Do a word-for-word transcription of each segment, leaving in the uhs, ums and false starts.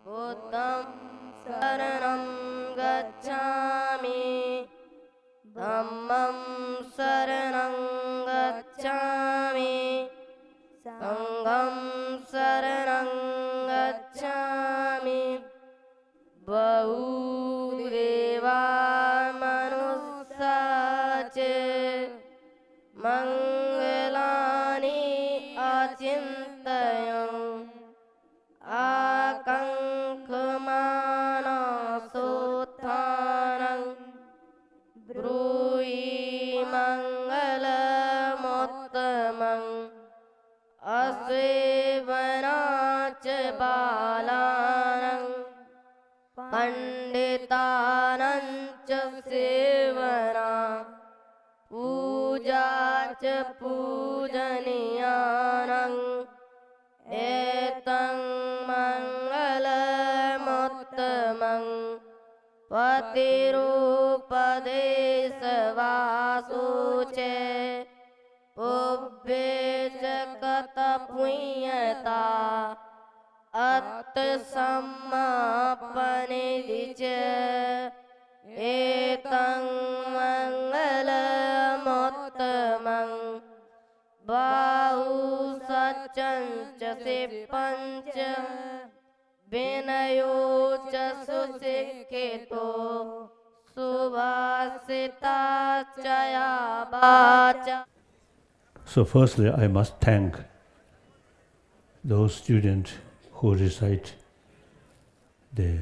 बुद्धं शरणं गच्छामि। धम्मं शरणं गच्छामि। संघं शरणं गच्छामि। बहू देवा मनुष्या च मङ्गलानि अचिन्तयन्। आकाङ्क्षमाणा सोत्थानं ब्रूहि मङ्गलमुत्तमम्। असेवना च बालानां पण्डितानां च सेवना पूजा च पूजनीयानाम्। एतं मङ्गलमुत्तमम्। पतिरूपदेशवासो च पुब्बे च कतपुण्यता अत्तसम्मापनिधि च। एतं मङ्गलमुत्तमम्। बाहुसज्जं च सिप्पं च विनयो च सुशिक्षितो सुभाषिता च या वाचा। So firstly, I must thank those students who recite the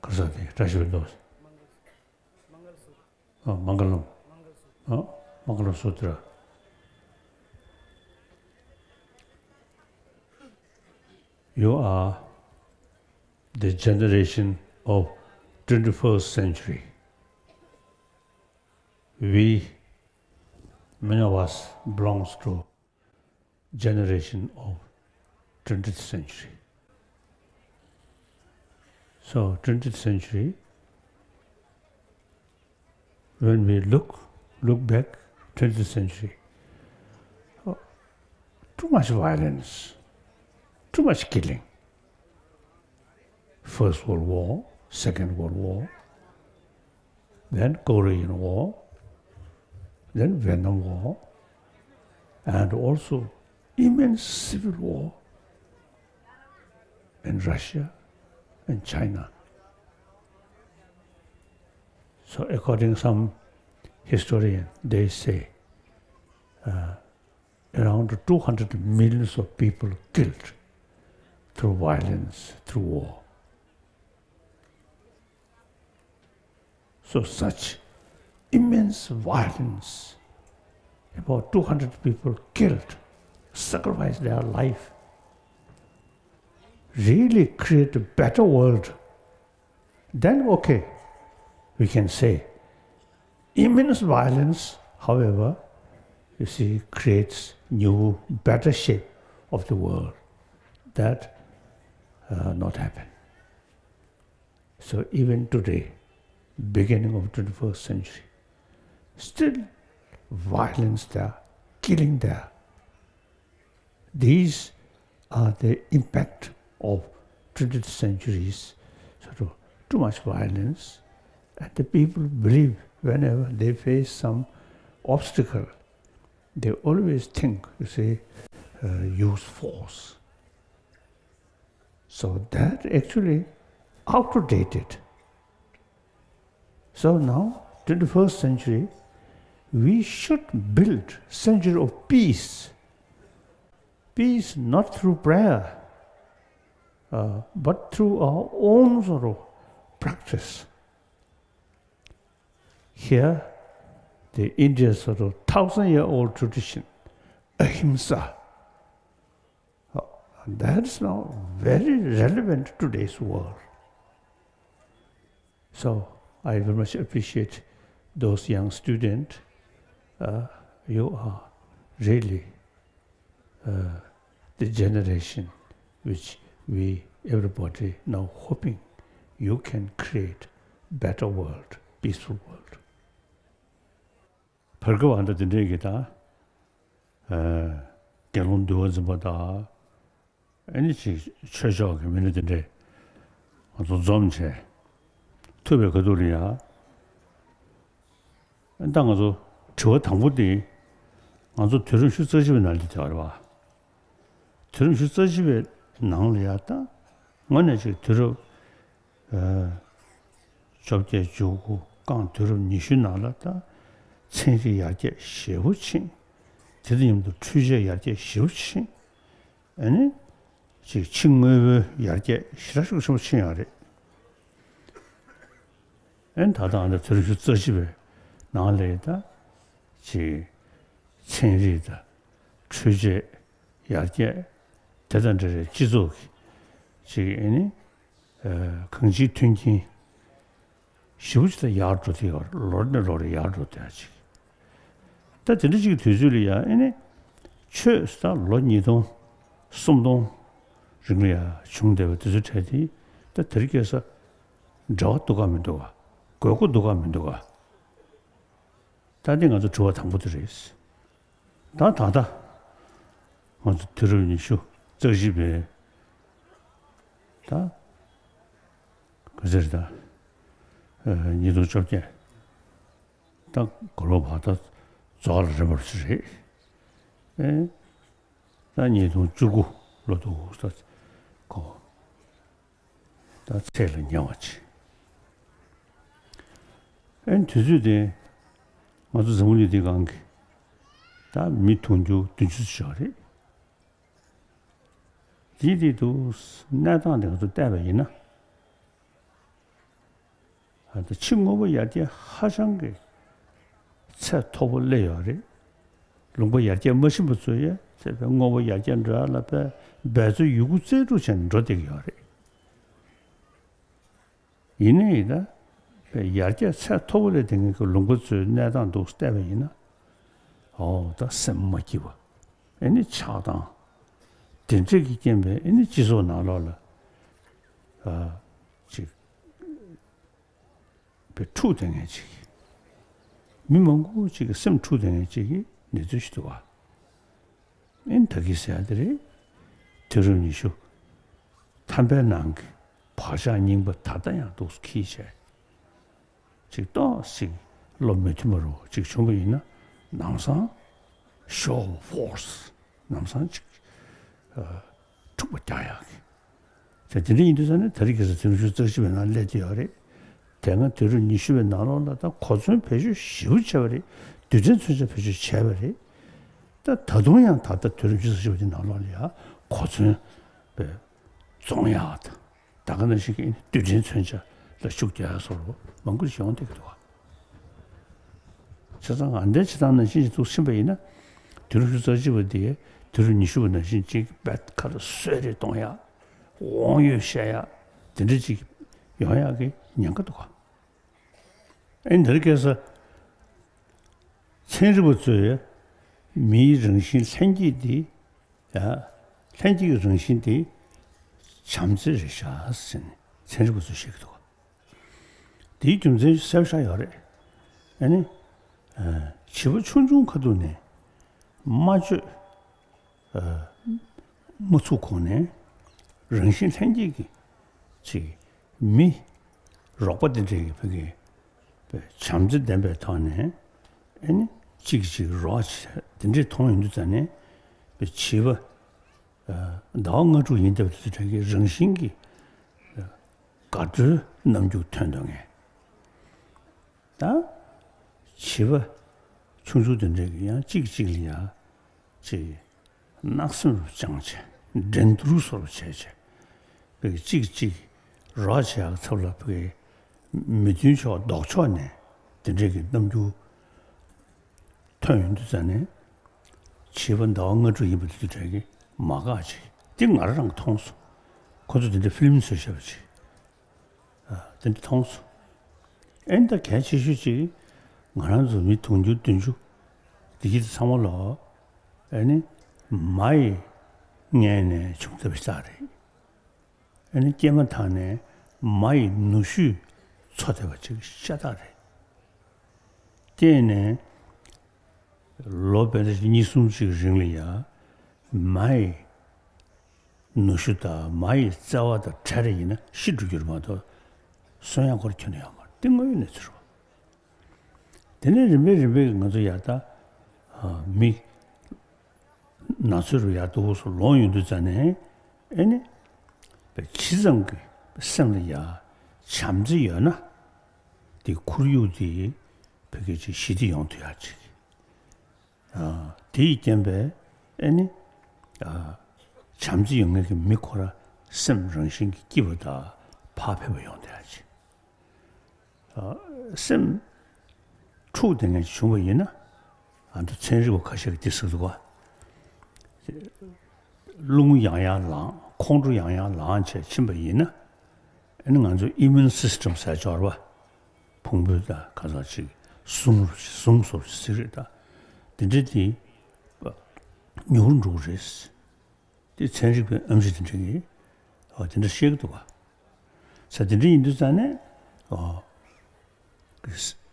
Karsati, Trashul those. Oh, Mangalam. Oh, Mangalam Sutra. You are the generation of twenty-first century. We, many of us, belongs to generation of twentieth century. So, twentieth century, when we look, look back, twentieth century, oh, too much violence, too much killing. First World War, Second World War, then Korean War, then Vietnam War, and also immense civil war in Russia and China. So according some historian, they say, uh, around two hundred millions of people killed through violence, through war. So such immense violence, about two hundred people killed, sacrificed their life, really create a better world, then okay, we can say immense violence, however, you see, creates new, better shape of the world. That, uh, not happen. So even today, beginning of twenty-first century, still violence there, killing there. These are the impact of twentieth century's sort of too much violence, and the people believe whenever they face some obstacle, they always think, you see, uh, use force. So that actually outdated. So now, twenty-first century, we should build century of peace. Peace not through prayer, uh, but through our own sort of practice. Here, the India's sort of thousand-year-old tradition, ahimsa, uh, that is now very relevant to today's world. So I very much appreciate those young students. Uh, you are really, uh, the generation which we, everybody now hoping you can create better world, peaceful world. བར་སྐབས་ཨ་འདྲ་དེ་འདྲས་ཀྱི་ད། ཨ། དགེ་སློང་འདུལ་བ་འཛིན་པ་དང་། ཨ་ནི་ཅིག་ཆོས་ཕྱོགས་ཀྱི་མི་སྣ་དེ་འདྲས་ང་ཚོ་འཛོམས་བྱས་ཐུག་པའི་ཁ་ཐུག་ལ་ཡ། ཨ་ནི་ད་ང་ཚོ་དྲི་བ་དང་པོ་དེ་ང་ཚོ་དུས་རབས་ཉི་ཤུ་རྩ་གཅིག་པའི་ནང་ལ་བསྡད་པ་རེད་བ། དུས་རབས་ཉི་ཤུ་རྩ་གཅིག་པའི་ནང་ལ་ཡ་ད་དངོས་གནས་ཅིག་དུས་རབས་ཨ་བཅོ་བརྒྱད་བཅུ་དགུ་རྐང་དུས་རབས་ཉི་ཤུ་ནང་ལ་ད་ཚན་རིག་ཡར་རྒྱས་ཞེ་པོ་ཕྱིན། དེ་དང་མཉམ་དུ་འཕྲུལ་ཆས་ཡར་རྒྱས་ཞེ་པོ་ཕྱིན། ཨ་ནི་ཅིག་ཕྱི་དངོས་པོའི་ཡར་རྒྱས་ཞེ་དྲག་ཤུགས་ཆེན་པོ་ཕྱིན་ཡོད་རེད། ཨ་ནི་ད་ལྟ་ང་ཚོ་དུས་རབས་ཉི་ཤུ་རྩ་གཅིག་པའི་ནང་ལ་ད་ཅིག་ཚན་རིག་དང་འཕྲུལ་ཆས་ཡར་རྒྱས་དེ་དང་འབྲེལ་བའི་སྤྱི་ཚོགས་ཀྱི་ཅིག་ཨ་ནི་ཨ་གང་ཅིའི་མཐུན་རྐྱེན་ཞེ་པོ་ཅིག་ད་ཡར་འགྲོ་དེ་ཡོད་རེད། ལོ་ནས་ལོ་རེ་ཡར་འགྲོ་དེ་ཅིག་ད་དེ་འདྲ་ཅིག་གི་དུས་ཚོད་ལ་ཡང་ཨ་ནི་ཆོས་ད་ལོ་ཉིས་སྟོང་སུམ་སྟོང་རིང་ལ་ཡང་བྱུང་བསྡད་པའི་དུས་ཚོད་གྲས་དེ་ད་དེ་རིང་ཁ་སང་འབྲེལ་བ་འདུག་ག་མི་འདུག་ག་དགོས་མཁོ་འདུག་ག་མི་འདུག་ག་ད་འདི་ང་ཚོ་དྲི་བ་དང་པོ་དེ་རེད། ད་ད་ལྟ་ང་ཚོ་དུས་རབས་ཉི་ཤུ་རྩ་གཅིག་པའི་ད་ག་ཚོད་རེད་ད། ཨ་ཉིས་སྟོང་བཅོ་བརྒྱད་ད་གོ་ལོ་བ་ད་རྫོགས་ལ་རེ་བར་ཞིག་རེད། ཨེ་ད་ཉིས་སྟོང་བཅུ་དགུ་ལོ་འདུག་ས་གོ་ད་ཚད་ལ་ཉེ་བ་ཅིག་ཨེ་དུས་ཚོད་དེ་ང་ཚོ་འཛམ་བུ་གླིང་འདིའི་སྒང་གི་ད་མི་དུང་ཕྱུར་བདུན་ཅུ་ཙམ་ཞིག་རེད། དེའི་སྟེང་དུ་གནས་སྟངས་དེ་ང་ཚོ་བལྟས་པ་ཡིན་ན། ད་ཕྱི་དངོས་པོ་ཡར་རྒྱས་ཧ་ཅང་གི་ཚད་མཐོ་པོ་སླེབས་ཡོད་རེད། ལུང་པ་ཡར་རྒྱས་མ་ཕྱིན་པ་ཚོ་ཡང་ཚད་པའི་དངོས་པོ་ཡར་རྒྱས་འགྲོ་ཡ་ལ་དཔེ་འབད་རྩོལ་ཡོད་རྒུ་རྩལ་སྤྲུགས་བྱས་ནས་འགྲོ་བསྡད་ཀྱི་ཡོད་རེད། ཡིན་ནའི་ད་དཔེ་ཡར་རྒྱས་ཚད་མཐོ་པོ་ལས་དེ་ངེད་ཀྱི་ལུང་པ་ཚོའི་གནས་སྟངས་འདུག་བལྟས་པ་ཡིན་ན། ཨོ་ད་སེམས་མ་སྐྱིད་པ། ཨེ་ནི་ཆགས་སྡང་། དེ་འདྲས་ཀྱི་རྐྱེན་པས་ཨེ་ནི་སྤྱི་ཚོགས་ནང་ལོགས་ལ་ཨ་ཅིག་པའི་འཁྲུག་བསྡད་མཁན་ཅིག་མི་མང་པོ་ཅིག་གི་སེམས་འཁྲུག་བསྡད་མཁན་ཅིག་གི་གནས་ཚུལ་ཞིག་འདུག་བ། ཨེ་ནི་ད་གིན་ཟེར་ཡ་དེ་རེད། དུས་རབས་ཉི་ཤུ་ཐམ་པའི་ནང་གི་བག་ཆགས་རྙིང་པ་ད་ལྟ་ཡང་འདུག་སེ་འཁྱེར་བྱས། ཅིག་ཏོག་ཙམ་བློ་མི་མཐུན་པ་རུ་ཅིག་བྱུང་བ་ཡིན་ན་ལམ་སང་show of force ལམ་སང་ཅིག་ཨ་འཁྲུག་པ་རྒྱག་ཡག་གི། ད་དེ་འདྲ་ཡིན་དུས་ཙང་ནས་ད་རེས་ཁ་སང་དུས་རབས་ཉི་ཤུ་རྩ་གཅིག་པའི་ནང་སླེབས་བསྡད་ཡོད་རེད། དེ་སྔ་དུས་རབས་ཉི་ཤུ་པའི་ནང་ལོགས་ལ་ད་གོ་མཚོན་བེད་སྤྱོད་ཞེ་པོ་བྱས་པ་རེད། རྡུལ་ཕྲན་མཚོན་ཆ་བེད་སྤྱོད་བྱས་པ་རེད། ད་ད་དུང་ཡང་ད་ལྟ་དུས་རབས་ཉི་ཤུ་རྩ་གཅིག་པ་དེ་ནང་ལོགས་ལ་ཡང་གོ་མཚོན་པའི་བཙོང་ཡག་དང་། ད་ག་ནང་བཞིན་གྱི་རྡུལ་ཕྲན་མཚོན་ཆ་ལ་ཤུགས་རྒྱག་ཡག་སོགས་མང་པོ་ཞིག་ཡོང་བསྡད་ཀྱི་འདུག་བ། བྱས་ཙང་ཨ་འདྲའི་བྱེད་སྟངས་ནང་བཞིན་ཞིག་འདུག་ཕྱིན་པ་ཡིན་ན། དུས་རབས་ཉི་ཤུ་རྩ་གཅིག་པ་དེ་དུས་རབས་ཉི་ཤུ་པ་ནང་བཞིན་ཅིག་རྦད་ཁ་ལ་གསོད་རེས་གཏོང་ཡག་དབང་ཡོད་བཤད་ཡག་དེ་འདྲ་ཅིག་ཡོང་ཡག་གི་ཉེན་ཁ་འདུག་ག་ཨེ་འདིར་ཁ་སང་ཚན་རིག་པ་ཚོས་མིའི་རང་བཞིན་ལྷན་སྐྱེས་འདི། ཡ། ལྷན་སྐྱེས་ཀྱི་རང་བཞིན་དེ་བྱམས་བརྩེ་རེད་ཤག་ཟེར་ནས་ཚན་རིག་པ་ཚོས་བཤད་ཀྱི་འདུག་དེའི་རྒྱུ་མཚན་གསལ་པོ་ཆགས་ཡོད་རེད། ཨ་ནི། ཨ། བྱིས་པ་ཆུང་ཆུང་ཁ་ཐུག་ནས་སྨྲ་བརྗོད། ཨ། མ་ཚུགས་གོང་ནས་རང་བཞིན་ལྷན་སྐྱེས་ཀྱི་ཅིག་མི་རོགས་པ་དེ་འདྲའི་གི་ཕ་གི་བྱམས་བརྩེ་ལྡན་པའི་ཐོག་ནས་ཨ་ནི་གཅིག་གིས་གཅིག་རོགས་བྱས་དེ་འདྲའི་མཐོང་ཡོང་དུས་ཙང་ནས་བྱིས་པ། ཟླ་བ་ལྔ་དྲུག་ཡིན་སྟབས་དེ་ཚོ་གི་རང་བཞིན་གྱིས་དགའ་སྤྲོའི་རྣམ་འགྱུར་ཐོན་འདུག་ངས། ད་བྱིས་པ་ཆུང་ཆུང་དེ་འདྲས་ཀྱིས་ཡང་གཅིག་གཅིག་ལ་ཡང་ཅིག་གནག་སེམས་རུ་བཅངས་བྱས་འགྲན་བསྡུར་བཟོ་འདྲ་བྱས་བྱས་པའི་གཅིག་གཅིག་རོགས་བྱེད་ཡག་ཚབ་ལ་བའི་མི་མཐུན་ཕྱོགས་ལྡོག་ཕྱོགས་ནས་དེ་འདྲས་ཀྱི་རྣམ་འགྱུར། ཐོན་ཡོང་དུས་ཙང་ནས། བྱིས་པ་ཟླ་བ་ལྔ་དྲུག་ཡིན་པ་དེ་ཚོ་གྲས་ཀྱིས་མ་དགའ་ཅིག་དེ་ང་རང་རང་གིས་མཐོང་སོང་། ཁོ་ཚོ་དེ་འདྲའི་ཕི་ལིམ་བཟོས་བཞག་པ་ཅིག་ཨ། དེ་འདྲ་མཐོང་སོང་། ཨེ་ད་གལ་ཆེ་ཤོས་ཅིག་ང་རང་ཚོ་མི་དུང་ཕྱུར་བདུན་ཅུ་འདི་གི་ཚང་མ་ལོ། ཨེ་ནི། མ་ཡི་མངལ་ནས་བྱུང་ཐུབ་པ་ཞིག་རེད། ཨ་ནི་སྐྱེས་མ་ཐག་ནས་མ་ཡི་ནུ་ཞོས་འཚོ་བསྡད་པ་ཅིག་ཤ་སྟག་རེད། སྐྱེས་ནས་ལོ་དཔེ་ད་གཉིས་གསུམ་ཅིག་རིང་ལ་ཡ་མ་ཡི་ ནུ་ཞོ་དང་མ་ཡི་རྩ་བ་དང་བྲལ་རེ་ཡིན་ན་ཤི་འགྲོ་རྒྱུ་རེད་མ་གཏོགས་གསོན་ཡག་ཁོ་རང་ཁྱོན་ནས་ཡོད་མ་རེད། དེ་དངོས་ཡོད་གནས་ཚུལ་རེད་བ། དེ་ནས་རིམ་པས་རིམ་པས་ང་ཚོ་ཡར་ད་མི་ན་ཚོད་རུ་ཡར་ལྟ་བུ་སོགས་ལོངས་ཡོང་དུས་ཙ་ནས་ཨེ་ནི་ཇི་ཙམ་གྱི་སེམས་ལ་ཡ་བྱམས་བརྩེ་ཡོད་ན་དེ་ཁོར་ཡུག་དེ་ཕ་གི་ཅིག་ཞི་བདེ་ཡོང་ཐུབ་ཡག་ཅིག་དེ་ཡི་རྐྱེན་པས་ཨེ་ནི་བྱམས་བརྩེ་ཡོད་མཁན་གྱི་མི་ཁོ་རང་སེམས་རང་བཞིན་གྱིས་སྐྱིད་པ་དང་བག་ཕེབས་པ་ཡོང་བསྡད་ཡག་ཅིག་སེམས་འཁྲུག་བསྡད་མཁན་ཅིག་བྱུང་བ་ཡིན་ན་ཨ་ནི་ཚན་རིག་པ་ཁ་ཤས་ཀྱིས་འདི་ཟེར་འདུག་ག་རླུང་ཡང་ཡང་ལངས། ཁོང་ཁྲོ་ཡང་ཡང་ལངས་བྱས་ཕྱིན་པ་ཡིན་ན་ཨ་ནི་ང་ཚོ་ཨི་མིའུན་སིས་ཊེམ་ཟེར་ཡག་ཅིག་ཡོད་རེད་བ། ཕུང་པོའི་ད་ག་ཚོད་ཅིག་ཟུངས་ཟུངས་སོགས་ཟེར་རེད་ད། དེ་འདྲ་དེ་ཉུང་རུ་འགྲོ་གི་རེད། དེ་ཚན་རིག་པའི་ཨེམ་ཆི་དེ་འདྲ་གིས་ཨོ་དེ་འདྲ་བཤད་ཀྱི་འདུག་ག་ས་དེ་འདྲ་ཡིན་དུས་ཙང་ནས་ཨོ་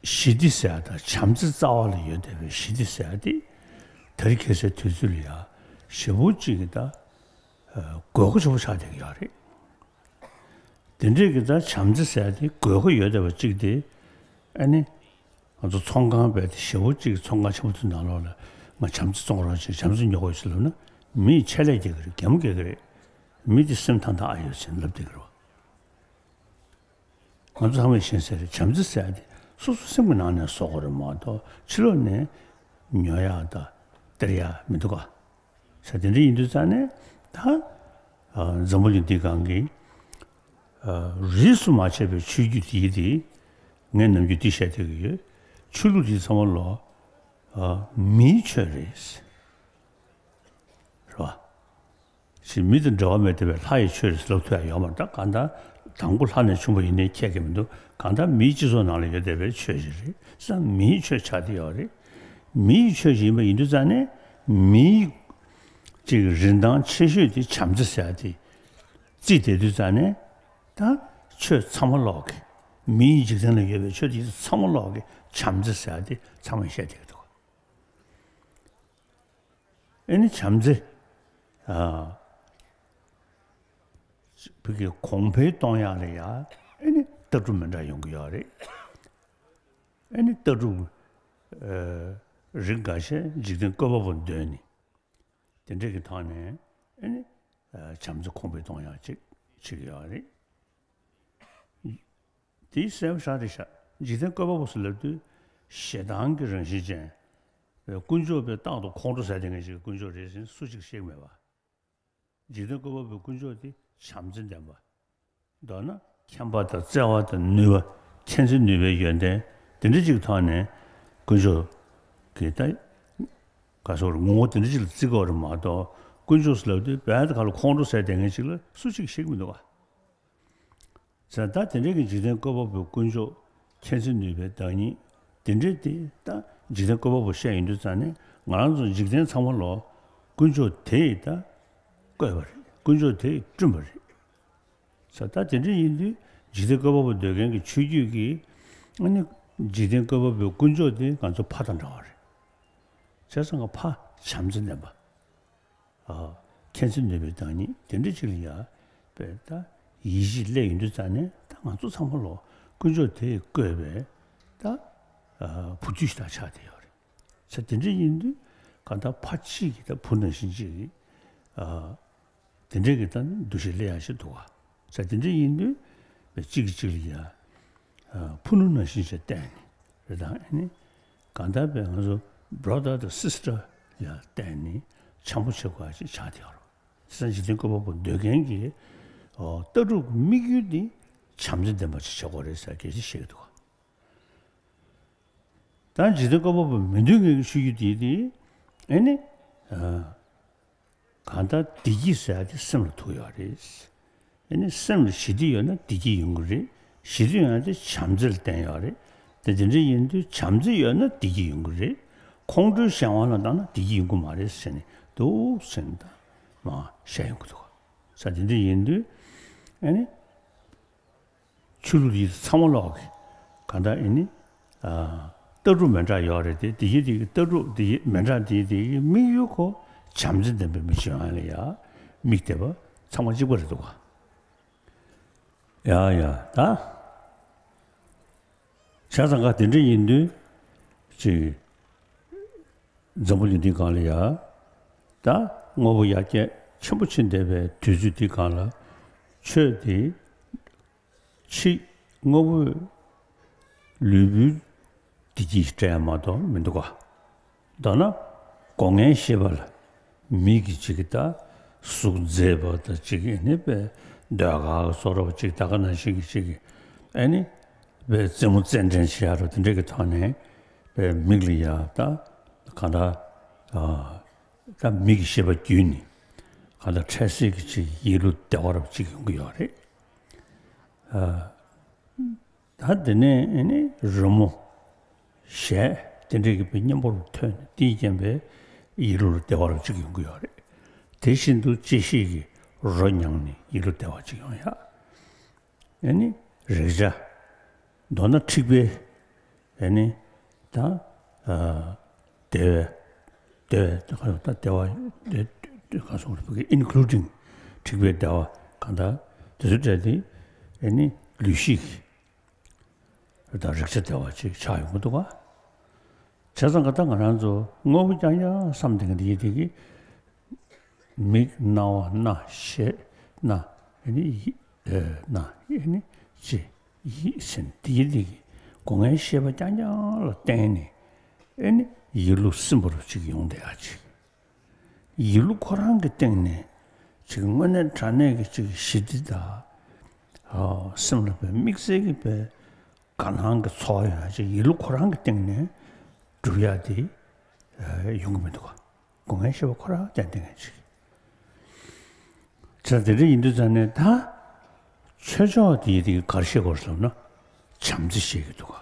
ཞི་བདེ་ཟེར་ཡག་དང་བྱམས་བརྩེ་རྩ་བ་ལ་ཡོད་བསྡད་པའི་ཞི་བདེ་ཟེར་ཡག་དེ་དེ་རིང་ཁ་སང་དུས་ཚོད་ལ་ཡ་ཞེ་པོ་ཅིག་གི་ད་དགོས་མཁོ་ཆེན་པོ་ཆགས་བསྡད་ཀྱི་ཡོད་རེད། དེ་འདྲས་ཀྱི་ད་བྱམས་བརྩེ་ཟེར་ཡག་དེ་དགོས་མཁོ་ཡོད་བསྡད་པ་གཅིག་དེ་ཨ་ནི། ང་ཚོ་ཚོང་ཁང་རྦད་དེ་ཞེ་པོ་གཅིག་གི་ཚོང་ཁང་ཆེན་པོ་དེ་ནང་ལོགས་ལ་ང་བྱམས་བརྩེ་བཙོང་རོགས་བྱེད། བྱམས་བརྩེ་ཉོ་དགོས་ཞེས་ལབ་ན་མིས་ཆད་ལས་རྒྱག་གི་རེད། གད་མོ་བགད་ཀྱི་རེད། མི་དེ་སེམས་ཐང་ཐང་ཨ་ཡོད་ཟེར་ལབ་བསྡད་ཀྱི་རེད་བ། ང་ཚོ་ཚང་མས་ཤེས་གསལ་རེད། བྱམས་བརྩེ་ཟེར་ཡག་དེ་སོ་སོ་སེམས་ཀྱི་ནང་ནས་བཟོ་དགོས་རེད་མ་གཏོགས་ཕྱི་ལོགས་ནས་ཉོ་ཡག་དང་སྟེར་ཡག་མི་འདུག་ག་ས་དེ་འདྲ་ཡིན་དུས་ཙང་ནས་ད་འཛམ་བུ་གླིང་འདིའི་སྒང་གི་རིས་སུ་མ་ཆད་པའི་ཆོས་བརྒྱུད་དེ་དེ་ངས་ནམ་རྒྱུན་འདི་བཤད་བསྡད་ཀྱི་ཡོད། ཆོས་ལུགས་དེ་ཚང་མ་ལོ་མིའི་ཆོས་རེད། རེད་བ། ཞེས་མི་དང་འབྲེལ་བ་མེད་བསྡད་པའི་ལྷ་ཡི་ཆོས་རེད་ལབ་ཐུབ་ཡག་ཡོད་མ་རེད། ད་གང་ལྟར་དང་པོ་ལྷ་ནས་བྱུང་བ་ཡིན་ནའི་ཁྱད་ཀྱི་མི་འདུག་གང་ལྟར་མིའི་སྤྱི་ཚོགས་ནང་ལ་ཡོད་བསྡད་པའི་ཆོས་ཤིག་རེད། ས་མིའི་ཆོས་ཆགས་བསྡད་ཡོད་རེད། མིའི་ཆོས་ཤིག་ཡིན་པ་ཡིན་དུས་ཙང་ནས་མིའི་ཅིག་རིན་ཐང་ཆེ་ཤོས་དེ་བྱམས་བརྩེ་ཟེར་ཡག་དེ་བརྩིས་བསྡད་དུས་ཙང་ནས་ད་ཆོས་ཚང་མ་ལོག་གི་མིའི་འཇིག་རྟེན་ལ་ཡོད་པའི་ཆོས་དེ་ཚང་མ་ལོག་གི་བྱམས་བརྩེ་ཟེར་ཡག་དེ་ཚང་མས་བཤད་བསྡད་ཀྱི་འདུག་ཨེ་ནི་བྱམས་བརྩེ། ཨ། བོད་ཀྱི་གོང་འཕེལ་གཏོང་ཡག་ལ་ཡ་ཨེ་ནི་ལྟ་གྲུབ་མི་འདྲ་ཡོང་གི་ཡོད་རེད། ཨེ་ནི་ལྟ་གྲུབ་ཨ། རིགས་འགའ་ཤས་འཇིག་རྟེན་བཀོད་པ་པོ་འདོན་ནས་དེ་འདྲས་ཀྱི་ཐོག་ནས་ཨེ་ནི་ཨ། བྱམས་བརྩེ་གོང་འཕེལ་གཏོང་ཡག་ཅིག་བྱེད་ཀྱི་ཡོད་རེད། དེའི་གསལ་པོ་ཧྲ་རེད་ཤག་འཇིག་རྟེན་བཀོད་པ་པོ་ཟེར་ལབ་དུས་ཞེ་སྡང་གི་རང་བཞིན་ཅན། དཀོན་མཆོག་པས་རྟག་ཏུ་ཁོང་ཁྲོ་ཟ་བསྡད་མཁན་ཞིག་གི་དཀོན་མཆོག་རེད་ཟེར་ནས་སུ་གཅིག་བཤད་ཀྱི་མེད་པ། འཇིག་རྟེན་བཀོད་པ་པོའི་དཀོན་མཆོག་དེ་བྱམས་བརྩེ་ལྡན་པ། མདོར་ན་མཁྱེན་པ་དང་བརྩེ་བ་དང་ནུས་པ། མཁྱེན་བརྩེ་ནུས་པའི་ཡོན་ཏན་དེ་འདྲ་ཅིག་ཐོག་ནས་དཀོན་མཆོག་གི་ད་ག་སོགས་ངོ་བོ་དེ་འདྲ་ཅིག་ལ་བརྩི་དགོས་རེད་མ་གཏོགས་དཀོན་མཆོག་ཟེར་ལབ་དུས་རྦད་དེ་ཁ་ལ་ཁོང་ཁྲོ་ཟ་བསྡད་མཁན་ཅིག་ལ་སུ་གཅིག་བཤད་ཀྱི་མི་འདུག་ག་ཟེར། ད་དེ་འདྲའི་གི་འཇིག་རྟེན་བཀོད་པ་པོའི་དཀོན་མཆོག་མཁྱེན་བརྩེ་ནུས་པའི་བདག་ཉིད་དེ་འདྲའི་དེ་ད་འཇིག་རྟེན་བཀོད་པ་པོ་བཤད་ཡོང་དུས་ཙང་ནས་ང་རང་ཚོ་འཇིག་རྟེན་ཚང་མ་ལོ་དཀོན་མཆོག་དེས་ད་བཀོད་པ་རེད། དཀོན་མཆོག་དེས་བསྐྲུན་པ་རེད་ཟེར། ད་དེ་འདྲ་ཡིན་དུས་འཇིག་རྟེན་བཀོད་པ་པོ་འདོད་མཁན་གྱི་ཆོས་བརྒྱུད་ཀྱིས་ཨ་ནི་འཇིག་རྟེན་བཀོད་པ་པོའི་དཀོན་མཆོག་དེ་ང་ཚོ་ཕ་དང་འདྲ་བ་རེད། བྱས་ཙང་ང་ཕ་བྱམས་བརྩེ་ལྡན་པ། ཨ། མཁྱེན་བརྩེ་ནུས་པའི་བདག་ཉིད་དེ་འདྲ་ཅིག་ལ་ཡ་དཔེ་ད་ཡིད་ཆེས་སླེབས་ཡོང་དུས་ཙང་ནས་ད་ང་ཚོ་ཚང་མ་ལོ་དཀོན་མཆོག་དེས་བཀོད་པའི་ད་ཨ། བུ་ཁྱུ་ཞིག་ད་ཆགས་བསྡད་ཡོད་རེད། ས་དེ་འདྲ་ཡིན་དུས་གང་ལྟར་ཕ་གཅིག་གིས་ད་བུ་ནང་བཞིན་ཅིག་ཨ། དེ་འདྲའི་གི་ད་འདུ་ཤེས་སླེབས་ཡག་ཞིག་འདུག་ག་ས་དེ་འདྲ་ཡིན་དུས་གཅིག་གིས་གཅིག་ལ་ཡ་ཕུ་ནུ་ནང་བཞིན་ཞིག་བལྟས་ནས་རེད། ད་ཨ་ནི་གང་ལྟར་དཔེ་ང་ཚོ་brother དང་sister ལ་བལྟས་ནས་འཆམ་པོ་བྱེད་དགོས་ཡག་ཅིག་ཆགས་བསྡད་ཡོད་རེད། བྱས་ཙང་འཇིག་རྟེན་བཀོད་པ་པོ་འདོད་མཁན་གྱི་ཨོ་ལྟ་གྲུབ་དམིགས་ཡུལ་དེ་བྱམས་བརྩེ་ལྡན་པ་ཅིག་བྱེད་དགོས་རེད་ཟེར་སྐད་ཆ་བཤད་ཀྱི་འདུག་ག་ད་འཇིག་རྟེན་བཀོད་པ་པོ་མི་འདོད་མཁན་གྱི་ཆོས་བརྒྱུད་དེ་དེ་ཨེ་ནི་ཨ། གང་ལྟར་བདེ་སྐྱིད་ཟེར་ཡག་དེ་སེམས་ལ་ཐུག་ཡོད་རེད། ཨེ་ནི་སེམས་ལ་ཞི་བདེ་ཡོད་ན་བདེ་སྐྱིད་ཡོང་གི་རེད། ཞི་བདེ་ཡོང་ཡག་དེ་བྱམས་བརྩེ་ལ་བརྟེན་ཡོད་རེད། དེ་དེ་འདྲ་ཡིན་དུས་བྱམས་བརྩེ་ཡོད་ན་བདེ་སྐྱིད་ཡོང་གི་རེད། ཁོང་ཁྲོའི་གཞན་དབང་ལ་བཏང་ན་བདེ་སྐྱིད་ཡོང་གི་མ་རེད་ཟེར་ནས་འདུག་ཟེར་ནས་ད་མར་བཤད་ཡོང་གི་འདུག་ག་ས་དེ་འདྲ་ཡིན་དུས་ཨེ་ནི། ཆོས་ལུགས་འདི་ཚང་མ་ལོག་གི་གང་ལྟར་ཨེ་ནི། ཨ། ལྟ་གྲུབ་མི་འདྲ་ཡོད་རེད་དེ། དེ་ཡི་དེ་གི་ལྟ་གྲུབ་དེ་ཡི་མི་འདྲ་དེ་དེ་གི་དམིགས་ཡུལ་ཁོ་བྱམས་བརྩེ་ལྡན་པའི་མི་ཆེན་ལ་ཡ་དམིགས་བསྡད་པ་ ཚང་མ་གཅིག་པ་རེད་འདུག་ག། ཡ་ཡ་ད། བྱས་ཙང་ག་དེ་འདྲ་ཡིན་དུས་ཅིག་འཛམ་བུ་གླིང་འདི་སྒང་ལ་ཡ། ད་དངོས་པོ་ཡར་རྒྱས་ཆེན་པོ་ཕྱིན་བསྡད་པའི་དུས་ཚོད་འདི་སྒང་ལ་ཆོས་འདི་ཕྱི་དངོས་པོའི་ལུས་པོའི་བདེ་སྐྱིད་སྤྲད་མ་གཏོགས་མི་འདུག་ག། མདོར་ན་སྒོ་ལྔའི་ཤེས་པ་ལ་མིག་གིས་ཅིག་ད་གཟུགས་མཛེས་པ་དང་ཅིག་ཨེ་ནི་པའི་ཟློས་གར་གྱི་བཟོ་འདྲ་པོ་ཅིག་ད་ག་ནང་བཞིན་གྱི་ཅིག་ཨེ་ནི་པའི་རྩེད་མོ་རྩེད་འགྲན་བྱེད་ཡ་རོ་དེ་འདྲ་གི་ཐོག་ནས་པའི་མིག་ལ་ཡ་ད་གང་ལྟར་ཨ། ད་མིག་གི་ཤེས་པ་བརྒྱུད་ནས་གང་ལྟར་འཕྲལ་སེལ་གྱི་ཅིག་ཡིད་བློ་བདེ་བ་རབ་ཅིག་ཡོང་གི་ཡོད་རེད། ཨ། ད་དེ་ནས་ཨེ་ནི་རི་མོ་གཞས་དེ་འདྲ་གི་པའི་མཉམ་པོར་ཐོན་ནས་དེའི་རྐྱེན་པས་ཡིད་བློ་བདེ་བ་རབ་ཅིག་ཡོང་གི་ཡོད་རེད། དེ་བཞིན་དུ་གཅེས་ཤེས་ཀྱི་རོ་མྱངས་ནས་ཡིད་བློ་བདེ་བ་ཅིག་ཡོང་ཡ། ཨེ་ནི་རེག་བྱ། མདོར་ན་འཁྲིག་པའི་ཨེ་ནི་ད་ཨ་བདེ་བའི་བདེ་བའི་ད་ག་ད་བདེ་བ་བདེ་ག་སོང་རེད་ཕ་གི་including འཁྲིག་པའི་བདེ་བ་གང་ད་དེ་ཚོ་སྤྲད་དེ་ཨེ་ནི་ལུས་ཤེས་ཀྱི་ད་རེག་བྱ་བདེ་བ་ཅིག་ཆགས་ཡོང་གི་འདུག་ག། བྱས་ཙང་ག་ད་ང་རང་ཚོ་དངོས་པོ་རྐྱང་རྐྱང་བསམ་བསྡད་མཁན་དེ་ཡིན་དེ་གི་མིག་རྣ་བ་སྣ་ཤེས་སྣ་ཨེ་ནི་ཡིད་ཨེ་སྣ་ཨེ་ནི་ལྕེ་ཡིད་ཟེར་ནས་དེ་ཡིན་དེ་གི་སྒོ་ལྔའི་ཤེས་པ་རྐྱང་རྐྱང་ལ་བརྟེན་ནས་ཨེ་ནི་ཡིད་བློ་སིམ་པོ་རུ་ཅིག་ཡོང་བསྡད་ཡ་ཅིག། ཡིད་བློ་ཁོ་རང་གི་སྟེང་ནས་ཅིག་དངོས་གནས་དྲང་གནས་ཀྱི་ཅིག་ཞི་བདེ་དང་། ཨ་སེམས་ལ་དཔེ་དམིགས་བསལ་གྱི་དཔེ་དགའ་སྣང་གི་ཚོར་བ་ཡོང་ཡ་ཅིག་ཡིད་བློ་ཁོ་རང་གི་སྟེང་ནས་སྒྲུབ་ཡ་དེ་ཨ་ཡོང་གི་མི་འདུག་ག། སྒོ་ལྔའི་ཤེས་པ་ཁོ་རང་ཏན་ཏན་ཅིག་བྱས། དེ་འདྲ་ཡིན་དུས་ཙང་ནས་ད་ཆོས་ཕྱོགས་དེ་ཡི་དེ་ག་རེ་བཤད་དགོས་རེད་ལབ་ན་བྱམས་བརྩེ་བཤད་ཀྱི་འདུག་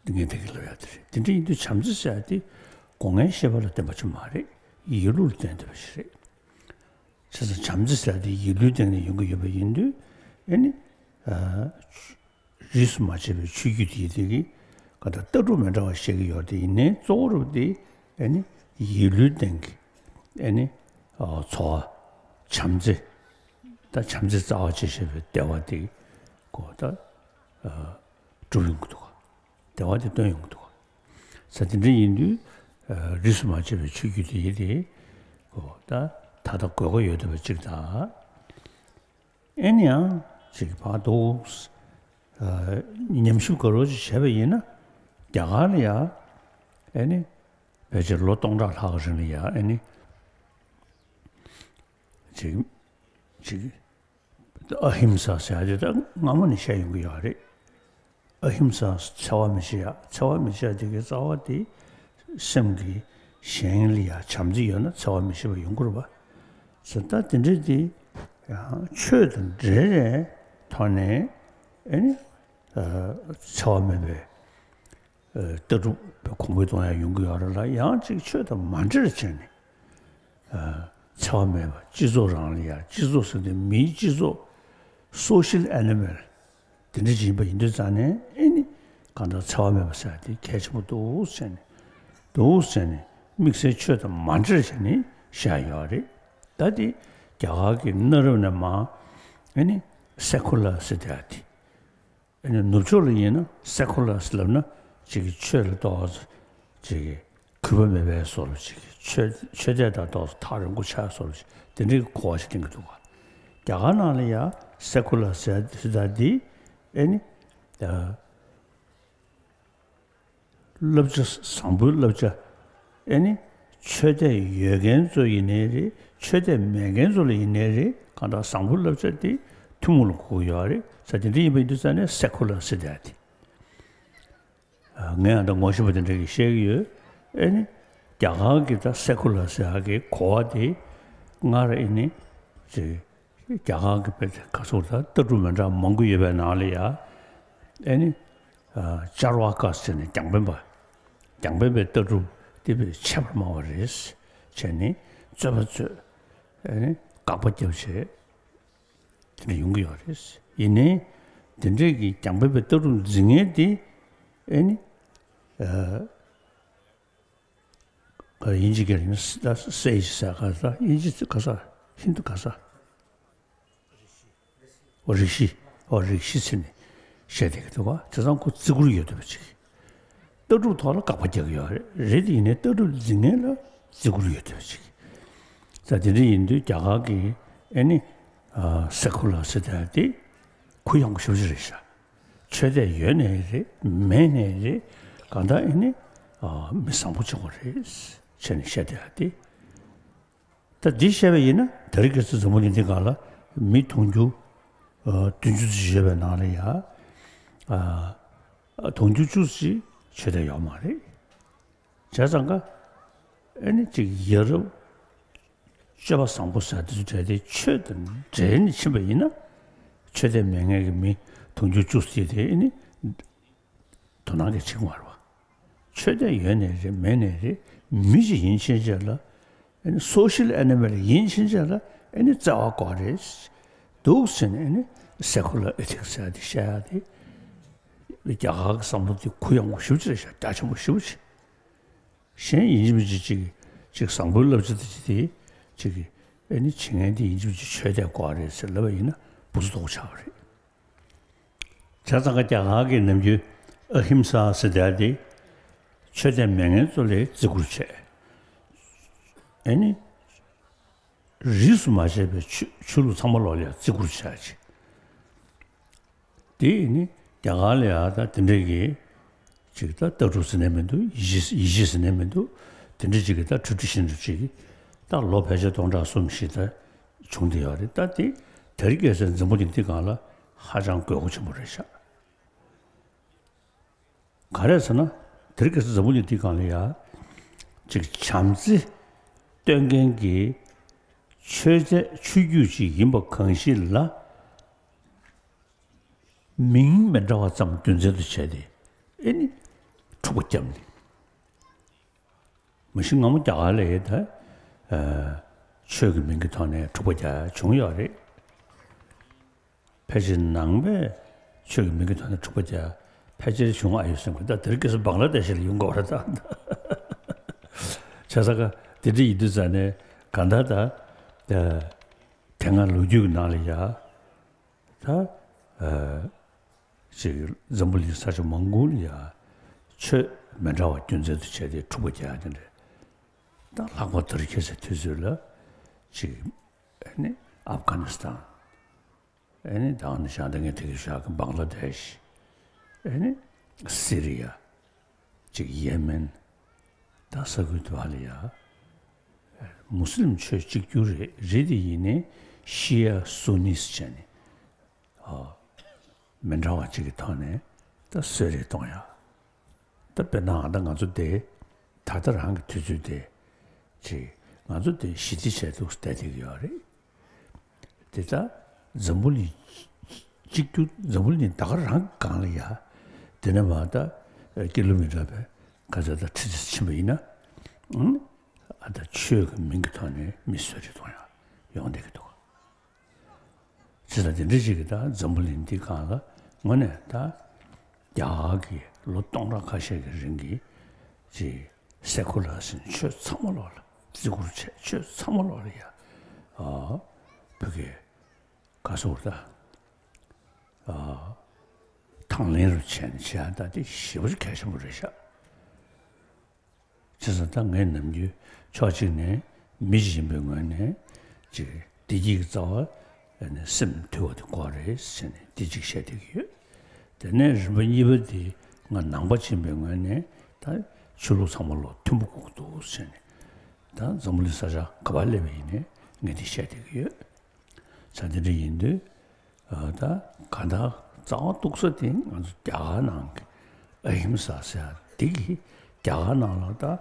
ག། ངས་དེ་གི་ལབ་ཡ་དེ་རེད། དེ་འདྲ་ཡིན་དུས་བྱམས་བརྩེ་ཟེར་ཡ་དེ་སྒོ་ལྔའི་ཤེས་པ་ལ་བརྟེན་པ་ཅིག་མ་རེད། ཡིད་བློ་ལ་བརྟེན་བསྡད་པ་ཞིག་རེད། བྱས་ཙང་བྱམས་བརྩེ་ཟེར་ཡ་དེ་ཡིད་བློའི་སྟེང་ནས་ཡོང་གི་ཡོད་པ་ཡིན་དུས་ཨེ་ནི་ཨ་རིས་སུ་མ་ཆད་པའི་ཆོས་བརྒྱུད་དེ་དེ་གི་ག་ད་ལྟ་གྲུབ་མི་འདྲ་བ་བཤད་ཀྱི་ཡོད་དེ་ཡིན་ནའི་གཙོ་བོ་རུ་དེ་ཨེ་ནི་ཡིད་བློའི་སྟེང་གི་ཨེ་ནི་ཨ་ཚོར་བ་བྱམས་བརྩེ་ད་བྱམས་བརྩེ་རྩ་བ་ཅེས་བཤད་པའི་བདེ་བ་དེ་གོ་ད་ཨ་སྒྲུབ་ཡོང་གི་འདུག་ག། བདེ་བ་དེ་སྟོན་ཡོང་གི་འདུག་ག། ས་དེ་འདྲ་ཡིན་དུས་ཨ་རིས་སུ་མ་ཆད་པའི་ཆོས་བརྒྱུད་དེ་ཡི་དེ་གོ་ད་ད་ལྟ་དགོས་མཁོ་ཡོད་བསྡད་པ་ཅིག་དང་། ཨེ་ནི་ཡང་ཅིག་བར་དུ་ཨ་ཉམས་ཞིབ་ག་རོ་ཅིག་བྱས་པ་ཡིན་ན་རྒྱ་གར་ལ་ཡ་ཨེ་ནི་ཕལ་ཆེར་ལོ་སྟོང་ཕྲག་ལྷག་གི་རིང་ལ་ཡ་ཨེ་ནི་ཅིག་ཅིག་ཨ་ཧིམ་ས་ཟེར་ཡ་དེ་ད་སྔ་མོ་ནས་བཤད་ཡོང་གི་ཡོད་རེད། ཨ་ཧིམ་ས་འཚེ་བ་མི་བྱེད་ཡ། འཚེ་བ་མི་བྱེད་ཡ་དེ་གའི་རྩ་བ་དེ་སེམས་ཀྱི་གཞན་ལ་ཡ་བྱམས་བརྩེ་ཡོད་ན་འཚེ་བ་མི་བྱེད་པ་ཡོང་གི་རེད་པ། ཟེར་ད་དེ་འདྲ་དེ་ཡང་ཆོས་དང་འབྲེལ་བའི་ཐོག་ནས་ཨེ་ནི་ཨ་འཚེ་བ་མེད་པའི་ཨ་ལྟ་གྲུབ་གོང་འཕེལ་གཏོང་ཡ་ཡོང་གི་ཡོད་རེད་ལ། ཡང་ཅིག་ཆོས་དང་མ་འབྲེལ་བྱས་ནས་ཨ་འཚེ་བ་མེད་པ་སྤྱི་ཚོགས་རང་ལ་ཡ་སྤྱི་ཚོགས་ཟེར་དུས་མིའི་སྤྱི་ཚོགས་social animal དེ་འདྲ་ཅིག་ཡིན་པ་ཡིན་དུས་ཙང་ནས་ཨེ་ནི་གང་ལྟར་འཚེ་བ་མེད་པ་ཟེར་ཡ་དེ་གལ་ཆེན་པོ་འདུག་ཟེར་ནས་འདུག་ཟེར་ནས་དམིགས་བསལ་ཆོས་དང་མ་འབྲེལ་བྱས་ནས་བཤད་ཡོད་རེད། ད་དེ་རྒྱ་གར་གྱི་གནའ་རབས་ནས་མ་ཨེ་ནི་secular ཟེར་དེ་ཡ་དེ། ཨ་ནི་ནུབ་ཕྱོགས་ལ་ཡིན་ན་secular ལབ་ན་ཅིག་གི་ཆོས་ལ་ཏོག་ཙམ་ཅིག་གི་གུས་པ་མེད་པའི་བཟོ་འདྲ་ཅིག་གི་ཆོས་ཆོས་དད་དང་ཏོག་ཙམ་ཐག་རིང་པོ་ཆགས་བཟོ་འདྲ་ཅིག་དེ་འདྲའི་གི་གོ་བ་ཞིག་གཏིང་གི་འདུག་ག། རྒྱ་གར་ནང་ལ་ཡང་secular ཟེར་ཟེར་ད་འདི་ཨ་ནི་ཨ། བསླབ་བྱ་བཟང་པོའི་བསླབ་བྱ། ཨེ་ནི། ཆོས་དད་ཡོད་མཁན་ཚོ་ཡིན་ནའི་རེད། ཆོས་དད་མེད་མཁན་ཚོ་ལ་ཡིན་ནའི་རེད། གང་ལྟར་བཟང་པོའི་བསླབ་བྱ་དེ་ཐུན་མོང་ལ་གོ་གི་ཡོད་རེད། ས་དེ་འདྲ་ཡིན་པ་ཡིན་དུས་ཙང་ནས་སེ་ཁུ་ལར་ཟེར་ཡ་དེ། ཨ། ངས་ཨ་ད་ངོ་ཤེས་པ་དེ་འདྲ་གིས་བཤད་ཀྱི་ཡོད། ཨེ་ནི། རྒྱ་གར་གྱི་ད་སེ་ཁུ་ལར་ཟེར་ཡ་གི་གོ་བ་དེ་སྔར་ཨེ་ནི། ཅིག་རྒྱ་གར་གྱི་དཔེ་དེ་ག་ཚོད་ད་ལྟ་གྲུབ་མི་འདྲ་མང་པོ་ཡོད་པའི་ནང་ལ་ཡ། ཨེ་ནི། ཨ། ཅར་ཝ་ཀ་ཟེར་ནས་རྒྱང་འཕེན་པ། རྒྱང་འཕེན་པའི་ལྟ་གྲུབ་དེ་དཔེ་ཆེ་བར་སྨྲ་བ་རེད། བྱས་ནས་རྩོད་པ་རྩོད། ཨེ་ནི། དགག་པ་རྒྱབ་བྱས། དེ་འདྲ་ཡོང་གི་ཡོད་རེད། ཡིན་ནའི། དེ་འདྲའི་གི་རྒྱང་འཕེན་པའི་ལྟ་གྲུབ་འཛིན་མཁན་དེ། ཨེ་ནི། ཨ། དབྱིན་ཇི་སྐད་ལ་ཡིན་ན་ས་སེ་ཇི་ཟེར་ག་ས། དབྱིན་ཇི་ག་ས། ཧིན་དུ་ག་ས། རིགས་བཞི། ཨོ་རིགས་བཞི་ཟེར་ནས་བཤད་བསྡད་ཀྱི་འདུག་ག་དེ་ཚང་ཁོ་བརྩི་བཀུར་ཡོད་བསྡད་པ་ཅིག་ལྟ་གྲུབ་ཐོག་ལ་དགག་པ་རྒྱག་གི་ཡོད་རེད། རེད་དེ་ཡིན་ནའི་ལྟ་གྲུབ་འཛིན་མཁན་ལ་བརྩི་བཀུར་ཡོད་བསྡད་པ་ཅིག་ད་དེ་འདྲ་ཡིན་དུས་རྒྱ་གར་གྱི་ཨེ་ནི་ཨ་སེ་ཁུ་ལར་ཟེར་བསྡད་དེ་གུ་ཡངས་པོ་ཞེ་པོ་ཅིག་རེད་ཤག་ཆོས་དད་ཡོད་ནའི་རེད། མེད་ནའི་རེད། གང་ལྟར་ཨེ་ནི་ཨ་མི་བཟང་པོ་ཅིག་ཁོ་རེད་བྱས་ནས་བཤད་བསྡད་ཡ་དེ། ད་འདི་བཤད་པ་ཡིན་ན་དེ་རིང་ཁ་སང་འཛམ་བུ་གླིང་འདི་སྒང་ལ་མི་དུང་ཕྱུར་ཨ་བདུན་ཅུ་ཙམ་ཡོད་པའི་ནང་ལ་ཡ་ཨ་དུང་ཕྱུར་བཅུ་ཙམ་ཆོས་དད་ཡོད་མ་རེད། བྱས་ཙང་ཀ་ཨེ་ནི་ཅིག་ཡ་རབས་སྤྱོད་པ་བཟང་པོ་ཟེར་དེ་ཚོ་གྲས་དེ་ཆོས་དང་འབྲེལ་ནས་ཕྱིན་པ་ཡིན་ན་ཆོས་དད་མེད་མཁན་གྱི་མི་དུང་ཕྱུར་བཅུ་ཙམ་དེ་ཨེ་ནི་དོ་སྣང་གི་བྱེད་ཀྱི་མ་རེད་པ། ཆོས་དད་ཡོད་ནའི་རེད། མེད་ནའི་རེད། མི་ཞིག་ཡིན་ཕྱིན་ཆད་ལ་ཨེ་ནི་སོ་ཤལ་ཨེ་ནི་མལ་ཡིན་ཕྱིན་ཆད་ལ་ཨེ་ནི་བརྩེ་བ་དགོས་རེད་འདུག་ཟེར་ནས་ཨེ་ནི་སེ་ཁུ་ལར་ཨེ་ཐིག་སི་ཟེར་ཡ་དེ་བཤད་ཡ་དེ་རྒྱ་གར་གྱི་བསམ་བློ་དེ་གུ་ཡངས་པོ་ཞེ་པོ་ཅིག་རེད་ཤག་རྒྱ་ཆེན་པོ་ཞེ་པོ་ཅིག་གཞན་ཡིན་གཅིག་མིན་གཅིག་ཅིག་ཅིག་བཟང་པོའི་བསླབ་བྱ་དེ་ཅིག་དེ་ཅིག་ཨེ་ནི་བྱེད་མཁན་དེ་ཡིན་གཅིག་མིན་གཅིག་ཆོས་དད་དགོས་རེད་ཟེར་ལབ་པ་ཡིན་ན་བུ་ཚོ་ལྟོགས་ཆགས་པ་རེད། བྱས་ཙང་ཀ་རྒྱ་གར་གྱི་ནམ་རྒྱུན་ཨ་ཧིམ་ས་ཟེར་བསྡད་དེ་ཆོས་དད་མེད་མཁན་ཚོ་ལ་བརྩི་བཀུར་བྱས། ཨེ་ནི་རིས་སུ་མ་ཆད་པའི་ཆོས་ཆོས་ལུགས་ཚང་མ་ལོག་ལ་བརྩི་བཀུར་བྱས་ཅིག་དེ་ནི་རྒྱ་གར་ལ་ཡང་ད་དེ་འདྲ་གི་ཅིག་ད་ལྟ་གྲུབ་ཟེར་ནས་མི་འདུག་ཡེ་ཤེས་ཡེ་ཤེས་ཟེར་ནས་མི་འདུག་དེ་འདྲ་ཅིག་གི་ད་ཊེ་རེ་ཌི་ཤན་རུ་ཅིག་ད་ལོ་ཕལ་ཆེར་སྟོང་ཕྲག་གསུམ་བཞི་ད་བྱུང་བསྡད་ཡོད་རེད། ད་དེ་དེ་རིང་ཁ་སང་འཛམ་བུ་གླིང་འདི་སྒང་ལ་ཧ་ཅང་དགོས་མཁོ་ཆེན་པོ་རེད་ཤག་ག་རེ་ཟེར་ན་དེ་རིང་ཁ་སང་འཛམ་བུ་གླིང་འདི་སྒང་ལ་ཡ་ཅིག་བྱམས་བརྩེ་སྟོན་མཁན་གྱི་ཆོས་དད་ཆོས་བརྒྱུད་ཅིག་ཡིན་པ་གང་ཞིག་ལ། མིང་མི་འདྲ་བ་ཙམ་རྒྱུ་མཚན་དུ་བྱས་ཏེ་ཨེ་ནི་འཁྲུག་པ་བརྒྱབ་ནས། མ་གཞི་སྔ་མོ་རྒྱ་གར་ལ་ཡོད་ད་ཨ་ཆོས་ཀྱི་མིང་གི་ཐོག་ནས་འཁྲུག་པ་རྒྱག་བྱུང་ཡོད་རེད། ཕལ་ཆེར་ནང་པས་ཆོས་ཀྱི་མིང་གི་ཐོག་ནས་འཁྲུག་པ་རྒྱག་ཕལ་ཆེར་བྱུང་ཨ་ཡོད་བསམ་གི། ད་དེ་རིང་ཁ་སང་བང་ལ་དེ་ཤི་ལ་ཡོང་དགོས་རེད་ད། བྱས་ཙང་ཀ་དེ་འདྲ་ཡིན་དུས་ཙང་ནས་གང་ལྟར་ད་ཨ་དེ་སྔ་ལོ་རྒྱུས་ཀྱི་ནང་ལ་ཡ། ད་ཨ་ཅིག་འཛམ་བུ་གླིང་ས་ཆ་མང་པོ་ལ་ཡ་ཆོས་མི་འདྲ་བ་རྒྱུ་མཚན་དུ་བྱས་ཏེ་འཁྲུག་པ་རྒྱག་ཡ་དེ་འདྲ། ད་ལྷག་པར་དེ་རིང་ཁ་སང་དུས་ཚོད་ལ་ཅིག་ཨ་ནི་ཨབ་གྷ་ནི་སི་ཐན། ཨ་ནི་ད་ནི་བཞག་ད་ངས་དེ་གི་བཞག་གི་བང་ལ་དེ་ཤི། ཨ་ནི་སི་རི་ཡ། ཅིག་ཡེ་མེན། ད་ས་ཁུལ་དུ་བ་ལ་ཡ། མུ་སི་ལིམ་ཆོས་གཅིག་གྱུར་རེད། རེད་དེ་ཡིན་ནའི་ཤི་ཡ་སུ་ནི་ཟེར་བྱས་ནས་ཨ་མི་འདྲ་བ་གཅིག་གི་ཐོག་ནས་ད་གསོད་རེས་གཏོང་ཡ། ད་དཔེར་ན་ཨ་ད་ང་ཚོ་དེ་ད་ལྟ་རང་གི་དུས་ཚོད་དེ་ཅིག་ང་ཚོ་དེ་ཞི་བདེ་བྱས་འདུག་བསྡད་བསྡད་ཀྱི་ཡོད་རེད། དེ་ད་འཛམ་བུ་གླིང་གཅིག་གྱུར་འཛམ་བུ་གླིང་ད་ག་རང་སྒང་ལ་ཡ། དེ་ནས་མ་ད་ཀི་ལོ་མི་ཊར་བས་ག་ཚོད་ད་ཁྲི་ཚོད་ཕྱིན་པ་ཡིན་ན། ཨ་ད་ཆོས་ཀྱི་མིང་གི་ཐོག་ནས་མི་གསོད་རེས་གཏོང་ཡ་ཡོང་བསྡད་ཀྱི་འདུག་བྱས་ཙང་དེ་འདྲ་ཞིག་གིས་ད་འཛམ་བུ་གླིང་འདི་སྒང་ལ་དངོས་གནས་ད་རྒྱ་གར་གྱི་ལོ་སྟོང་ཕྲག་ཁ་ཤས་ཀྱི་རིང་གི་ཅིག་སེ་ཁུ་ལར་ཟེར་ཆོས་ཚང་མ་ལོག་ལ་བརྩི་བཀུར་བྱས། ཆོས་ཚང་མ་ལོག་ལ་ཡ་ཨ་བོད་སྐད་ག་སོགས་ད་ཨ་དང་ལེན་རུ་བྱས་ནས་བྱས་ཡ་ད་དེ་ཞེ་པོ་ཅིག་གལ་ཆེན་པོ་རེད་ཤག་བྱས་ཙང་ད་ངས་ནམ་རྒྱུན་ཕྱོགས་གཅིག་ནས་མི་ཞིག་ཡིན་པའི་ངོས་ནས་ཅིག་བདེ་སྐྱིད་ཀྱི་རྩ་བ་ནས་སེམས་དུལ་བ་དེ་དགོས་རེད་ཟེར་ནས་དེ་གཅིག་བཤད་བསྡད་ཀྱི་ཡོད། དེ་ནས་རིམ་པ་གཉིས་པ་དེ་ང་ནང་པ་ཅིག་ཡིན་པའི་ངོས་ནས་ད་ཆོས་ལུགས་ཚང་མ་ལོག་མཐུན་པོ་དགོས་ཀྱི་འདུག་ཟེར་ནས་ད་འཛམ་བུ་གླིང་ས་ཆ་ག་པར་སླེབས་པ་ཡིན་ནའི་ངས་དེ་བཤད་བསྡད་ཀྱི་ཡོད། ས་དེ་འདྲ་ཡིན་དུས། ཨ་ད་གང་ལྟར་རྩ་བ་གཏུག་ས་དེ་ང་ཚོ་རྒྱ་གར་ནང་གི་ཨ་ཧིམ་ས་ཟེར་ཡ་འདི་གི་རྒྱ་གར་ནང་ལ་ད་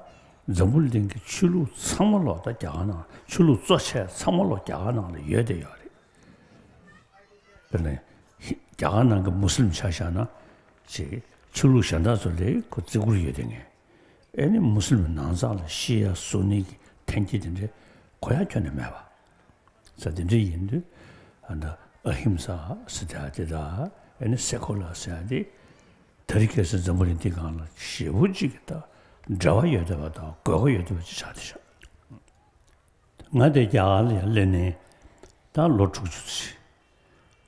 འཛམ་བུ་གླིང་གི་ཆོས་ལུགས་ཚང་མ་ལོག་ད་རྒྱ་གར་ནང་ཆོས་ལུགས་གཙོ་ཆེ་ཚང་མ་ལོག་རྒྱ་གར་ནང་ལ་ཡོད་བསྡད་ཡོད་རེད། དཔེར་ན་རྒྱ་གར་ནང་གི་མུ་སི་ལིམ་ཆ་བཞག་ན་ཅིག་ཆོས་ལུགས་གཞན་དག་ཚོ་ལས་ཁོ་བརྩི་བཀུར་ཡོད་བསྡད་མཁན། ཨེ་ནི་མུ་སི་ལིམ་ནང་ཚང་ལ་ཤི་ཡ་སུ་ནི་གི་འཐེན་འཁྱེར་དེ་འདྲའི་གོ་ཡ་ཁྱོན་ནས་མེད་པ། ས་དེ་འདྲ་ཡིན་དུས་ཨ་ནི་ཨ་ཧིམ་ས་ཟེར་ཡ་དེ་དང་ཨེ་ནི་སེ་ཁོ་ལ་ཟེར་ཡ་དེ་དེ་རིང་ཁ་སང་འཛམ་བུ་གླིང་འདི་སྒང་ལ་ཞེ་པོ་ཅིག་གི་ད་འབྲེལ་བ་ཡོད་བསྡད་པ་དང་དགོས་མཁོ་ཡོད་བསྡད་པ་ཅིག་ཆགས་བསྡད་ཤག་ང་དེ་རྒྱ་གར་ལ་ཡར་སླེབས་ནས་ད་ལོ་དྲུག་ཅུ་ཙམ།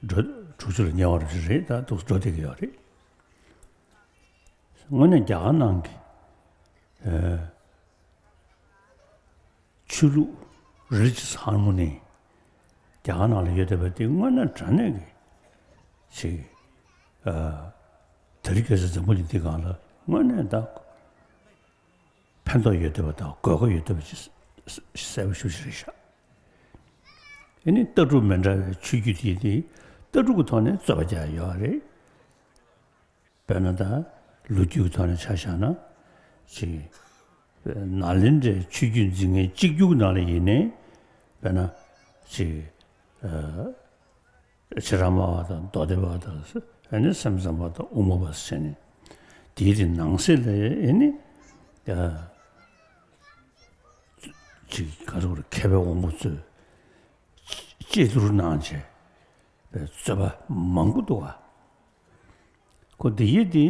འགྲོ་དྲུག་ཅུ་ལ་ཉེ་བ་རེད། ད་འདུག་འགྲོ་བསྡད་ཀྱི་ཡོད་རེད། དངོས་གནས་རྒྱ་གར་ནང་གི་ཨ་ཆོས་ལུགས་religious harmony རྒྱ་གར་ནང་ལ་ཡོད་བསྡད་པ་དེ་དངོས་གནས་དྲང་གནས་ཀྱི་ཅིག་ཨ་དེ་རིང་ཁ་སང་འཛམ་བུ་གླིང་འདི་སྒང་ལ་དངོས་གནས་ད་ཕན་ཐོགས་ཡོད་བསྡད་པ་དང་དགོས་མཁོ་ཡོད་བསྡད་པ་ཅིག་གསལ་པོ་ཞེ་པོ་ཅིག་རེད་ཤག་ཨ་ནི་ལྟ་གྲུབ་མི་འདྲ་བའི་ཆོས་བརྒྱུད་དེ་དེ་ལྟ་གྲུབ་ཀྱི་ཐོག་ནས་རྩོད་པ་རྒྱག་ཡོད་རེད། དཔེར་ན་ད་ལོ་རྒྱུས་ཀྱི་ཐོག་ནས་ཆ་བཞག་ན་ཅིག་ནཱ་ལེནྡྲའི་ཆོས་བརྒྱུད་འཛིན་མཁན་གཅིག་གྱུར་ནང་ལ་ཡིན་ནའི་དཔེར་ན་ཅིག་ཨ་ཕྱི་ར་མ་བ་དང་མདོ་སྡེ་པ་དང་ཨ་ནི་སེམས་ཙམ་པ་དང་དབུ་མ་པ་ཟེར་ནས་དེའི་རིང་ནང་གསེས་ལ་ཨ་ནི་ཨ་ཅིག་ག་རེ་ཟེར་མཁས་པའི་དབང་པོ་ཚོས་དཔྱད་བསྡུར་གནང་བྱས་རྩོད་པ་མང་པོ་འདུག་ག་ཁོ་འདི་ཡིན་དེ་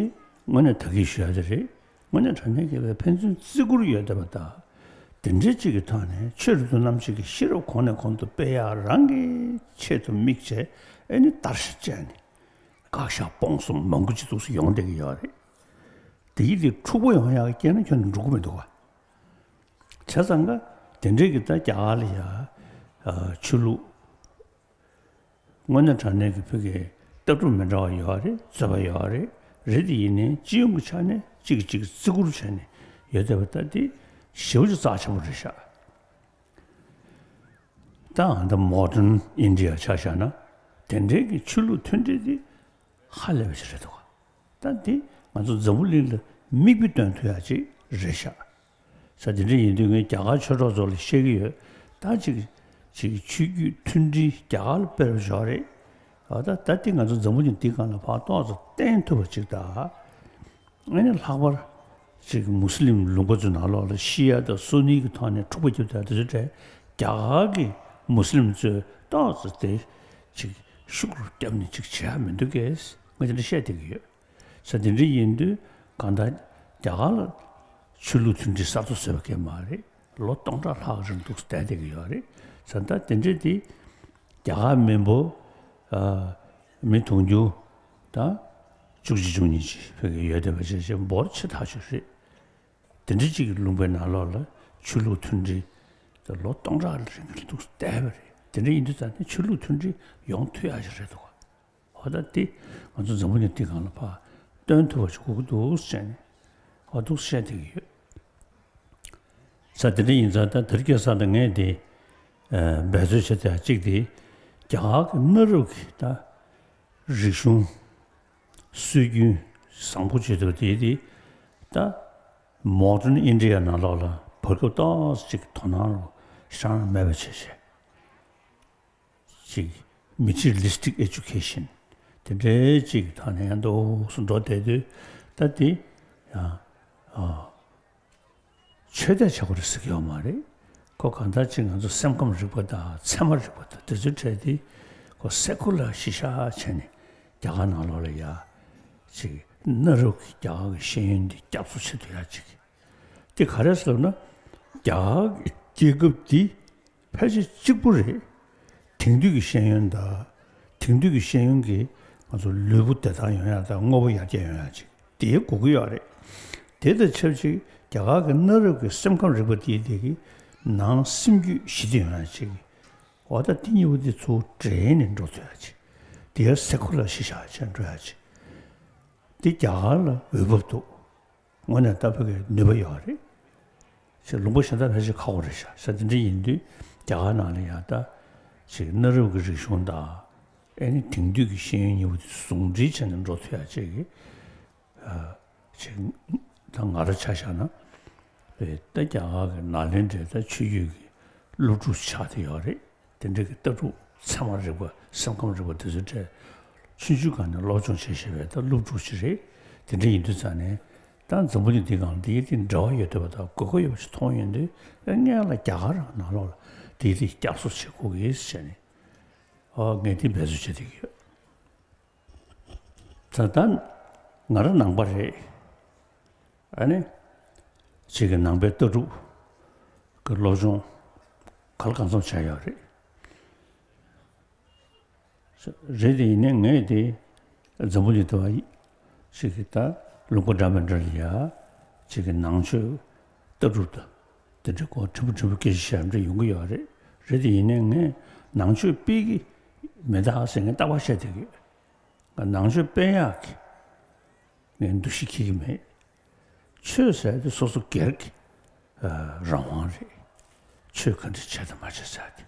དངོས་གནས་ད་གིན་ཞུ་ཡ་དེ་རེད། དངོས་གནས་དྲང་གནས་ཀྱི་ཕན་ཚུན་བརྩི་བཀུར་ཡོད་བསྡད་པ་དང་། དེ་འདྲའི་གཅིག་གི་ཐོག་ནས་ཆོས་རིག་པ་རྣམས་ཅིག་གི་ཤེས་རབ་གོང་ནས་གོང་དུ་སྤེལ་ཡ་རང་གི་ཆེད་དུ་དམིགས་བྱས་ཨ་ནི་དར་ཞིང་རྒྱས་ནས་དཀར་ཞག་སྤོང་གསུམ་མང་པོ་ཅིག་འདུག་སེ་ཡོང་བསྡད་ཀྱི་ཡོད་རེད། དེ་ཡིན་དེ་འཁྲུག་པོ་ཡོང་ཡ་གི་རྐྱེན་ནི་ཁྱོན་ནས་འགྲོ་གི་མི་འདུག་ག་བྱས་ཙང་ཀ་དེ་འདྲའི་གི་ད་རྒྱ་གར་ལ་ཡ་ཆོས་ལུགས་དངོས་གནས་དྲང་གནས་ཀྱི་བོད་ཀྱི་ལྟ་གྲུབ་མི་འདྲ་བ་ཡོད་རེད། རྩོད་པ་ཡོད་རེད། རེད་དེ་ཡིན་ནའི་སྤྱི་ཡོངས་ཀྱི་ཆ་ནས་གཅིག་གིས་གཅིག་བརྩི་བཀུར་བྱས་ནས་ཡོད་བསྡད་པ་ད་དེ་ཞེ་པོ་ཅིག་རྩ་ཆེན་པོ་རེད་ཤག་ད་ཨ་ད་modern India ཆ་བཞག་ན་དེ་འདྲའི་གི་ཆོས་ལུགས་མཐུན་སྒྲིལ་དེ་ཧ་ལས་པ་ཞིག་རེད་འདུག་ག་ད་འདི་ང་ཚོ་འཛམ་བུ་གླིང་ལ་མིག་དཔེ་སྟོན་ཐུབ་ཡ་ཅིག་རེད་ཤག་ས་དེ་འདྲ་ཡིན་དུས་ངས་རྒྱ་གར་ཆོས་གྲོགས་ཚོ་ལ་བཤད་ཀྱི་ཡོད། ད་ཅིག་ཅིག་ཆོས་བརྒྱུད་མཐུན་སྒྲིལ་རྒྱ་གར་ལ་སྤེལ་བ་ཞོག་རེད། ཨ་ད་ད་འདི་ང་ཚོ་འཛམ་བུ་གླིང་འདི་སྒང་ལ་ཕར་ཏོག་ཙམ་བསྟན་ཐུབ་པ་ཅིག་དང་། ཨ་ནི་ལྷག་པར་ཅིག་མུ་སི་ལིམ་ལུང་པ་ཚོའི་ནང་ལོགས་ལ་ཤི་ཡ་དང་སུ་ནི་གི་ཐོག་ནས་འཁྲུག་པ་རྒྱབ་དང་དེ་ཚོའི་གྲས་རྒྱ་གར་གྱི་མུ་སི་ལིམ་ཚོས་ཏོག་ཙམ་དེ་ཅིག་ཤུགས་རུ་བརྒྱབ་ནས་ཅིག་བྱེད་ཡ་མི་འདུག་གས། ང་དེ་འདྲ་བཤད་བསྡད་ཀྱི་ཡོད། ས་དེ་འདྲ་ཡིན་དུས་གང་ལྟར་རྒྱ་གར་ལ་ཆོས་ལུགས་མཐུན་སྒྲིལ་གསར་གཏོད་བཟོས་པ་གས་མ་རེད། ལོ་སྟོང་ཕྲག་ལྷག་རིང་འདུག་བསྡད་བསྡད་ཀྱི་ཡོད་རེད། ས་ད་དེ་འདྲ་དེ་རྒྱ་གར་མི་འབོར་ཨ་མི་དུང་ཕྱུར་དང་བཅུ་གཅིག་བཅུ་གཉིས་ཅིག་ཕ་གི་ཡོད་བསྡད་པ་བྱས་བྱས་འབོར་ཆེ་ཐག་ཆོད་རེད། དེ་འདྲ་གཅིག་གི་ལུང་པའི་ནང་ལོགས་ལ་ཆོས་ལུགས་མཐུན་སྒྲིལ་དེ་ལོ་སྟོང་ཕྲག་རིང་ལ་འདུག་བསྡད་པ་རེད། དེ་འདྲ་ཡིན་དུས་ཙང་ནས་ཆོས་ལུགས་མཐུན་སྒྲིལ་ཡོང་ཐུབ་ཡག་ཞིག་རེད་འདུག་ག་འོ་ད་དེ་ང་ཚོ་འཛམ་བུ་གླིང་འདི་སྒང་ལ་ཕར་སྟོན་ཐུབ་པ་ཞིག་དགོས་ཀྱི་འདུག་ཟེར་ནས་འོ་འདུག་བཤད་བསྡད་ཀྱི་ཡོད། ས་དེ་འདྲ་ཡིན་ཙང་ད་དེ་རིང་ཁ་སང་ད་ངས་དེ་ཨ་འབད་རྩོལ་བྱེད་ཐུབ་ཡག་གཅིག་དེ་རྒྱ་གར་གྱི་གནའ་རབས་ཀྱི་ད་རིག་གཞུང་སྲོལ་རྒྱུན་བཟང་པོ་བྱེད་ཐུབ་དེ་དེ་ད་Modern India ནང་ལོགས་ལ་བར་སྐབས་ཏོག་ཙམ་ཅིག་དོ་སྣང་རུ་ཤར་མེད་པ་བྱས་བྱས། ཅིག་materialistic education དེ་འདྲའི་ཅིག་ཐོག་ནས་ཡང་འདུག་སེ་འགྲོ་བསྡད་དུས་ད་དེ་ཡང་ཨ་ཆོས་དད་བྱེད་དགོས་རེད་ཟེར་གྱི་ཡོད་མ་རེད། ཁོ་གང་ལྟར་ཅིག་ང་ཚོ་སེམས་ཁམས་རིག་པ་དང་ཚད་མ་རིག་པ་དང་དེ་ཚོའི་གྲས་དེ་ཁོ་སེ་ཀུ་ལར་གཞི་བཞག་བྱས་ནས་རྒྱ་གར་ནང་ལོགས་ལ་ཡ་ཅིག་གནའ་རབས་ཀྱི་རྒྱ་གར་གྱི་ཤེས་ཡོན་འདི་བསྐྱར་གསོ་བྱེད་ཐུབ་ཡ་ཅིག་དེ་ག་རེ་ཟེར་ན། རྒྱ་གར་གྱི་རྒྱལ་ཁབ་འདི་ཕལ་ཆེར་གཅིག་པུ་རེད། དེང་དུས་ཀྱི་ཤེས་ཡོན་དང་། དེང་དུས་ཀྱི་ཤེས་ཡོན་གྱིས་ང་ཚོ་ལུས་པོ་བདེ་ཐང་ཡོང་ཡག་དང་དངོས་པོ་ཡར་རྒྱས་ཡོང་ཡག་ཅིག་དེ་དགོས་ཀྱི་ཡོད་རེད། དེ་དང་ཆབས་ཅིག་རྒྱ་གར་གྱི་གནའ་རབས་ཀྱི་སེམས་ཁམས་རིག་པ་དེ་དེ་གི་ནང་སེམས་རྒྱུད་ཞི་བདེ་ཡོང་ཡག་ཅིག་འོ་ད་དེ་གཉིས་པོ་དེ་ཚུར་འདྲེས་ནས་འགྲོ་ཐུབ་ཡག་ཅིག་དེ་ཡར་སེ་ཀུ་ལར་གཞི་བཞག་བྱས་འགྲོ་ཡག་ཅིག་དེ་རྒྱ་གར་ལ་འོས་བབ་འདུག་དངོས་གནས་ལྟ་བུ་གི་ནུས་པ་ཡོད་རེད། ཞེས་ལུང་པ་གཞན་དག་ཕལ་ཆེར་ཁག་པོ་རེད་ཤག་ས་དེ་འདྲ་ཡིན་དུས་རྒྱ་གར་ནང་ལ་ཡང་ད་ཅིག་གནའ་རབས་ཀྱི་རིག་གཞུང་དང་ཨེ་ནི་དེང་དུས་ཀྱི་ཤེས་ཡོན་གཉིས་པོ་དེ་ཟུང་འབྲེལ་བྱས་ནས་འགྲོ་ཐུབ་ཡག་ཅིག་གི་ཅིག་ད་ང་རང་ཆ་བཞག་ན་ད་རྒྱ་གར་གྱི་ནཱ་ལེནྡྲའི་ད་ཆོས་བརྒྱུད་ཀྱི་སློབ་ཕྲུག་ཆགས་བསྡད་ཡོད་རེད། དེ་འདྲ་གི་ལྟ་གྲུབ་ཚད་མ་རིག་པ་སེམས་ཁམས་རིག་པ་དེ་ཚོའི་གྲས་ཆུང་ཆུང་སྒང་ནས་སློབ་སྦྱོང་བྱས་བཞིན་པའི་ད་སློབ་ཕྲུག་ཅིག་རེད། དེ་འདྲ་ཡིན་དུས་ཙང་ནས་ད་འཛམ་བུ་གླིང་འདིའི་སྒང་ལ་འདི་ཡི་འབྲེལ་བ་ཡོད་བསྡད་པ་དང་དགོས་མཁོ་ཡོད་པ་ཞིག་མཐོང་ཡོང་དུས་སྔོན་ལ་རྒྱ་གར་རང་ནང་ལོགས་ལ་འདི་ཡི་བསྐྱར་གསོ་བྱེད་དགོས་ཀྱི་ཟེར་ནས་ཨ་ངས་འདི་འབད་རྩོལ་བྱེད་བསྡད་ཀྱི་ཡོད། ད་ལྟ་ང་རང་ནང་པ་རེད། ཨ་ནི་ཅིག་གི་ནང་པའི་ལྟ་གྲུབ་ཀྱི་སློབ་སྦྱོང་ག་ལ་གང་འཚམ་བྱས་ཡོད་རེད། རེད་དེ་ཡིན་ནའི་ངས་དེ་འཛམ་བུ་གླིང་དུ་བ་ཅིག་གི་ད་ལུང་པ་འདྲ་མི་འདྲ་ལ་ཡ་ཅིག་གི་ནང་ཆོས་ལྟ་གྲུབ་དང་དེ་འདྲ་གོ་ཕྲན་བུ་ཕྲན་བུ་སྐད་ཆ་བཤད་འདྲ་ཡོང་གི་ཡོད་རེད། རེད་དེ་ཡིན་ནའི་ངས་ནང་ཆོས་སྤེལ་གི་མི་འདུག་ཟེར་ངས་རྟག་པར་བཤད་བསྡད་ཀྱི་ཡོད། ནང་ཆོས་སྤེལ་ཡག་གི་ངས་འདུ་ཤེས་འཁྱེར་གྱི་མེད། ཆོས་ཟེར་དེ་སོ་སོ་སྒེར་གྱི་ཨ་རང་དབང་རེད། ཆོས་ག་འདྲ་བྱས་དང་མ་བྱས་ཟེར་དེ།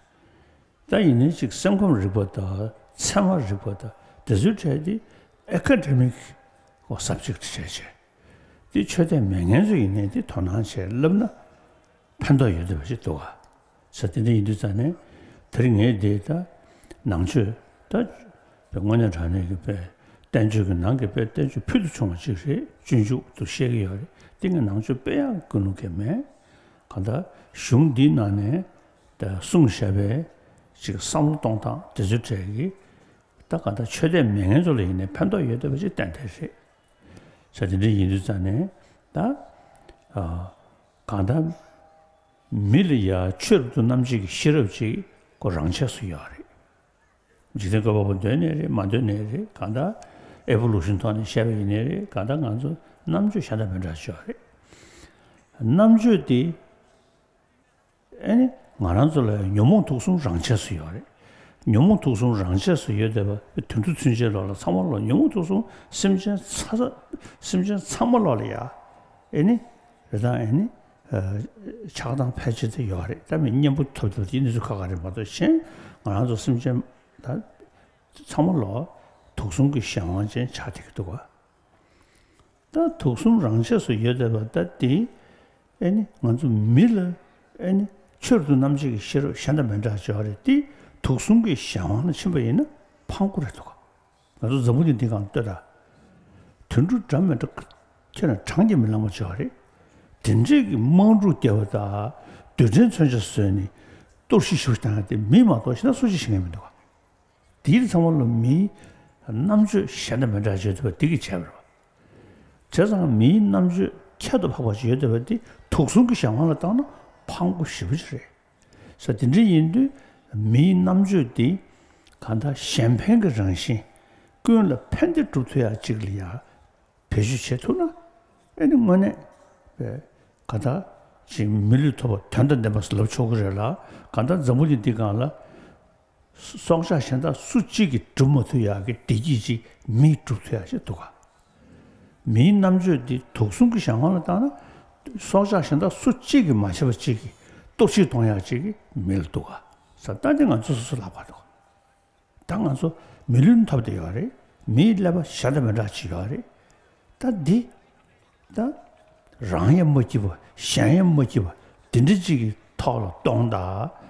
ད་ཡིན་ནའི་ཅིག་སེམས་ཁམས་རིག་པ་དང་ཚད་མ་རིག་པ་དང་དེ་ཚོའི་གྲས་དེ་ཨེ་ཀ་ཌེ་མིག་གི་སབ་ཇེག་བྱས་བྱས། དེ་ཆོས་དད་མེད་མཁན་ཚོ་ཡིན་ནའི་དེ་དོ་སྣང་བྱས་བསླབ་ན་ཕན་ཐོགས་ཡོད་བསྡད་པ་ཞིག་འདུག་ག་ས་དེ་འདྲ་ཡིན་དུས་ཙང་ནས་དེ་རིང་ངས་དེ་ད་ནང་ཆོས་ད་དངོས་གནས་དྲང་གནས་ཀྱི་དཔེ་བསྟན་བཅོས་ཀྱི་ནང་གི་དཔེ་བསྟན་བཅོས་ཕུལ་དུ་བྱུང་བ་ཅིག་རེད། སྤྱོད་འཇུག་ཏུ་བཤད་ཀྱི་ཡོད་རེད། དེ་ངས་ནང་ཆོས་སྤེལ་ཡག་ཀུན་སློང་གི་མེད། གང་ལྟར་གཞུང་འདིའི་ནང་ནས་ད་གསུངས་བཞག་པའི་ཅིག་བསམ་བློ་གཏོང་སྟངས་དེ་ཚོའི་གྲས་ཀྱི་ད་གང་ལྟར་ཆོས་དད་མེད་མཁན་ཚོ་ལ་ཡིན་ནའི་ཕན་ཐོགས་ཡོད་བསྡད་པ་ཅིག་ཏན་ཏན་རེད། ས་དེ་འདྲ་ཡིན་དུས་ཙང་ནས་ད་ཨ་གང་ལྟར་མི་ལ་ཡ་ཆོས་རབ་ཏུ་རྣམ་འབྱེད་ཀྱི་ཤེས་རབ་ཅིག་ཁོ་རང་ཆས་སུ་ཡོད་རེད། འཇིག་རྟེན་བཀོད་པ་པོ་འདོད་ནའི་རེད་མ་འདོད་ནའི་རེད། གང་ལྟར་ཨེ་བོ་ལུ་ཤན་ཐོག་ནས་བཤད་པ་ཡིན་ནའི་རེད། གང་ལྟར་ང་ཚོ་རྣམ་དཔྱོད་གཞན་དང་མི་འདྲ་ཅིག་ཡོད་རེད། རྣམ་དཔྱོད་དེ་ཨེ་ནི་ང་རང་ཚོ་ལ་ཉོན་མོངས་དུག་གསུམ་རང་ཆས་སུ་ཡོད་རེད། ཉོན་མོངས་དུག་གསུམ་རང་ཆས་སུ་ཡོད་བསྡད་པ་དུད་འགྲོ་ཚུན་ཆད་ལོག་ལ་ཚང་མ་ལོག་ཉོན་མོངས་དུག་གསུམ་སེམས་ཅན་ཚ་སེམས་ཅན་ཚང་མ་ལོག་ལ་ཡ་ཨེ་ནི་རེད་དང་ཨེ་ནི་ཆགས་སྡང་ཕལ་ཆེར་དེ་ཡོད་རེད། ད་མི་གཉེན་པོ་ཐོབ་ཐུབ་དེ་གནས་ཚུལ་ཁག་ཁག་རེད་མ་གཏོགས་གཞན་ང་རང་ཚོ་སེམས་ཅན་ད་ཚང་མ་ལོག་དུག་གསུམ་གྱི་གཞན་དབང་ཅན་ཆགས་བསྡད་ཀྱི་འདུག་ག་ད་དུག་གསུམ་རང་ཆས་སུ་ཡོད་བསྡད་པ་ད་དེ་ཨེ་ནི་ང་ཚོ་མི་ལ་ཨེ་ནི་ཆོས་རབ་ཏུ་རྣམ་འབྱེད་ཀྱི་ཤེས་རབ་གཞན་དང་མི་འདྲ་ཅིག་ཡོད་རེད། དེ་དུག་གསུམ་གྱི་གཞན་དབང་ལ་ཕྱིན་པ་ཡིན་ན་ཕངས་པོ་རེད་འདུག་ག་ང་ཚོ་འཛམ་བུ་གླིང་འདི་སྒང་ལྟོས་དང་། དུད་འགྲོ་འདྲ་མི་འདྲ་ཁྱེད་རང་གྲངས་ཀྱིས་མི་ལང་བ་ཅིག་ཡོད་རེད། དེ་འདྲས་ཀྱི་དམངས་ཕྲུག་སྐྱེ་བ་དང་རྡུལ་ཕྲན་མཚོན་ཆ་བཟོས་ནས་གཏོར་བཤིག་ཞིག་བཏང་ཡ་དེ་མི་མ་གཏོགས་གཞན་དག་སུ་གཅིག་བྱེད་མཁན་མི་འདུག་ག་དེའི་ཚང་མ་ལ་མིའི་རྣམ་དཔྱོད་གཞན་དང་མི་འདྲ་བྱེད་ཐུབ་པ་དེ་གིས་བྱས་པ་རེད་བ། བྱས་ཙང་མིའི་རྣམ་དཔྱོད་ཁྱད་དུ་འཕགས་པ་ཞིག་ཡོད་བསྡད་པ་དེ་དུག་གསུམ་གྱི་གཞན་དབང་ལ་བཏང་ན་ཕངས་པོ་ཞེ་པོ་ཅིག་རེད། ས་དེ་འདྲ་ཡིན་དུས་མིའི་རྣམ་དཔྱོད་དེ་གང་ལྟར་གཞན་ཕན་གྱི་རང་བཞིན་ཀུན་ལ་ཕན་བདེ་སྒྲུབ་ཐུབ་ཡག་ཅིག་ལ་ཡང་བེད་སྤྱོད་བྱེད་ཐུབ་ན་ཨེ་ནི་དངོས་གནས་པའི་གང་ལྟར་ཅིག་མི་ལུས་ཐོབ་པ་དོན་དང་ལྡན་པ་ཟེར་ལབ་ཆོག་གི་རེད་ལ། གང་ལྟར་འཛམ་བུ་གླིང་འདི་སྒང་ལ་སྲོག་ཆགས་གཞན་དག་སུ་གཅིག་གིས་སྒྲུབ་མ་ཐུབ་ཡག་གི་བདེ་སྐྱིད་ཅིག་མིས་སྒྲུབ་ཐུབ་ཡག་ཅིག་འདུག་ག་མིའི་རྣམ་དཔྱོད་འདི་དུག་གསུམ་གྱི་གཞན་དབང་ལ་བཏང་ན་སྲོག་ཆགས་གཞན་དག་སུ་གཅིག་གིས་མ་བྱས་པ་གཅིག་གིས་གཏོར་བཤིག་གཏོང་ཡག་ཅིག་གི་མི་ལ་འདུག་ག་ས་ད་འདི་ང་ཚོ་སོ་སོ་ལག་པར་འདུག་ད་ང་ཚོ་མི་ལུས་ཐོབ་བསྡད་ཡོད་རེད། མིའི་ཀླད་པ་གཞན་དང་མི་འདྲ་ཅིག་ཡོད་རེད། ད་འདི་ད་རང་ཡང་མ་སྐྱིད་པ་གཞན་ཡང་མ་སྐྱིད་པ་འདི་འདྲ་ཅིག་གི་ཐོག་ལ་གཏོང་དང་།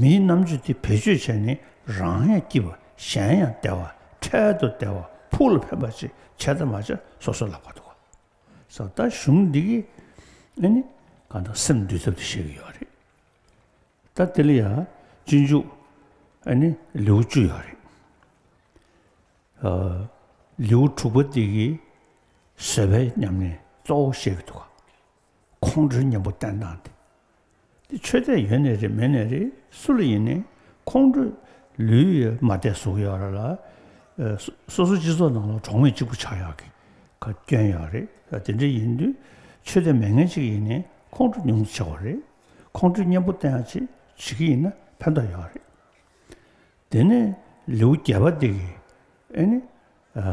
མིའི་རྣམ་དཔྱོད་དེ་བེད་སྤྱོད་བྱས་ནས་རང་ཡང་སྐྱིད་པ་གཞན་ཡང་བདེ་བ་འཕྲལ་དུ་བདེ་བ་ཕུགས་ལ་ཕན་པ་ཅིག་བྱས་དང་མ་བྱས་སོ་སོ་ལག་པར་འདུག་ག་ས་ད་གཞུང་འདི་གིས་ཨ་ནི་གང་ལྟར་སེམས་འདུལ་ཐབས་དེ་བཤད་ཀྱི་ཡོད་རེད། ད་དེ་ལ་ཡང་སྤྱོད་འཇུག་ཨ་ནི་ལེའུ་བཅུ་ཡོད་རེད། ཨ་ལེའུ་དྲུག་པ་དེ་གི་བཟོད་པའི་ཉམས་ལེན་གཙོ་བོ་བཤད་ཀྱི་འདུག་ག་ཁོང་ཁྲོའི་གཉེན་པོ་བསྟེན་སྟངས་དེ། དེ་ཆོས་དད་ཡོད་ནའི་རེད་མེད་ནའི་རེད། སུ་ལ་ཡིན་ནའི་ཁོང་ཁྲོས་ལུས་ཡོད་མ་བསྡད་བཟོ་གི་ཡོད་རེད་ལ། ཨ་སོ་སོ་སྤྱི་ཚོགས་ནང་ལ་གྲོགས་མེད་གཅིག་པུ་ཆགས་ཡག་གི་ཁ་སྐྱོན་ཡོད་རེད། ད་དེ་འདྲ་ཡིན་དུས་ཆོས་དད་མེད་མཁན་ཅིག་ཡིན་ནའི་ཁོང་ཁྲོ་ཉུང་དུ་ཆགས་པ་རེད། ཁོང་ཁྲོའི་གཉེན་པོ་བསྟེན་ཡག་ཅིག་བྱེད་ཀྱི་ཡིན་ན་ཕན་ཐོགས་ཡོད་རེད། དེ་ནས་ལེའུ་བརྒྱད་པ་དེ་གི་ཨེ་ནི་ཨ་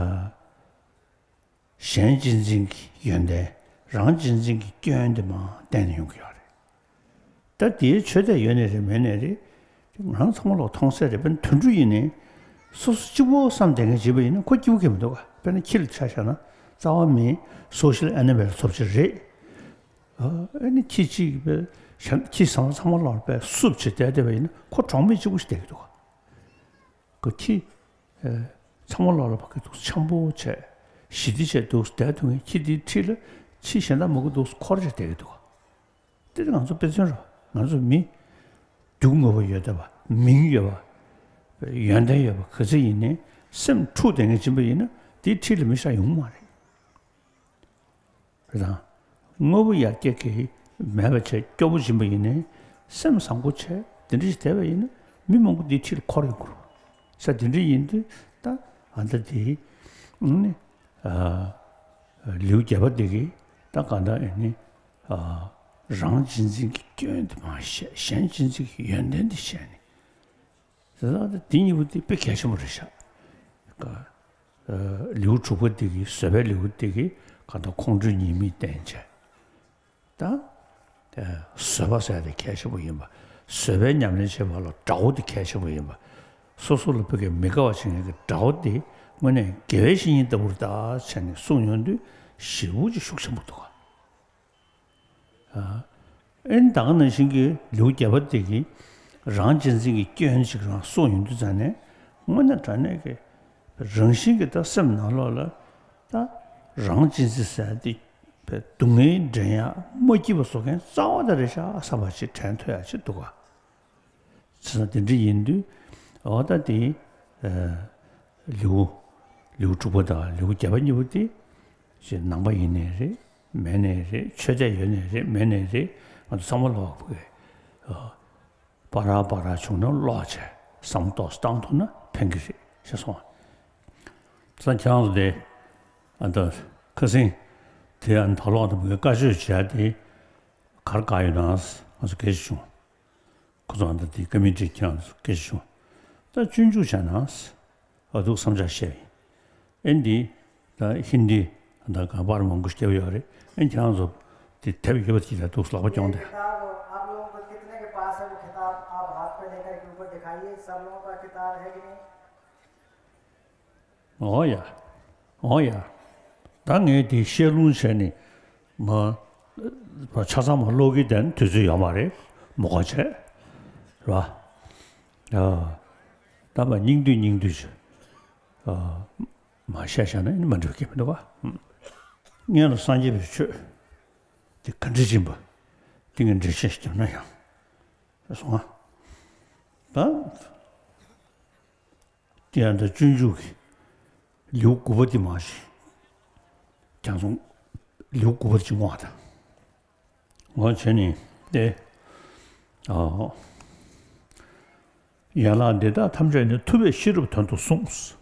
གཞན་གཅེས་འཛིན་གྱི་ཡོན་ཏན་རང་གཅེས་འཛིན་གྱི་སྐྱོན་དེ་མར་བསྟན་ནས་ཡོང་གི་ཡོད་རེད། ད་དེའི་ཆོས་དད་ཡོད་ནའི་རེད་མེད་ནའི་རེད། ང་རང་ཚང་མ་ལོག་མཐོང་གསལ་རེད། དཔེར་ན་དུད་འགྲོ་ཡིན་ནའི་སོ་སོ་གཅིག་པོ་བསམ་བསྡད་མཁན་བྱེད་པ་ཡིན་ན་ཁོ་སྐྱིད་པོ་གང་ཡང་མི་འདུག་ག་དཔེར་ན་ཁྱི་ལ་ཆ་བཞག་ན་རྩ་བ་མེད་སོ་ཤལ་ཨེ་ནི་མལ་ཚོ་ཅིག་རེད། ཨ་ཨེ་ནི་ཁྱི་གཅིག་པས་གཞན་ཁྱི་ཚང་མ་ཚང་མ་ལོག་པས་སུབ་བྱས་བསྡད་བསྡད་པ་ཡིན་ན་ཁོ་གྲོགས་མེད་གཅིག་པུ་ཞིག་བསྡད་ཀྱི་འདུག་ག་ཁོ་ཁྱི་ཨེ་ཚང་མ་ལོག་ལ་ཕ་གི་འདུག་འཆམ་པོ་བྱས་ཞི་བདེ་བྱས་འདུག་བསྡད་ཐུབ་མཁན་ཁྱི་དེའི་འཁྲིས་ལ་ཁྱི་གཞན་དག་མང་པོ་འདུག་འཁོར་བྱས་བསྡད་ཀྱི་འདུག་ག་དེ་ང་ཚོ་དཔེ་མཚོན་རེད། ང་ཚོ་མི་རྒྱུ་དངོས་པོ་ཡོད་བསྡད་པ་མིང་ཡོད་པ་ཡོན་ཏན་ཡོད་པ་ག་ཚོད་ཡིན་ནའི་སེམས་འཁྲུག་བསྡད་མཁན་ཡིན་པ་ཡིན་ན་དེའི་འཁྲིས་ལ་མི་ཤ་ཡོང་མ་རེད། རེད་དང་། དངོས་པོ་ཡར་སྐྱེ་གི་མེད་པ་བྱས་སྐྱོ་པོ་ཡིན་པ་ཡིན་ནའི་སེམས་བཟང་པོ་བྱས་དེ་འདྲ་ཞིག་བསྡད་པ་ཡིན་ན་མི་མང་པོ་དེའི་འཁྲིས་ལ་འཁོར་ཡོང་གི་རེད། ས་དེ་འདྲ་ཡིན་དུས་ད་ཨ་ད་དེ་ནི་ཨ་ལེའུ་བརྒྱད་པ་དེ་གི་ད་གང་ལྟར་ཨེ་ནི་ཨ་རང་གཅེས་འཛིན་གྱི་སྐྱོན་དེ་མ་བཤད། གཞན་གཅེས་འཛིན་གྱི་ཡོན་ཏན་དེ་བཤད་ནས། དེ་དག་དེ་གཉིས་པོ་དེ་དཔེ་གལ་ཆེན་པོ་རེད་ཤག་ལེའུ་དྲུག་པ་དེ་གི་བཟོད་པའི་ལེའུ་དེ་གི་གང་ལྟར་ཁོང་ཁྲོའི་ཉེས་དམིགས་བསྟན་བྱས། ད། བཟོད་པ་ཟེར་ཡ་དེ་གལ་ཆེན་པོ་ཡིན་པ། བཟོད་པའི་ཉམས་ལེན་བྱེད་པ་ལ་དགྲ་བོ་དེ་གལ་ཆེན་པོ་ཡིན་པ། སོ་སོ་ལ་ཕ་གིའི་མི་དགའ་བ་བྱེད་མཁན་གྱི་དགྲ་བོ་དེ་དངོས་གནས་དགེ་བའི་བཤེས་གཉེན་ལྟ་བུར་གདའ་བྱས་ནས་གསུངས་ཡོང་དུས་ཞེ་པོ་ཅིག་ཤུགས་ཆེན་པོ་འདུག་ག་ཨ་ཨེ་ནི་ད་ག་ནང་བཞིན་གྱི་ལེའུ་བརྒྱད་པ་དེ་གིས་རང་གཅེས་འཛིན་གྱི་སྐྱོན་ཅིག་རང་གསུངས་ཡོང་དུས་ཙང་ནས་དངོས་གནས་དྲང་གནས་ཀྱི་རང་བཞིན་གྱི་ད་སེམས་ནང་ལོགས་ལ་ད་རང་གཅེས་འཛིན་ཟེར་ཡ་དེ་སྡུག་བསྔལ་འདྲེན་ཡ་མ་སྐྱིད་པ་བཟོ་མཁན་རྩ་བ་དེ་རེད་ཤག་བསམ་པ་ཞིག་དྲན་ཐུབ་ཡ་ཅིག་འདུག་ག་བྱས་ཙང་དེ་འདྲ་ཡིན་དུས་འོ་ད་དེ་ཨ་ལེའུ་ལེའུ་དྲུག་པ་དང་ལེའུ་བརྒྱད་པ་གཉིས་པོ་དེ་ཅིག་ནང་པ་ཡིན་ནའི་རེད། མེད་ནའི་རེད། ཆོས་དད་ཡོད་ནའི་རེད། མེད་ནའི་རེད། ང་ཚོ་ཚང་མ་ལོག་གི་ཨ། བར་བར་བྱུང་ན་ཀློག་བྱས་བསམ་བློ་ཏོག་ཙམ་བཏང་ཐུབ་ན་ཕན་གྱི་རེད་ཤག་སོང་། ས་ཁྱེད་རང་ཚོ་དེ་ཨ་ད་ཁ་སེང་དེ་ཨ་ད་ལོག་དང་བཀའ་ཆོས་བྱས་དེ་གར་བཀག་ཡོད་ན་ང་ཚོ་སྐད་ཆ་བྱུང་། ཁོ་ཚོ་ཨ་ད་དེ་ཀ་མི་ཊི་ཁྱེད་རང་ཚོ་སྐད་ཆ་བྱུང་། ད་སྤྱོད་འཇུག་བྱས་ན། ཨ་འདུག་བསམ་འཆར་བཤད་ཡིན། ཨེ་འདི་ད་ཧིན་དི་ད་ག་པར་མང་པོ་ཞིག་བརྒྱབ་ཡོད་རེད། ཨེ་ཁྱེད་རང་ཚོ་དེ་དེབ་ཡོད་པ་དེ་ལ་འདུག་ལག་པ་རྐྱོང་དེ། किताब आप लोगों को कितने के पास है वो किताब आप हाथ पे लेकर के ऊपर दिखाइए। सब लोगों का किताब है कि नहीं? ཨོ་ཡ། ཨོ་ཡ། ད་ངས་དེ་བཤད་ལུང་བྱས་ནས་མ་ཆ་ཚང་མ་ཀློག་གི་དེ་དུས་ཚོད་ཡོད་མ་རེད། མོ་ག་བྱས་ར། ཨ་ད་མ་སྙིང་བསྡུས་སྙིང་བསྡུས་བྱས། ཨ་མ་བཤད་བཞག་ན་ནི་མ་འགྲིག་གི་མི་འདུག་ག་སྔོན་ལ་སངས་རྒྱས་པའི་ཆོས་དེ་ག་འདྲ་ཡིན་པ་དེ་ངས་འགྲེལ་བཤད་ཞིག་བརྒྱབ་ན་ཡང་སོང་ང་། ད་དེ་ཡང་ད་སྤྱོད་འཇུག་གི་ལེའུ་དགུ་པ་དེ་མ་ཤེས་ཀྱང་སོང་། ལེའུ་དགུ་པ་དེ་ཅིག་བསྔོག་དང་། འོ་བྱས་ནས་དེ། ཨ། ཡན་ལག་འདི་དག་ཐམས་ཅད་ནི་ཐུབ་པས་ཤེས་རབ་དོན་དུ་གསུངས།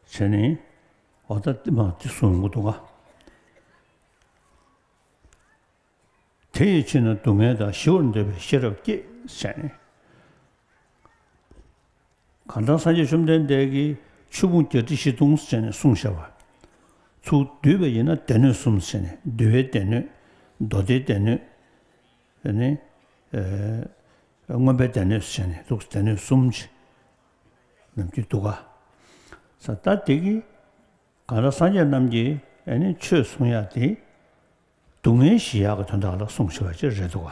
བྱས་ནས་འོ་ད་དེ་མ་དེ་གསུང་གི་འདུག་ག་དེ་ཡི་ཕྱིར་ན་སྡུག་བསྔལ་དང་ཞི་བར་འདོད་པའི་ཤེས་རབ་བསྐྱེད་བྱས་ནས། གང་ལྟར་སངས་རྒྱས་བཅོམ་ལྡན་འདས་ཀྱིས་ཆོས་ཕུང་བརྒྱད་ཁྲི་བཞི་སྟོང་ཟེར་ནས་གསུངས་བཞག་པ། ཚུར་བསྡུས་པ་ཡིན་ན་སྡེ་སྣོད་གསུམ་ཟེར་ནས་འདུལ་བའི་སྡེ་སྣོད། མདོ་སྡེའི་སྡེ་སྣོད། ཨ་ནི། ཨ། མངོན་པའི་སྡེ་སྣོད་ཟེར་ནས་འདུག་སྡེ་སྣོད་གསུམ་ཅིག་ནམ་རྒྱུན་འདུག་ག་ས་ད་དེ་གི་གང་ལྟར་སངས་རྒྱས་རྣམས་ཀྱིས་ཨ་ནི་ཆོས་གསུང་ཡག་དེ། སྡུག་བསྔལ་ཞི་ཡག་གི་དོན་དག་ལ་གསུངས་བཞག་པ་ཅིག་རེད་འདུག་ག་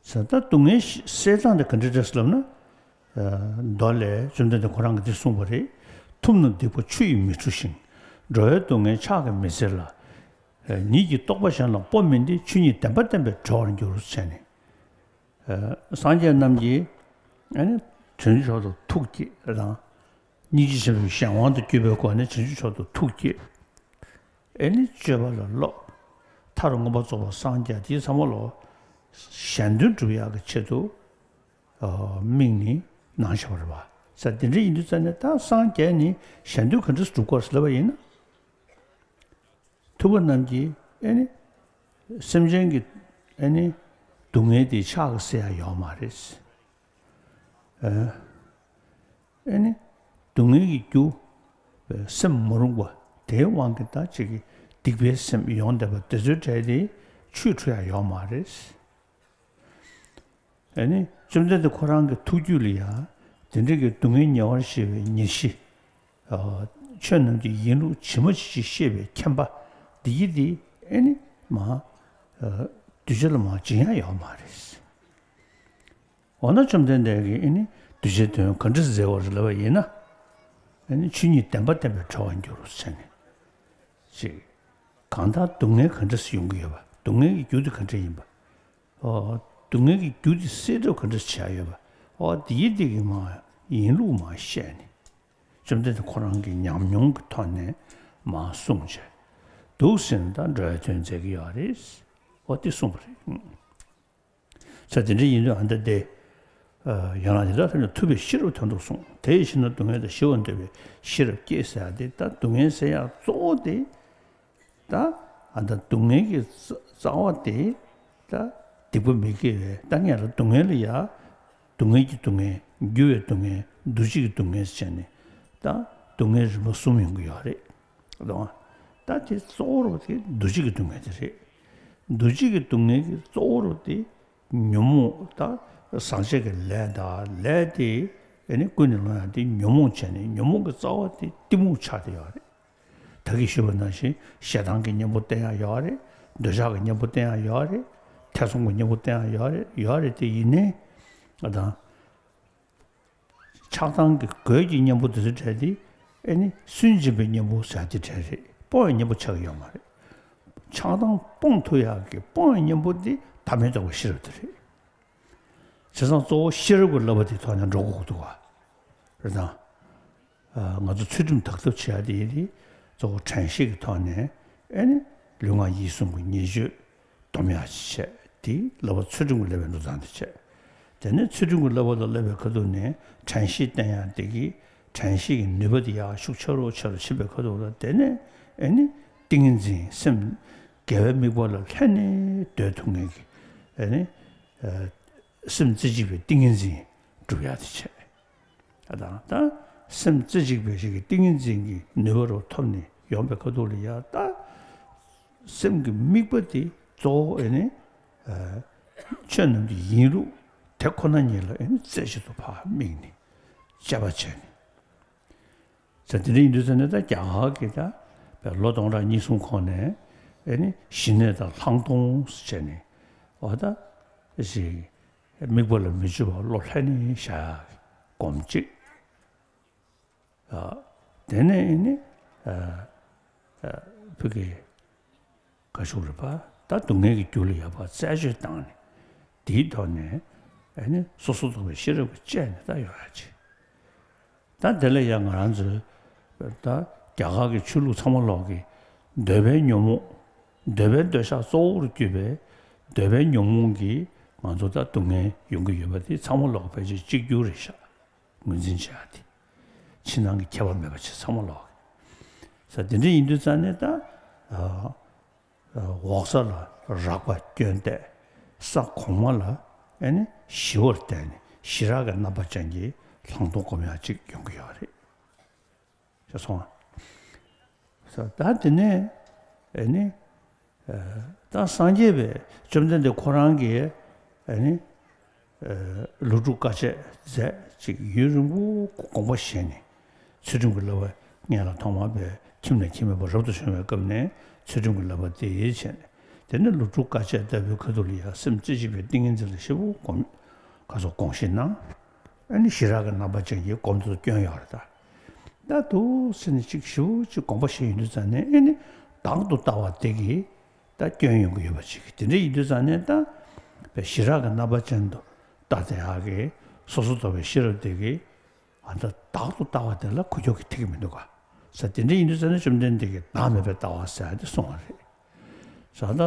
ས་ད་སྡུག་བསྔལ་ཞི་སེལ་སྟངས་དེ་ག་འདྲ་རེད་ལབ་ན། ཨ། མདོ་ལས་བཅོམ་ལྡན་འདས་ཁོ་རང་གིས་འདི་གསུངས་པ་རེད། ཐུབ་རྣམས་སྡིག་པ་ཆུ་ཡིས་མི་འཁྲུ་ཞིང་། འགྲོ་བའི་སྡུག་བསྔལ་ཕྱག་གིས་མི་སེལ་ལ། ཨ། ཉིད་ཀྱི་རྟོགས་པ་གཞན་ལ་སྤོ་མིན་ཏེ། ཆོས་ཉིད་བདེན་པ་བསྟན་པས་གྲོལ་བར་འགྱུར་ཟེར་ནས། ཨ། སངས་རྒྱས་རྣམས་ཀྱིས་ཨ་ནི་དོན་མཆོག་ཏུ་ཐུགས་བསྐྱེད་དང་། སྙིང་རྗེ་ཆེན་པོའི་གཞན་དབང་དུ་གྱུར་པའི་སྒོ་ནས་བྱང་ཆུབ་མཆོག་ཏུ་ཐུགས་བསྐྱེད། ཨེ་ནི་སྤྱོད་པ་ལ་སློབ། མཐར་མངོན་པར་རྫོགས་པར་སངས་རྒྱས་དེ་ཚང་མ་ལོ། གཞན་དོན་སྒྲུབ་ཡག་གི་ཆེད་དུ་དམིགས་ནས་གནང་བཞག་པ་རེད་པ། ས་དེ་འདྲ་ཡིན་དུས་ཙང་ནས་ད་སངས་རྒྱས་ནི་གཞན་དོན་ག་འདྲ་སྒྲུབ་དགོས་ལབ་པ་ཡིན་ན། ཐུབ་པ་རྣམས་ཀྱིས་ཨེ་ནི། སེམས་ཅན་གྱི་ཨེ་ནི། སྡུག་བསྔལ་དེ་ཕྱག་གིས་སེལ་ཡག་ཡོད་མ་རེད། ཨ། ཨེ་ནི། སྡུག་བསྔལ་གྱི་རྒྱུ། སེམས་མ་རུངས་པ་དེའི་དབང་གིས་ད་ཅིག་གི་སྡིག་པའི་སེམས་ཡོང་བསྡད་པ་དེ་ཚོའི་གྲས་དེ་ཆོས་སྒྲུབ་ཡག་ཡོད་མ་རེད། ཨ་ནི་བཅོམ་ལྡན་འདས་ཁོ་རང་གི་ཐུགས་རྒྱུད་ལ་ཡང་དེ་འདྲ་གི་སྡུག་བསྔལ་ཉེ་བར་ཞི་བའི་ཉེར་ཞི། ཆོས་རྣམས་ཀྱི་ཡིན་ལུགས་ཇི་མ་ཇི་བཞིན་ཤེས་པའི་མཁྱེན་པ་འདི་ཡིས་འདི་ཨེ་ནི་མ། གདུལ་བྱ་ལ་མ་བྱིན་ཡག་ཡོད་མ་རེད། འོ་ན་བཅོམ་ལྡན་འདས་ཀྱིས་ཨེ་ནི་གདུལ་བྱའི་དོན་ག་འདྲ་མཛད་པ་རེད་ལབ་པ་ཡིན་ན། ཨེ་ནི་ཆོས་ཉིད་བདེན་པ་བསྟན་པས་གྲོལ་བར་འགྱུར་ཟེར་ནས། ཅིག་གང་ལྟར་སྡུག་བསྔལ་ག་འདྲ་སེ་ཡོང་གི་ཡོད་པ། སྡུག་བསྔལ་གྱི་རྒྱུ་དེ་ག་འདྲ་ཡིན་པ། ཨོ། སྡུག་བསྔལ་གྱི་རྒྱུ་དེ་སེལ་ཐབས་ག་འདྲ་བྱས་ཡོད་པ། ཨོ་དེའི་སྟེང་གི་མ་ཡིན་ལུགས་མ་བཤད་ནས། བཅོམ་ལྡན་འདས་ཁོ་རང་གི་ཉམས་མྱོང་གི་ཐོག་ནས་མ་གསུངས་བྱས། འདུག་ཟེར་ན་ད་འགྲོ་བའི་དོན་མཛད་ཀྱི་ཡོད་རེད། ཨོ་དེ་གསུངས་པ་རེད། ས་དེ་འདྲ་ཡིན་དུས་ཨ་ད་དེ། ཡན་ལག་འདི་དག་ཐམས་ཅད་ཐུབ་པས་ཤེས་རབ་དོན་དུ་གསུངས། དེ་ཡི་ཕྱིར་ན་སྡུག་བསྔལ་དང་ཞི་བར་འདོད་པས་ཤེས་རབ་བསྐྱེད་ཟེར་ཡག་དེ། ད་སྡུག་བསྔལ་ཟེར་ཡག་གཙོ་བོ་དེ། ད་ཨ་ད་སྡུག་བསྔལ་གྱི་རྩ་རྩ་བ་དེ་ད་སྡིག་པ་མི་དགེ་བའི། ད་ངས་ལ་སྡུག་བསྔལ་ལ་ཡ། སྡུག་བསྔལ་གྱི་སྡུག་བསྔལ། འགྱུར་བའི་སྡུག་བསྔལ། འདུ་བྱེད་ཀྱི་སྡུག་བསྔལ་ཟེར་ནས། ད་སྡུག་བསྔལ་རིམ་པ་གསུམ་ཡོང་གི་ཡོད་རེད། ད་ད་དེ་གཙོ་བོ་རུ་དེ་འདུ་བྱེད་ཀྱི་སྡུག་བསྔལ་དེ་རེད། འདུ་བྱེད་ཀྱི་སྡུག་བསྔལ་གྱི་གཙོ་བོ་རུ་དེ། ཉོན་མོངས། ད་བཟང་བྱས་ཀྱི་ལས་དང་ལས་དེ་ཨེ་ནི་ཀུན་ནས་སློང་ཡག་དེ་ཉོན་མོངས་བྱས་ནས། ཉོན་མོངས་ཀྱི་རྩ་བ་དེ་གཏི་མུག་ཆགས་བསྡད་ཡོད་རེད། ད་གིན་ཞུས་པ་ནང་བཞིན་ཞེ་སྡང་གི་གཉེན་པོ་བསྟེན་ཡག་ཡོད་རེད། འདོད་ཆགས་ཀྱི་གཉེན་པོ་བསྟེན་ཡག་ཡོད་རེད། ཐེ་ཚོམ་གྱི་གཉེན་པོ་བསྟེན་ཡག་ཡོད་རེད། ཡོད་རེད་དེ། ཡིན་ནའི་ཨ་ད་ཆགས་སྡང་གི་རྒོད་ཀྱི་གཉེན་པོ་དེ་ཚོའི་གྲས་དེ་ཨེ་ནི་སུན་འབྱིན་པའི་གཉེན་པོ་ཟེར་དེ་གྲས་རེད། སྤོང་བའི་གཉེན་པོ་ཆགས་ཀྱི་ཡོད་མ་རེད། ཆགས་སྡང་སྤོང་ཐུབ་ཡག་གི་སྤོང་བའི་གཉེན་པོ་དེ་བདག་མེད་རྟོགས་པའི་ཤེས་རབ་དེ་རེད། བྱས་ཙང་གཙོ་བོ་ཤེས་རབ་ཀྱི་བསླབ་པ་དེའི་ཐོག་ནས་འགྲོ་དགོས་ཀྱི་འདུག་ག། རེད་དང་། ང་ཚོ་ཚུལ་ཁྲིམས་དག་ཐབས་བྱེད་ཡ་དེ་ཡིན་དེ། གཙོ་བོ་དྲན་ཤེས་ཀྱི་ཐོག་ནས་ཨེ་ནི་ལུས་ངག་ཡིད་གསུམ་གྱི་ཉེས་སྤྱོད་སྡོམ་ཡ་ཅིག་བྱས། དེ་བསླབ་པ་ཚུལ་ཁྲིམས་ཀྱི་བསླབ་པའི་འགྲོ་སྟངས་དེ་བྱས། དེ་ནས་ཚུལ་ཁྲིམས་ཀྱི་བསླབ་པ་ལ་བསླབ་པའི་ཁ་ཐུག་ནས་དྲན་ཤེས་བསྟེན་ཡ་དེ་གིས་དྲན་ཤེས་ཀྱི་ནུས་པ་དེ་ཡར་ཤུགས་ཆེ་རུ་ཆེ་རུ་ཕྱིན་པའི་ཁ་ཐུག་ལ། དེ་ནས་ཨེ་ནི་ཏིང་ངེ་འཛིན། སེམས་དགེ་བའི་དམིགས་པ་ལ་ལྷན་ནེ་སྡོད་ཐུབ་མཁན་གྱི་ཨེ་ནི་སེམས་རྩེ་གཅིག་པའི་ཏིང་ངེ་འཛིན་སྒྲུབ་ཡ་དེ་བྱས། ཨ་དང་ད་སེམས་རྩེ་གཅིག་པའི་ཞིག་གི་ཏིང་ངེ་འཛིན་གྱི་ནུས་པ་རུ་ཐོབ་ནས་ཡོང་པའི་ཁ་ཐུག་ལ་ཡ། ད་སེམས་ཀྱི་དམིགས་པ་དེ་གཙོ་བོ་ཨེ་ནི་ཆོས་རྣམས་ཀྱི་ཡིན་ལུགས་དེ་ཁོ་ན་ཉིད་ལ་ཨེ་ནི་རྩེ་གཅིག་ཏུ་ཕར་དམིགས་ནས་དཔྱད་པ་བྱས་ནས། ཟེར་དེ་འདྲ་ཡིན་དུས་ཙ་ནས། ད་རྒྱ་གར་གྱི་ད་ལོ་སྟོང་ཕྲག་གཉིས་གསུམ་གོང་ནས་ཨེ་ནི་ཞི་གནས་དང་ལྷག་མཐོང་བྱས་ནས། འོ་ད་ཞིག་དམིགས་པ་ལ་མི་སྤྱོད་པར་བློ་ལྷན་ནེ་བཞག་ཡ་གི་སྒོམ་གཅིག། དེ་ནས་ཨེ་ནི་ཕ་གི་ག་ཞུ་རེད་པ། ད་སྡུག་བསྔལ་གྱི་རྒྱུ་ལ་ཡ་ཕར་རྩད་གཅོད་བཏང་ནས། དེའི་ཐོག་ནས་ཨེ་ནི་སོ་སོ་རྟོག་པའི་ཤེས་རབ་ཀྱིས་དཔྱད་ནས་ད་ཡོང་ཡ་ཅིག། ད་དེ་ལ་ཡང་ང་རང་ཚོའི་ད་རྒྱ་གར་གྱི་ཆོས་ལུགས་ཚང་མ་ལོག་གི་འདོད་པའི་ཉོན་མོངས། འདོད་པའི་འདོད་ཆགས་གཙོ་བོར་གྱུར་པའི་འདོད་པའི་ཉོན་མོངས་ཀྱིས་ང་ཚོ་ད་སྡུག་བསྔལ་ཡོང་གི་ཡོད་པ་དེ་ཚང་མ་ལོག་ཕལ་ཆེར་གཅིག་གྱུར་རེད་ཤག། ངོས་འཛིན་བྱེད་ཡ་དེ། ཕྱི་ནང་གི་ཁྱད་པར་མེད་པ་ཅིག་ཚང་མ་ལོག་གི། ས་དེ་འདྲ་ཡིན་དུས་ཙ་ནས་ད། འོག་ས་ལ་རགས་པ་སྐྱོན་གཏད། ས་གོང་མ་ལ་ཨེ་ནི་ཞི་བར་བལྟས་ནས་ཞི་རགས་ཀྱི་རྣམ་པ་ཅན་གྱི་ལྷག་མཐོང་སྒོམ་ཡག་ཅིག་ཡོང་གི་ཡོད་རེད། ཤེས་སོང་ཨ། ས་ད་དེ་ནས་ཨེ་ནི་ད་སངས་རྒྱས་པའི་བཅོམ་ལྡན་འདས་ཁོ་རང་གིས་ཨེ་ནི། ལོ་དྲུག་དཀའ་སྤྱད་མཛད་ཅིག་ཡུན་རིང་པོ་དགོངས་པ་བཞེས་ནས། ཚུལ་ཁྲིམས་ཀྱི་བསླབ་པ་སྔོན་ལ་ཐོག་མར་པའི་ཁྱིམ་ནས་ཁྱིམ་མེད་པར་རབ་ཏུ་བྱུང་བའི་སྐབས་ནས་ཚུལ་ཁྲིམས་ཀྱི་བསླབ་པ་དེ་བྱས་ནས། དེ་ནས་ལོ་དྲུག་དཀའ་སྤྱད་ལྟ་བུའི་ཁ་ཐུག་ལ་ཡང་སེམས་རྩེ་གཅིག་པའི་ཏིང་ངེ་འཛིན་ལ་ཞེ་པོ་སྒོམ། ག་ཚོད་དགོངས་བཞེས་གནང་། ཨ་ནི་ཞི་རགས་ཀྱི་རྣམ་པ་ཅན་གྱི་སྒོམ་དུ་བསྐྱོན་ཡོད་རེད་ད། ད་འདུག་སེ་ནས་ཅིག་ཞེ་པོ་ཅིག་དགོངས་པ་བཞེས་ཡོང་དུས་ཙ་ནས། ཨེ་ནི་བདག་ཏུ་ལྟ་བ་དེ་གིས་ད་སྐྱོན་ཡོང་གི་ཡོད་པ་ཅིག། དེ་འདྲ་ཡིན་དུས་ཙ་ནས་ད་པའི་ཞི་རགས་ཀྱི་རྣམ་པ་ཅན་དུ་ལྟ་སྟེ་ཡག་གི་སོ་སོ་རྟོག་པའི་ཤེས་རབ་དེ་གིས་ཨ་ད་བདག་ཏུ་ལྟ་བ་དེ་ལ་འགུལ་སྐྱོད་ཀྱི་ཐིག་གི་མི་འདུག་ག། ས་དེ་འདྲ་ཡིན་དུས་ཙ་ནས་བཅོམ་ལྡན་འདས་ཀྱིས་བདག་མེད་པའི་ལྟ་བ་ཟེར་ཡ་དེ་གསུངས་པ་རེད། ས་ད་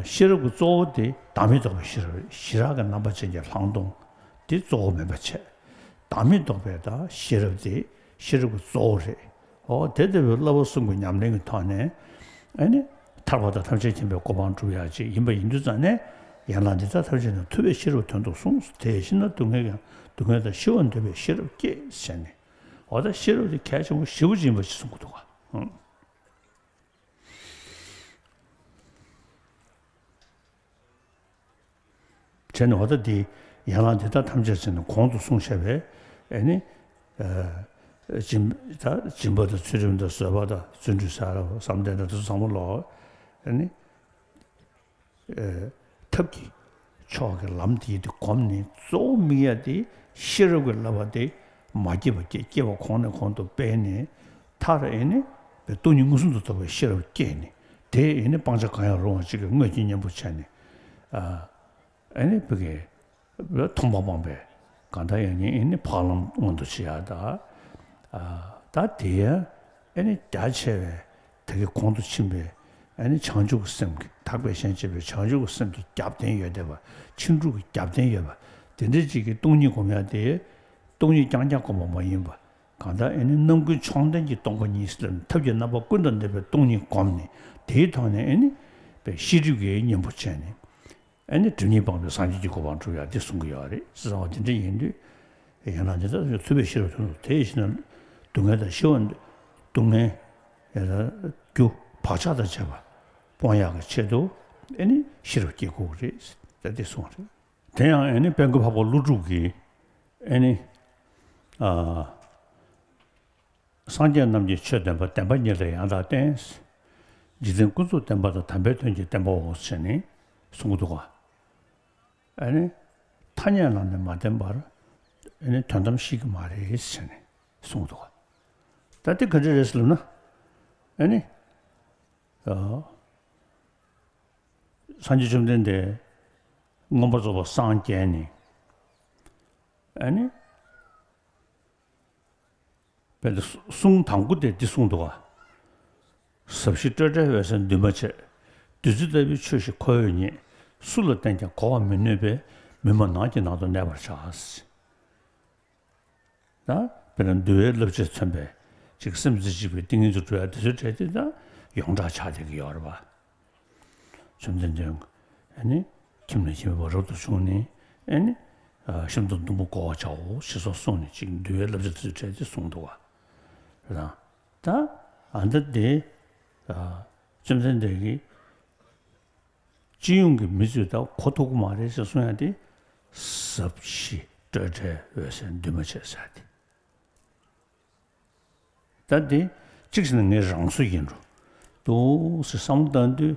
ཤེས་རབ་ཀྱི་གཙོ་བོ་དེ་བདག་མེད་རྟོགས་པའི་ཤེས་རབ་རེད། ཞི་རགས་ཀྱི་རྣམ་པ་ཅན་གྱི་ལྷག་མཐོང་དེ་གཙོ་བོ་མིན་པ་བྱས། བདག་མེད་རྟོགས་པའི་ད་ཤེས་རབ་དེ་ཤེས་རབ་ཀྱི་གཙོ་བོ་རེད། འོ་དེ་ལྟ་བུའི་བསླབ་པ་གསུམ་གྱི་ཉམས་ལེན་གྱི་ཐོག་ནས་ཨ་ནི་ཐར་པ་དང་ཐམས་ཅད་མཁྱེན་པའི་གོ་འཕང་སྒྲུབ་ཡག་ཅིག་ཡིན་པ་ཡིན་དུས་ཙ་ནས། ཡན་ལག་འདི་དག་ཐམས་ཅད་ནི་ཐུབ་པས་ཤེས་རབ་དོན་དུ་གསུངས། དེ་ཡི་ཕྱིར་ན་སྡུག་བསྔལ་ཡང་། སྡུག་བསྔལ་དང་ཞི་བར་འདོད་པས་ཤེས་རབ་བསྐྱེད་ཟེར་ནས། འོ་ད་ཤེས་རབ་དེ་གལ་ཆེན་པོ་ཞེ་པོ་ཅིག་ཡིན་པ་ཅིག་གསུང་གི་འདུག་ག། བྱས་ནས་འོ་ད་འདི་ཡན་ལག་འདི་དག་ཐམས་ཅད་ཟེར་ནས་གོང་དུ་གསུངས་བཞག་པའི་ཨེ་ནི། སྦྱིན་ད་སྦྱིན་པ་དང་ཚུལ་ཁྲིམས་དང་བཟོད་པ་དང་བརྩོན་འགྲུས་ཟེར་བསམ་གཏན་དང་དེ་ཚོ་ཚང་མ་ལོག་ཨེ་ནི། ཐབས་ཀྱི་མཆོག་གི་ལམ་དེ་དེ་བསྒོམས་ནས། གཙོ་བོ་དམིགས་ཡ་དེ་ཤེས་རབ་ཀྱི་བསླབ་པ་དེ་མ་སྐྱེས་པ་སྐྱེ། སྐྱེས་པ་གོང་ནས་གོང་དུ་སྤེལ་ནས། མཐར་ཨེ་ནི་སྟོང་ཉིད་མངོན་སུམ་དུ་རྟོགས་པའི་ཤེས་རབ་བསྐྱེད་ནས། དེ་ཨེ་ནི་སྤང་བྱ་གང་ཡང་རུང་བ་ཅིག་གི་དངོས་ཀྱི་གཉེན་པོ་བྱས་ནས། ཨེ་ནི་བུ་གའི་མཐོང་སྤང་སྤངས་པའི་གང་ལྟར་ཡང་ཉིད་ཨེ་ནི་འཕགས་ལམ་མངོན་དུ་བྱེད་ཡ་ད། ད་དེ་ཡང་ཨེ་ནི་རྒྱ་ཆེ་བའི་དེ་གའི་གོང་དུ་ཕྱིན་པའི་ཨེ་ནི་བྱང་ཆུབ་ཀྱི་སེམས་ཀྱི། ཐར་པའི་གཞན་གཅེས་པའི་བྱང་ཆུབ་ཀྱི་སེམས་ཀྱི་རྒྱབ་རྟེན་ཡོད་བསྡད་པ། ཕྱིན་དྲུག་གི་རྒྱབ་རྟེན་ཡོད་པ། དེ་འདྲ་ཅིག་གི་སྟོང་ཉིད་སྒོམ་ཡ་དེ། སྟོང་ཉིད་རྐྱང་རྐྱང་སྒོམ་པ་མ་ཡིན་པ། གང་ལྟར་ཨེ་ནི་རྣམ་ཀུན་མཆོག་ལྡན་གྱི་སྟོང་པ་ཉིད་ཟེར་ལབ་ནས་ཐབས་ཀྱི་རྣམ་པ་ཀུན་དང་ལྡན་པའི་སྟོང་ཉིད་བསྒོམས་ནས་དེའི་ཐོག་ནས་ཨེ་ནི་པའི་ཤེས་སྒྲིབ་ཀྱི་གཉེན་པོ་བྱས་ནས་ཨེ་ནི་སྒྲིབ་གཉིས་སྤངས་པའི་སངས་རྒྱས་ཀྱི་གོ་འཕང་སྒྲུབ་ཡ་དེ་གསུང་གི་ཡོད་རེད། བྱས་ཙང་དེ་འདྲ་ཡིན་དུས་ཡང་ན་འདི་ལྟར་ཐུབ་པའི་ཤེས་རབ་ཐོབ་དེ་ཡི་ཕྱིར་ན་སྡུག་བསྔལ་དང་ཞི་བ་སྡུག་བསྔལ་ཡང་ན་རྒྱུ་བག་ཆགས་དང་བཅས་པ་སྤོང་ཡག་གི་ཆེད་དུ་ཨེ་ནི་ཤེས་རབ་སྐྱེ་དགོས་རེད་ད་དེ་གསུངས་རེད། དེ་ཡང་ཨེ་ནི་དཔལ་མགོན་འཕགས་པ་ཀླུ་སྒྲུབ་ཀྱིས་ཨེ་ནི་ཨ། སངས་རྒྱས་རྣམས་ཀྱི་ཆོས་བདེན་པ། བདེན་པ་ཉིད་ལ་ཡང་དག་བརྟེན། འཇིག་རྟེན་ཀུན་རྫོབ་བདེན་པ་དང་དམ་པའི་དོན་གྱི་བདེན་པའོ་ཟེར་ནས་གསུངས་འདུག་ག་ཨེ་ནི་ཐ་སྙད་ལམ་ནས་མ་བརྟེན་པར་ཨེ་ནི་དོན་དམ་ཤེས་ཀྱི་མ་རེད་ཟེར་ནས་གསུངས་འདུག་ག་ད་དེ་ག་འདྲ་རེད་ཟེར་ལབ་ན་ཨེ་ནི་ཨ། སངས་རྒྱས་བཅོམ་ལྡན་འདས་མངོན་པར་རྫོགས་པར་སངས་རྒྱས་ནས་ཨ་ནི་དཔེ་འདི་གསུང་དང་པོ་དེ་འདི་གསུངས་འདུག་ག་ཟབ་ཞི་སྤྲོས་བྲལ་འོད་གསལ་འདུས་མ་བྱས། བདུད་རྩི་ལྟ་བུའི་ཆོས་ཤིག་ཁོ་བོས་རྙེད། སུ་ལ་བསྟན་ཀྱང་གོ་བར་མི་ནུས་པས། མི་སྨྲ་ནགས་ཀྱི་ནང་དུ་གནས་པར་བྱ། ད་དཔེར་ན་འདུལ་བའི་བསླབ་བྱས་མཚོན་པའི་ཅིག་སེམས་རྩེ་གཅིག་པའི་ཏིང་ངེ་འཛིན་སྒྲུབ་ཡ་དེ་ཚོའི་གྲས་དེ་ད་ཡོངས་གྲགས་ཆགས་བསྡད་ཀྱི་ཡོད་རེད་པ། བཅོམ་ལྡན་འདས་ཨ་ནི་ཁྱིམ་ནས་ཁྱིམ་མེད་པར་རབ་ཏུ་བྱུང་ནས་ཨ་ནི་ཤིན་ཏུ་སྡུག་པོ་བསྒོར་བར་བྱའོ་ཞེས་སོགས་གསུངས་ནས་ཅིག་འདུལ་བའི་བསླབ་བྱ་དེ་ཚོའི་གྲས་དེ་གསུངས་འདུག་ག་རང་ད་ཨ་ནི་དེ་བཅོམ་ལྡན་འདས་ཀྱིས། སྤྱི་ཡོངས་ཀྱི་མི་ཚོས་ད་གོ་ཐུབ་ཀྱི་མ་རེད་ཟེར་གསུང་ཡ་དེ། ཟབ་ཞི་སྤྲོས་བྲལ་འོད་གསལ་འདུས་མ་བྱས་ཟེར་ཡ་དེ། ད་དེ་གཅིག་བྱས་ན་ངའི་རང་བཟོ་ཡིན་འགྲོ་འདུག་ཟེར་བསམ་བློ་བཏང་དུས།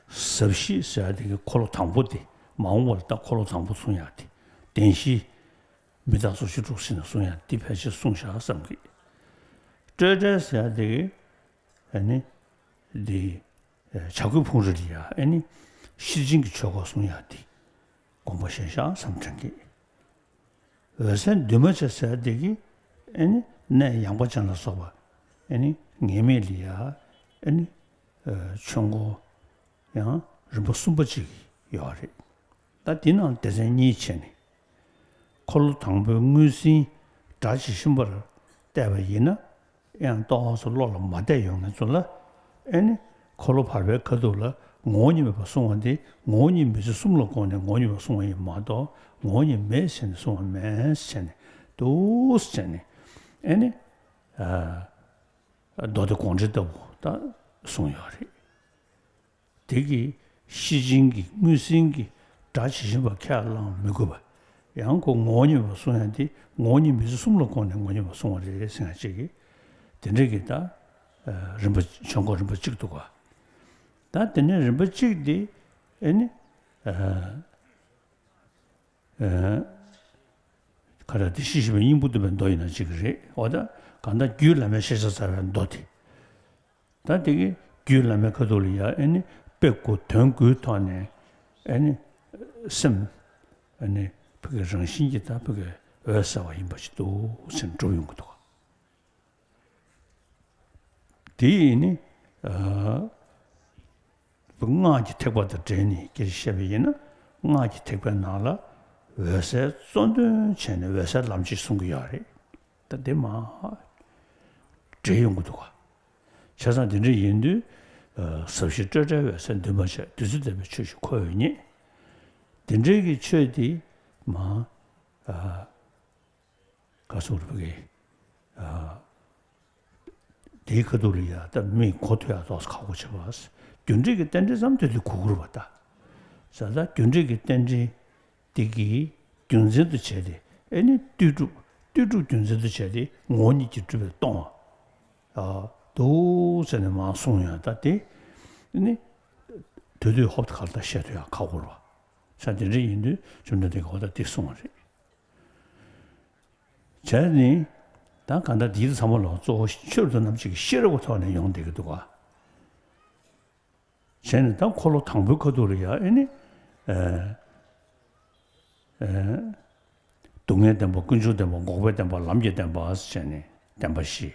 ཟབ་ཞི་ཟེར་ཡ་དེ་གི་འཁོར་ལོ་དང་པོ་དེ་མ་འོངས་པ་ལ་ད་འཁོར་ལོ་དང་པོ་གསུང་ཡ་དེ། བདེན་བཞི་མི་རྟག་སོགས་བཅུ་དྲུག་ཟེར་ནས་གསུང་ཡ་དེ་ཕལ་ཆེར་གསུངས་བཞག་བསམ་གི་སྤྲོས་བྲལ་ཟེར་ཡ་དེ་གི་ཨ་ནི། འདི། བྱ་རྒོད་ཕུང་རི་ལ་ཡ་ཨ་ནི། ཤེར་ཕྱིན་གྱི་ཆོས་འཁོར་གསུང་ཡ་འདི། དགོངས་པ་བཞེས་ཤག་བསམ་དྲན་གི་འོད་གསལ་འདུས་མ་བྱས་ཟེར་འདི་གི་ཨ་ནི། གནས་ཡངས་པ་ཅན་ལ་སོགས་པ་ཨ་ནི། ངེས་མེད་ལ་ཡ་ཨ་ནི། ཆོས་འཁོར་ཡང་རིམ་པ་གསུམ་པ་ཅིག་ཡོད་རེད། ད་འདི་ནང་སྡེ་ཚན་གཉིས་ཕྱེ་ནས། འཁོར་ལོ་དང་པོའི་དངོས་ཟིན་སྒྲ་ཇི་བཞིན་པར་བལྟས་པ་ཡིན་ན། ཡང་ཏོག་ཙམ་བློ་ལ་མ་བསྡད་ཡོང་མཁན་ཚོ་ལ་ཨེ་ནི། འཁོར་ལོ་བར་པའི་ཁ་ཐུག་ལ་ངོ་བོ་ཉིད་མེད་པར་གསུངས་པ་འདི་ངོ་བོ་ཉིད་མི་ཚེ་གསུམ་ལ་དགོངས་ནས་ངོ་བོ་ཉིད་མེད་པར་གསུངས་པ་ཡིན་མ་གཏོགས་ངོ་བོ་ཉིད་མེད་ཟེར་ནས་གསུངས་པ་མེད་ཟེར་ནས་འདུག་ཟེར་ནས་ཨེ་ནི། མདོ་སྡེ་དགོངས་འགྲེལ་ལྟ་བུ་ད་གསུངས་ཡོད་རེད། དེ་གིས་ཤེར་ཕྱིན་གྱི་དངོས་ཟིན་གྱི་སྒྲ་ཇི་བཞིན་པ་ཁས་བླངས་མི་དགོས་པ། ཡང་ཁོ་ངོ་བོ་ཉིད་པར་གསུང་ཡ་དེ་ངོ་བོ་ཉིད་མི་ཚེ་གསུམ་ལ་དགོངས་ནས་ངོ་བོ་ཉིད་པར་གསུང་བ་རེད་ཟེར་ཡ་ཅིག་གིས། དེ་འདྲ་གི་ད། རིམ་པ་ཆོས་འཁོར་རིམ་པ་གཅིག་འདུག་ག་ད་དེ་ནས་རིམ་པ་གཅིག་དེ་ཨེ་ནི། ཁ་ར་དེ་ཤེས་བཞིན་པའི་སྙིང་པོ་འདུས་པའི་མདོ་ཡིན་ན་གཅིག་རེད། འོ་ད་གང་ལྟར་རྒྱུད་བླ་མའི་ཤེས་བྱ་རྩ་བའི་མདོ་དེ། ད་དེ་གི་རྒྱུད་བླ་མའི་ཁ་ཐུག་ལ་ཡ་ཨེ་ནི་དཔེ་དགུ་དོན་དགུའི་ཐོག་ནས་ཨེ་ནི་སེམས་ཨེ་ནི་ཕ་གི་རང་བཞིན་གྱིས་ད་ཕ་གི་འོད་གསལ་བ་ཡིན་པ་ཞིག་འདུག་ཟེར་འགྲུབ་ཡོང་གི་འདུག་དེ་ཡིས་ནི་ཨ་སྔགས་ཀྱི་ཐེག་པ་དང་འབྲེལ་ནས་སྐད་ཆ་བཤད་པ་ཡིན་ན་སྔགས་ཀྱི་ཐེག་པའི་ནང་ལ་འོད་གསལ་གཙོ་འདོན་བྱས་ནས་འོད་གསལ་ལམ་ཅིག་གསུང་གི་ཡོད་རེད། ད་དེ་མ་འདྲེས་ཡོང་གི་འདུག་ག་བྱས་ཙང་དེ་འདྲ་ཡིན་དུས་ཟབ་ཞི་སྤྲོས་བྲལ་འོད་གསལ་འདུས་མ་བྱས། བདུད་རྩི་ལྟ་བུའི་ཆོས་ཤིག་ཁོ་བོས་རྙེད། དེ་འདྲའི་གི་ཆོས་དེ་མ་ག་སོགས་རིག་པ་གི་དེའི་ཁ་ཐུག་ལ་ཡ་ད་མིས་གོ་ཐུབ་ཡ་ཏོག་ཙམ་ཁག་པོ་བྱེད་པ། རྒྱུ་འབྲས་ཀྱི་རྟེན་འབྲེལ་ཙམ་དེ་དུས་གོ་གི་རེད་པ་ད། ས་ད་རྒྱུ་འབྲས་ཀྱི་རྟེན་འབྲེལ་དེ་གི་རྒྱུ་མཚན་དུ་བྱས་ཏེ་ཨེ་ནི་ལྟོས་གྲུབ་ལྟོས་གྲུབ་རྒྱུ་མཚན་དུ་བྱས་ཏེ་ངོ་བོ་ཉིད་ཀྱིས་གྲུབ་པས་སྟོང་བ། ཨ་འདུག་ཟེར་ནས་མར་གསུངས་ཡ་ད་དེ་ཨེ་ནི་དུས་དུས་ཧོབ་ཏེ་ག་ལ་ད་བཤད་ཐུབ་ཡ་ཁག་པོ་རེད་པ། ས་དེ་འདྲ་ཡིན་དུས་བཅོམ་ལྡན་འདས་ཀྱིས་འོ་ད་དེ་གསུངས་པ་རེད། བྱས་ནས་ད་གང་ལྟར་འདི་ཚང་མ་ལ་གཙོ་བོ་ཆོས་རབ་ཏུ་རྣམ་འབྱེད་ཀྱི་ཤེས་རབ་ཀྱི་ཐོག་ནས་ཡོང་བསྡད་ཀྱི་འདུག་ག་བྱས་ནས་ད་འཁོར་ལོ་དང་པོའི་ཁ་ཐུག་ལ་ཡ་ཨེ་ནི། ཨེ་ཨེ་སྡུག་བསྔལ་བདེན་པ། ཀུན་འབྱུང་བདེན་པ། འགོག་པའི་བདེན་པ། ལམ་གྱི་བདེན་པ་ཟེར་ནས་བདེན་པ་བཞི།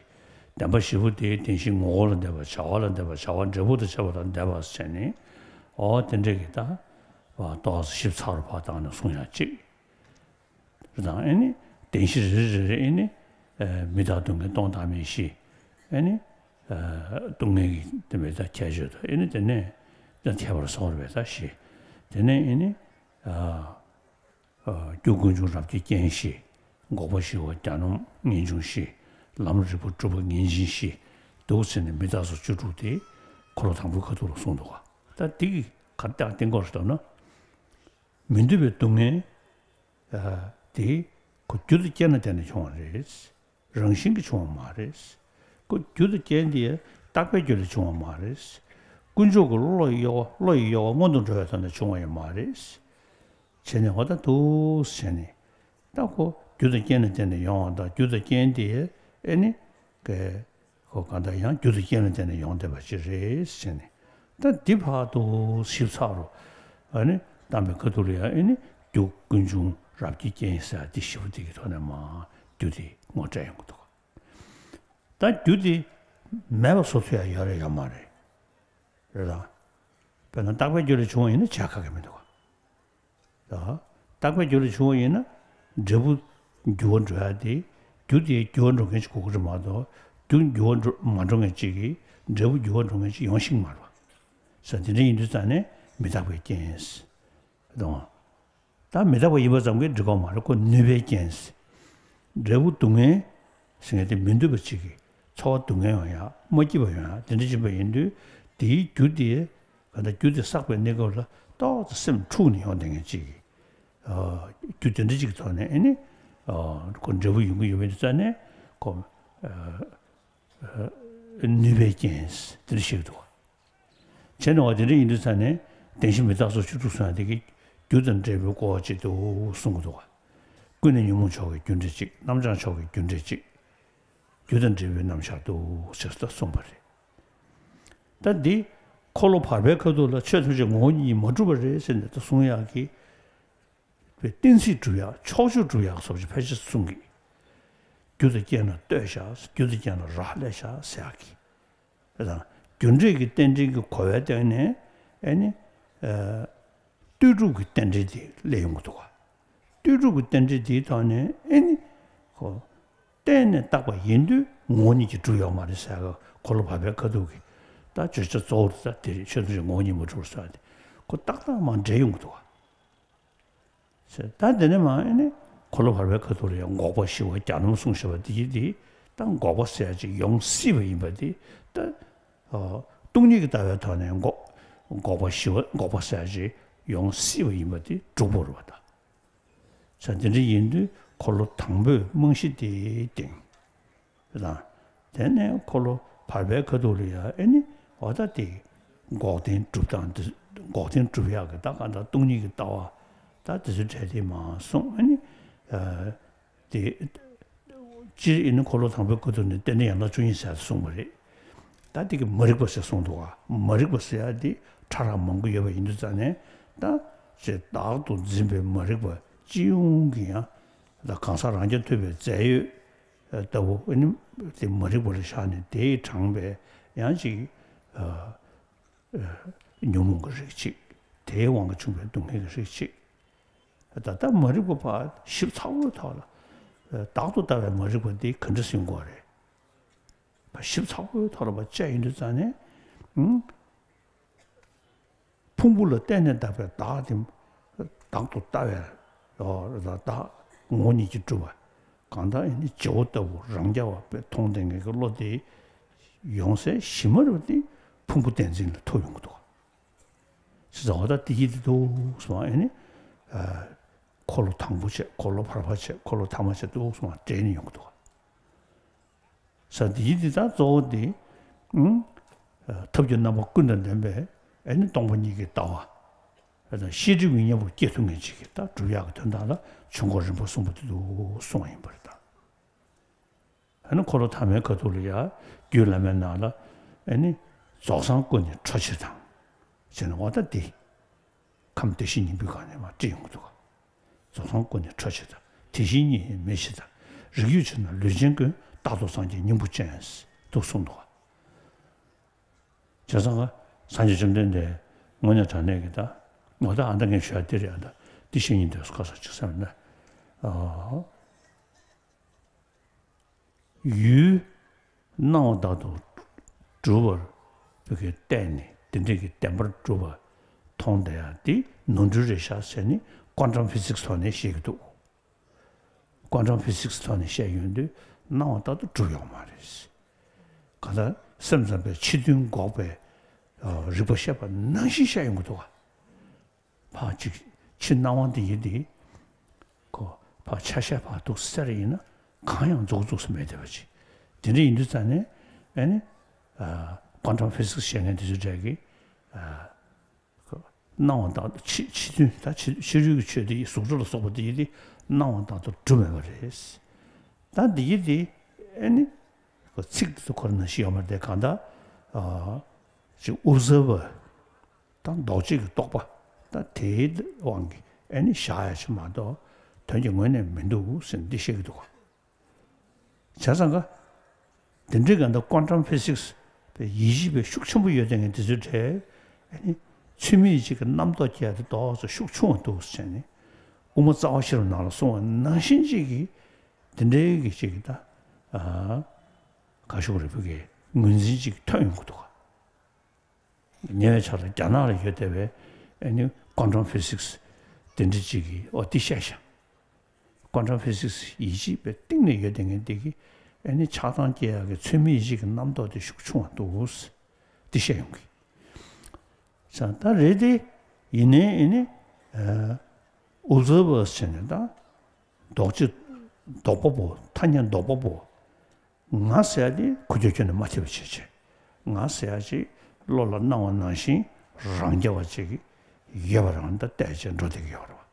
བདེན་པ་བཞི་པོ་དེའི་བདེན་བཞིའི་ངོ་བོ་ལ་བསྡད་པ། བྱ་བ་ལ་བསྡད་པ། བྱ་བ་འབྲས་བུ་དང་བཅས་པ་ལ་བསྡད་པ་ཟེར་ནས་འོ་དེ་འདྲ་གི་ད་ཏོག་ཙམ་ཞིབ་ཚགས་རུ་ཕར་བཏང་ནས་གསུང་ཡ་གཅིག་རེད་དང་། ཨེ་ནི་བདེན་བཞི་རེ་རེ་རེ་ཨེ་ནི་མི་རྟག་སྡུག་བསྔལ་སྟོང་བདག་མེད་བཞི། ཨེ་ནི་སྡུག་བསྔལ་གྱི་དེ་མི་རྟག་ཁྱད་ཆོས་དང་། ཨེ་ནི་དེ་ནས་ད་ཁྱད་པར་གསོག་པའི་མི་རྟག་བཞི། དེ་ནས་ཨེ་ནི་རྒྱུ་ཀུན་འབྱུང་རབ་ཀྱི་རྐྱེན་བཞི། འགོག་པ་ཞི་བ་གྱ་ནོམ་ངེས་འབྱུང་བཞི། ལམ་རིམ་པ་སྒྲུབ་པ་ངེས་འབྱིན་བཞི། འདུག་ཟེར་ནས་མི་རྟག་སོགས་བཅུ་དྲུག་དེ་འཁོར་ལོ་དང་པོའི་ཁ་ཐུག་ལ་གསུངས་འདུག་ག། ད་འདི་གི་ག་རེ་བཏགས་བསྟན་དགོས་རེད་ལབ་ན། མི་འདོད་པའི་སྡུག་བསྔལ་དེ་ཁོ་རྒྱུ་དང་རྐྱེན་ལ་བརྟེན་ནས་བྱུང་བ་རེད། རང་བཞིན་གྱིས་བྱུང་བ་མ་རེད། ཁོ་རྒྱུ་དང་རྐྱེན་དེ་རྟག་པའི་རྒྱུ་ལས་བྱུང་བ་མ་རེད། དཀོན་མཆོག་གི་བློ་ཡི་གཡོ་བ། བློ་ཡི་གཡོ་བ་སྔོན་དུ་འགྲོ་བའི་ཐོག་ནས་བྱུང་བ་ཡང་མ་རེད། བྱས་ནས་འོ་ད་འདུག་བྱས་ནས། ད་ཁོ་རྒྱུ་དང་རྐྱེན་ལ་བརྟེན་ནས་ཡོང་བ་དང་། རྒྱུ་དང་རྐྱེན་དེ་ཨེ་ནི་ག་ཁོ་གང་ལྟར་ཡང་རྒྱུ་དང་རྐྱེན་ལ་བརྟེན་ནས་ཡོང་བསྡད་པ་ཅིག་རེད་ཟེར་ནས། ད་འདི་ཕར་དུ་ཞིབ་ཚགས་རུ་ཨ་ནི་བསྟན་པའི་ཁ་ཐུག་ལ་ཡང་ཨེ་ནི་རྒྱུ་ཀུན་འབྱུང་རབ་ཀྱི་རྐྱེན་ཟེར་འདི་ཞིབ་པོ་འདི་གི་ཐོག་ནས་མར་རྒྱུ་དེ་ངོ་སྤྲད་ཡོང་གི་འདུག། ད་རྒྱུ་དེ་མེད་པ་བཟོ་ཐུབ་ཡ་ཡོད་རེད་ཡོད་མ་རེད། རེད་དང་། དཔེར་ན་རྟག་པའི་རྒྱུ་ལས་བྱུང་བ་ཡིན་ན་བྱ་ཁག་གི་མི་འདུག་ག། རྟག་པའི་རྒྱུ་ལས་བྱུང་བ་ཡིན་ན་འབྲས་བུ་འགྱུར་བ་འགྲོ་ཡ་དེ། རྒྱུ་དེ་འགྱུར་བ་འགྲོ་མཁན་ཞིག་དགོས་ཀྱི་རེད་མ་གཏོགས། རྒྱུ་འགྱུར་བ་འགྲོ་མ་འགྲོ་མཁན་ཅིག་གིས་འབྲས་བུ་འགྱུར་བ་འགྲོ་མཁན་ཅིག་ཡོང་ཤེས་ཀྱི་མ་རེད་པ། ས་དེ་འདྲ་ཡིན་དུས་ཙང་ནས་མི་རྟག་པའི་རྐྱེན་ཟེར། ད་མི་རྟག་པ་ཡིན་པ་ཙམ་གྱིས་འགྲིག་གི་མ་རེད། ཁོ་ནུས་པའི་རྐྱེན་ཟེར། འབྲས་བུ་སྡུག་བསྔལ་ཟེར་མཁན་དེ་མི་འདོད་པ་ཅིག་གིས་ཚོར་བ་སྡུག་བསྔལ་ཡོང་ཡ། མ་སྐྱིད་པ་ཡོང་ཡ། དེ་འདྲ་ཅིག་ཡིན་པ་ཡིན་དུས། དེའི་རྒྱུ་དེ་ག་འདྲ། རྒྱུ་དེ་བསགས་པའི་གནས་སྐབས་ལ་ཏོག་ཙམ་སེམས་འཁྲུགས་ནས་ཡོང་བསྡད་མཁན་ཅིག་གིས། རྒྱུ་དེ་འདྲ་ཅིག་གི་ཐོག་ནས་ཨེ་ནི་ཁོ་འབྲས་བུ་ཡོང་གི་ཡོད་པ་ཡིན་དུས་ཙང་ནས་ཁོ་ནུས་པའི་རྐྱེན་དེ་འདྲ་བཤད་ཀྱི་འདུག་ག། བྱས་ནས་འོ་དེ་འདྲ་ཡིན་དུས་ཙང་ནས་བདེན་བཞི་མི་རྟག་སོགས་བཅུ་དྲུག་གསུངས་ཡ་དེ་གི་རྒྱུ་དང་འབྲས་བུའི་སྐོར་ཅིག་འདུག་གསུང་གི་འདུག་ག། ཀུན་ནས་ཉོན་མོངས་ཕྱོགས་ཀྱི་རྒྱུ་འབྲས་གཅིག། རྣམ་བྱང་ཕྱོགས་ཀྱི་རྒྱུ་འབྲས་གཅིག། རྒྱུ་དང་འབྲས་བུའི་རྣམ་གཞག་འདུག་ཅེས་གསུངས་པ་རེད། ད་འདི་འཁོར་ལོ་བར་པའི་ཁ་ཐུག་ལ་ཆོས་ཐམས་ཅད་ངོ་བོ་ཉིད་ཀྱིས་མ་གྲུབ་པ་རེད་ཟེར་ནས་ད་གསུང་ཡག་གི། བའི་གཏན་ཚིགས་སྒྲུབ་ཡག། ཕྱོགས་ཆོས་སྒྲུབ་ཡག་སོགས་ཀྱི་ཕལ་ཆེར་གསུང་གི། རྒྱུ་དང་རྐྱེན་ལ་ལྟོས་བཞག། རྒྱུ་དང་རྐྱེན་ལ་རག་ལས་བཞག་ཟེར་ཡག་གི། དེ་དང་རྒྱུ་འབྲས་ཀྱི་རྟེན་འབྲེལ་གྱི་གོ་བའི་སྟེང་ནས་ཨེ་ནི། ལྟོས་གྲུབ་ཀྱི་རྟེན་འབྲེལ་དེ་སླེབས་ཡོང་གི་འདུག་ག། ལྟོས་གྲུབ་ཀྱི་རྟེན་འབྲེལ་དེའི་ཐོག་ནས་ཨེ་ནི། ཁོ་གཏན་ནས་བཏགས་པ་ཡིན་དུས་ངོ་བོ་ཉིད་ཀྱིས་གྲུབ་ཡོད་མ་རེད་ཟེར་ག། འཁོར་ལོ་བར་པའི་ཁ་ཐུག་གི་ད་བརྗོད་བྱ་གཙོ་བོ་དེ་ད་དེ་རེད། ཆོས་ཐམས་ཅད་ངོ་བོ་ཉིད་མ་གྲུབ་ཟེར་བ་དེ་ཁོ་ཏག་ཏག་མར་འདྲེས་ཡོང་གི་འདུག་ག། ད་དེ་ནས་མར་ཨེ་ནི་འཁོར་ལོ་བར་པའི་ཁ་ཐུག་ལ་ཡང་འགོག་པ་ཞི་བ་གྱ་ནོམ་གསུངས་བཞག་པ་དེ་གི་དེ། ད་འགོག་པ་ཟེར་ཡ་ཅིག་ཡོང་སྲིད་པ་ཡིན་པ་དེ། ད་སྟོང་ཉིད་ཀྱི་ལྟ་བའི་ཐོག་ནས་འགོག་འགོག་པ་ཞི་བ། འགོག་པ་ཟེར་ཡ་ཅིག་ཡོང་སྲིད་པ་ཡིན་པ་དེ་གྲུབ་པ་རེད་པ། ད་ས་དེ་འདྲ་ཡིན་དུས་འཁོར་ལོ་དང་པོའི་རྨང་གཞི་དེའི་སྟེང་། དང་། དེ་ནས་འཁོར་ལོ་བར་པའི་ཁ་ཐུག་ལ་ཡང་ཨེ་ནི་འོ་ད་དེ་འགོག་བདེན་སྒྲུབ་སྟངས་དེ། འགོག་བདེན་སྒྲུབ་ཡག་གི་ད་གང་ལྟར་སྟོང་ཉིད་ཀྱི་ལྟ་བ་ད་དེ་ཚོའི་གྲས་དེ་མར་གསུངས། ཨེ་ནི། དེ་སྤྱིར་ཨེ་ནི་འཁོར་ལོ་དང་པོའི་ཁ་ཐུག་ནས་རྟེན་འབྲེལ་ཡན་ལག་བཅུ་གཉིས་ཟེར་ཡག་གསུངས་པ་རེད། ད་དེ་གི་མ་རིག་པ་ཟེར་གསུངས་འདུག་ག། མ་རིག་པ་ཟེར་ཡག་དེ་ཕྲ་རགས་མང་པོ་ཡོད་པ་ཡིན་དུས་ཙང་ནས། ད་ཅེས་བདག་ཏུ་འཛིན་པའི་མ་རིག་པ་སྤྱི་ཡོངས་ཀྱི་ཡང་ད་གང་ཟག་རང་རྐྱ་ཐུབ་པའི་རྫས་ཡོད་ལྟ་བུ་ཨེ་ནི་དེ་མ་རིག་པ་ལ་བཞག་ནས། དེས་དྲངས་པའི་ཡང་ཅིག་ཨ་ཨ་ཉོན་མོངས་ཀྱི་རིགས་གཅིག། དེའི་དབང་གིས་བྱུང་བའི་སྡུག་བསྔལ་གྱི་རིགས་གཅིག། ད་ལྟ་མ་རིག་པ་ཕར་ཞིབ་ཚགས་པོའི་ཐོག་ལ། བདག་ཏུ་ལྟ་བའི་མ་རིག་པ་འདི་ག་འདྲ་ཟིན་དགོས་རེད། ཕར་ཞིབ་ཚགས་པོའི་ཐོག་ལ་ཕར་དཔྱད་ཡོང་དུས་ཙང་ནས། ཨང་། ཕུང་པོ་ལ་གཏན་ནས་བཏགས་པའི་བདག་དེ་བདག་ཏུ་ལྟ་བའི་ལོ་རེ་དང་། བདག་ངོ་བོ་ཉིད་ཀྱིས་གྲུབ་པ། གང་ལྟར་ཨེ་ནི་བྱེད་པོ་ལྟ་བུ་རང་རྐྱ་བ་དཔེ་མཐོང་ལྡན་མཁན་གྱི་བློ་དེ་ཡོང་སའི་གཞི་མ་རུ་དེ་ཕུང་པོ་བདེན་འཛིན་ལ་ཐུག་ཡོང་གི་འདུག། ཟེར་ཙང་འོ་ད་དེ་གི་དེ་འདུག་སེ་མར་ཨེ་ནི། ཨ། འཁོར་ལོ་དང་པོ་བྱས། འཁོར་ལོ་བར་པ་བྱས། འཁོར་ལོ་ཐ་མ་བྱས། འདུག་སེ་མར་འདྲེས་ནས་ཡོང་གི་འདུག། ས་འདི་ཡི་འདི་དག་གཙོ་བོ་འདི། ཨང་། ཐབས་ཀྱི་རྣམ་པ་ཀུན་དང་ལྡན་པའི་ཨེ་ནི་སྟོང་པ་ཉིད་ཀྱི་ལྟ་བ། ཤེས་སྒྲིབ་ཀྱི་གཉེན་པོར་སྐྱེ་ཐུབ་མཁན་ཅིག་གིས་ད་སྒྲུབ་ཡག་གི་དོན་དག་ལ་ཆོས་འཁོར་རིམ་པ་གསུམ་པོ་འདི་འདུག་གསུངས་པ་ཡིན་པ་རེད་ད། ཨ་ནི་འཁོར་ལོ་ཐ་མའི་ཁ་ཐུག་ལ་ཡང་རྒྱུད་བླ་མའི་ནང་ལ་ཨེ་ནི་རྫོགས་སངས་སྐུ་ནི་འཕྲོ་ཕྱིར་དང་། ཟེར་ནས་འོ་ད་འདི། ཁམས་བདེ་གཤེགས་སྙིང་པོའི་སྒང་ནས་མར་བྲིས་ཡོང་གི་འདུག་ག། རྫོགས་སངས་སྐུ་ནི་འཕྲོ་ཕྱིར་དང་། དེ་བཞིན་ཉིད་ཡིན་མེད་ཕྱིར་དང་། རིགས་ཡོད་ཕྱིར་ན་ལུས་ཅན་ཀུན། རྟག་ཏུ་སངས་རྒྱས་སྙིང་པོ་ཅན། འདུག་གསུངས་འདུག་ག། བྱས་ཙང་ང་སངས་རྒྱས་བཅོམ་ལྡན་འདས་དངོས་གནས་དྲང་གནས་ཀྱི་ད། ང་ད་ཨ་ད་ངས་ཞུ་ཡ་འདི་རེད། ཨ་ད་འདི་བཤད་སྙིང་འདོད་སོ་ཁ་ས་ཅིག་བསམ་ན། ཨ། ཡུལ་སྣང་བ་དག་ཏུ་གྲུབ་པར་བོད་ཀྱི་བལྟས་ནས་དེ་འདྲའི་གི་བདེན་པར་གྲུབ་པ་མཐོང་བསྡད་ཡ་དེ་ནོར་འཁྲུལ་རེད་ཤག་ཟེར་ནས་ཀོན་ཊམ་ཕི་སིག་སི་ཐོག་ནས་བཤད་ཀྱི་འདུག་ཀོན་ཊམ་ཕི་སིག་སི་ཐོག་ནས་བཤད་ཡོང་དུས་སྣང་བ་དག་ཏུ་གྲུབ་ཡོང་མ་རེད། གང་ལྟར་སེམས་ཙམ་པའི་ཕྱི་དོན་འགོག་པའི་རིག་པ་བཤད་པ་ནང་བཞིན་བཤད་ཡོང་གི་འདུག་ག་ཕར་ཅིག་ཕྱི་སྣང་བ་འདི་ཡིན་ཏེ། ཁོ་ཕར་ཆ་ཤས་ཕར་འདུག་སེ་བཙལ་ཡིན་ན་གང་ཡང་རྫོགས་རྫོགས་སུ་མེད་བསྡད་པ་ཅིག་དེ་འདྲ་ཡིན་དུས་ཙང་ནས་ཨ་ནི། ཀོན་ཊམ་ཕི་སིག་སི་བཤད་མཁན་དེ་ཚོའི་གྲས་ཀྱིས་སྣང་བ་དག་ཏུ་ཕྱི་ཕྱི་དོན་ད་ཕྱི་ཕྱི་རོལ་གྱི་ཆོས་དེ་ཡི་གཟུགས་སྒྲ་ལ་སོགས་པ་དེ་ཡི་དེ་སྣང་བ་དག་ཏུ་གྲུབ་མེད་པ་རེད། ད་འདི་ཡི་དེ་ཨ་ནི་ཚིག་དེ་ཚོ་ཁོ་རང་ནང་བཞིན་ཡོད་མ་རེད་དེ། གང་ལྟར་ཅིག་ཨོབ་སར་བར་དང་ལྡོག་ཕྱོགས་ཀྱི་རྟོག་པ་དང་དེའི་དབང་གིས་ཨ་ནི་བཞག་ཡ་ཅིག་མ་གཏོགས་དོན་གྱི་ངོས་ནས་མི་འདུག་ཟེར་འདི་བཤད་ཀྱི་འདུག་ག་བྱས་ཙང་ཀ་དེ་འདྲའི་ག་འདྲ་ཀོན་ཊམ་ཕི་སིག་སི་པའི་ཡིད་ཆེས་པའི་ཤུགས་ཆེན་པོ་ཡོད་དེ་ངས་དེ་ཚོའི་གྲས་ཨ་ནི་ཚུལ་མིན་ཅིག་གི་རྣམ་རྟོག་སྐྱེ་ཡ་དེ་ཏོག་ཙམ་ཤུགས་ཆུང་བ་འདུག་ཟེར་ནས་དབུ་མ་རྩ་བ་ཤེས་རབ་ནང་ལ་གསུངས་པ་ནང་བཞིན་ཅིག་གིས་དེ་འདྲའི་གི་ཅིག་གི་ད་ཨ་ག་ཤོག་རེ་བོད་ཀྱི་ངོས་འཛིན་ཅིག་ཐོན་ཡོང་གི་འདུག་ག་ཉེ་བའི་ཆར་ལ་རྒྱ་ནག་ལ་ཡོད་བསྡད་པའི་ཨ་ནི་ཀོན་ཊམ་ཕི་སིག་སི་དེ་འདྲ་ཅིག་གིས་ཨོ་དེ་བཤད་ཤག་ཀོན་ཊམ་ཕི་སིག་སི་ཡིད་ཆེས་པའི་གཏིང་ནས་ཡོད་བསྡད་མཁན་དེ་གིས་ཨ་ནི་ཆགས་སྡང་སྐྱེ་ཡག་གི་ཚུལ་མིན་ཡིད་ཆེས་ཀྱི་རྣམ་རྟོག་དེ་ཤུགས་ཆུང་བ་འདུག་དེ་བཤད་ཡོང་གི་ས་ད་རེད་དེ། ཡིན་ནའི་ཨ་ནི་ཨོབ་སར་བར་བྱས་ནས་ད་ལྡོག་ཕྱོགས་ལྡོག་པ་པོ་ཐ་སྙད་ལྡོག་པ་པོ། ང་ཟེར་ཡ་དེ་ཁུ་ཁྱོད་ཁྱོད་ནས་མ་ཐེབས་པ་བྱེད་བྱེད། ང་ཟེར་ཡ་ཅིག་བློ་ལ་སྣང་བ་ནང་བཞིན་རང་རྐྱ་བ་ཅིག་ཡོད་པ་རང་ད་བལྟས་བྱས་འགྲོ་བསྡད་ཀྱི་ཡོད་རེད་བ།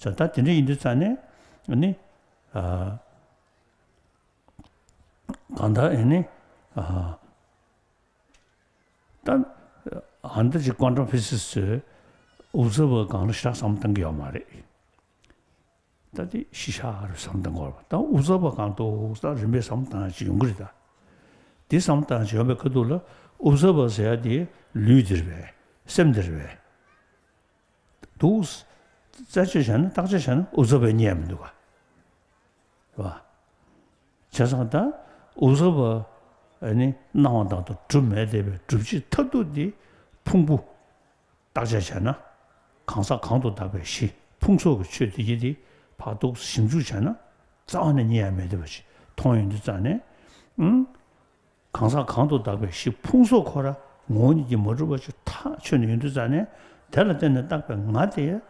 ད་ད་དེ་འདྲ་ཡིན་དུས་ཙང་ནས་ཨ་ནི་ཨ་གང་ལྟར་ཨ་ནི་ཨ་ད་ཨ་འདི་ཅིག་ཀོན་ཊམ་ཕི་སིག་སི་ཚོས་ཨོབ་སར་བར་སྒང་ལ་ཞེ་དྲག་བསམ་བློ་གཏོང་གི་ཡོད་མ་རེད། ད་དེ་ཤི་ཤ་རུ་བསམ་བཏང་དགོས་རེད་པ། ད་ཨོབ་སར་བར་གང་འདུག་ད་རིམ་པས་བསམ་བཏང་ཅིག་ཡོང་གི་རེད་ད། དེ་བསམ་བཏང་ཅིག་ཡོང་པའི་ཁ་ཐུག་ལ་ཨོབ་སར་བར་ཟེར་ཡ་དེ་ལུས་འདིར་བས་སེམས་འདིར་བས་འདུག་རྩད་གཅོད་བྱས་ན་བརྟག་དཔྱད་བྱས་ན་ཨོབ་སར་བར་རྙེད་ཡ་མི་འདུག་ག་རེད་པ། བྱས་ཙང་ད་ཨོབ་སར་བར་ཨ་ནི་སྣང་བ་དག་ཏུ་གྲུབ་མེད་བསྡད་པའི་སྒྲུབ་བྱེད་མཐར་ཐུག་དེ་ཕུང་པོ། བརྟག་དཔྱད་བྱས་ན། གང་ཟག་གང་དུ་བཏགས་པའི་གཞི་ཕུང་སོགས་ཀྱི་ཆོས་དེ་ཡི་དེ་ཕར་འདུག་ཞིབ་འཇུག་བྱས་ན་རྩ་བ་ནས་རྙེད་ཡ་མེད་བསྡད་པ་ཞིག་མཐོང་ཡོང་དུས་ཙང་ནས། ཨང་། གང་ཟག་གང་དུ་བཏགས་པའི་གཞི་ཕུང་སོགས་ཁོ་ར་ངོ་བོ་ཉིད་ཀྱིས་མ་གྲུབ་པ་ཞིག་ཐག་ཆོད་ནས་ཡོང་དུས་ཙང་ནས་དེ་ལ་བརྟེན་ནས་བཏགས་པའི་ང་དེ་ཡ།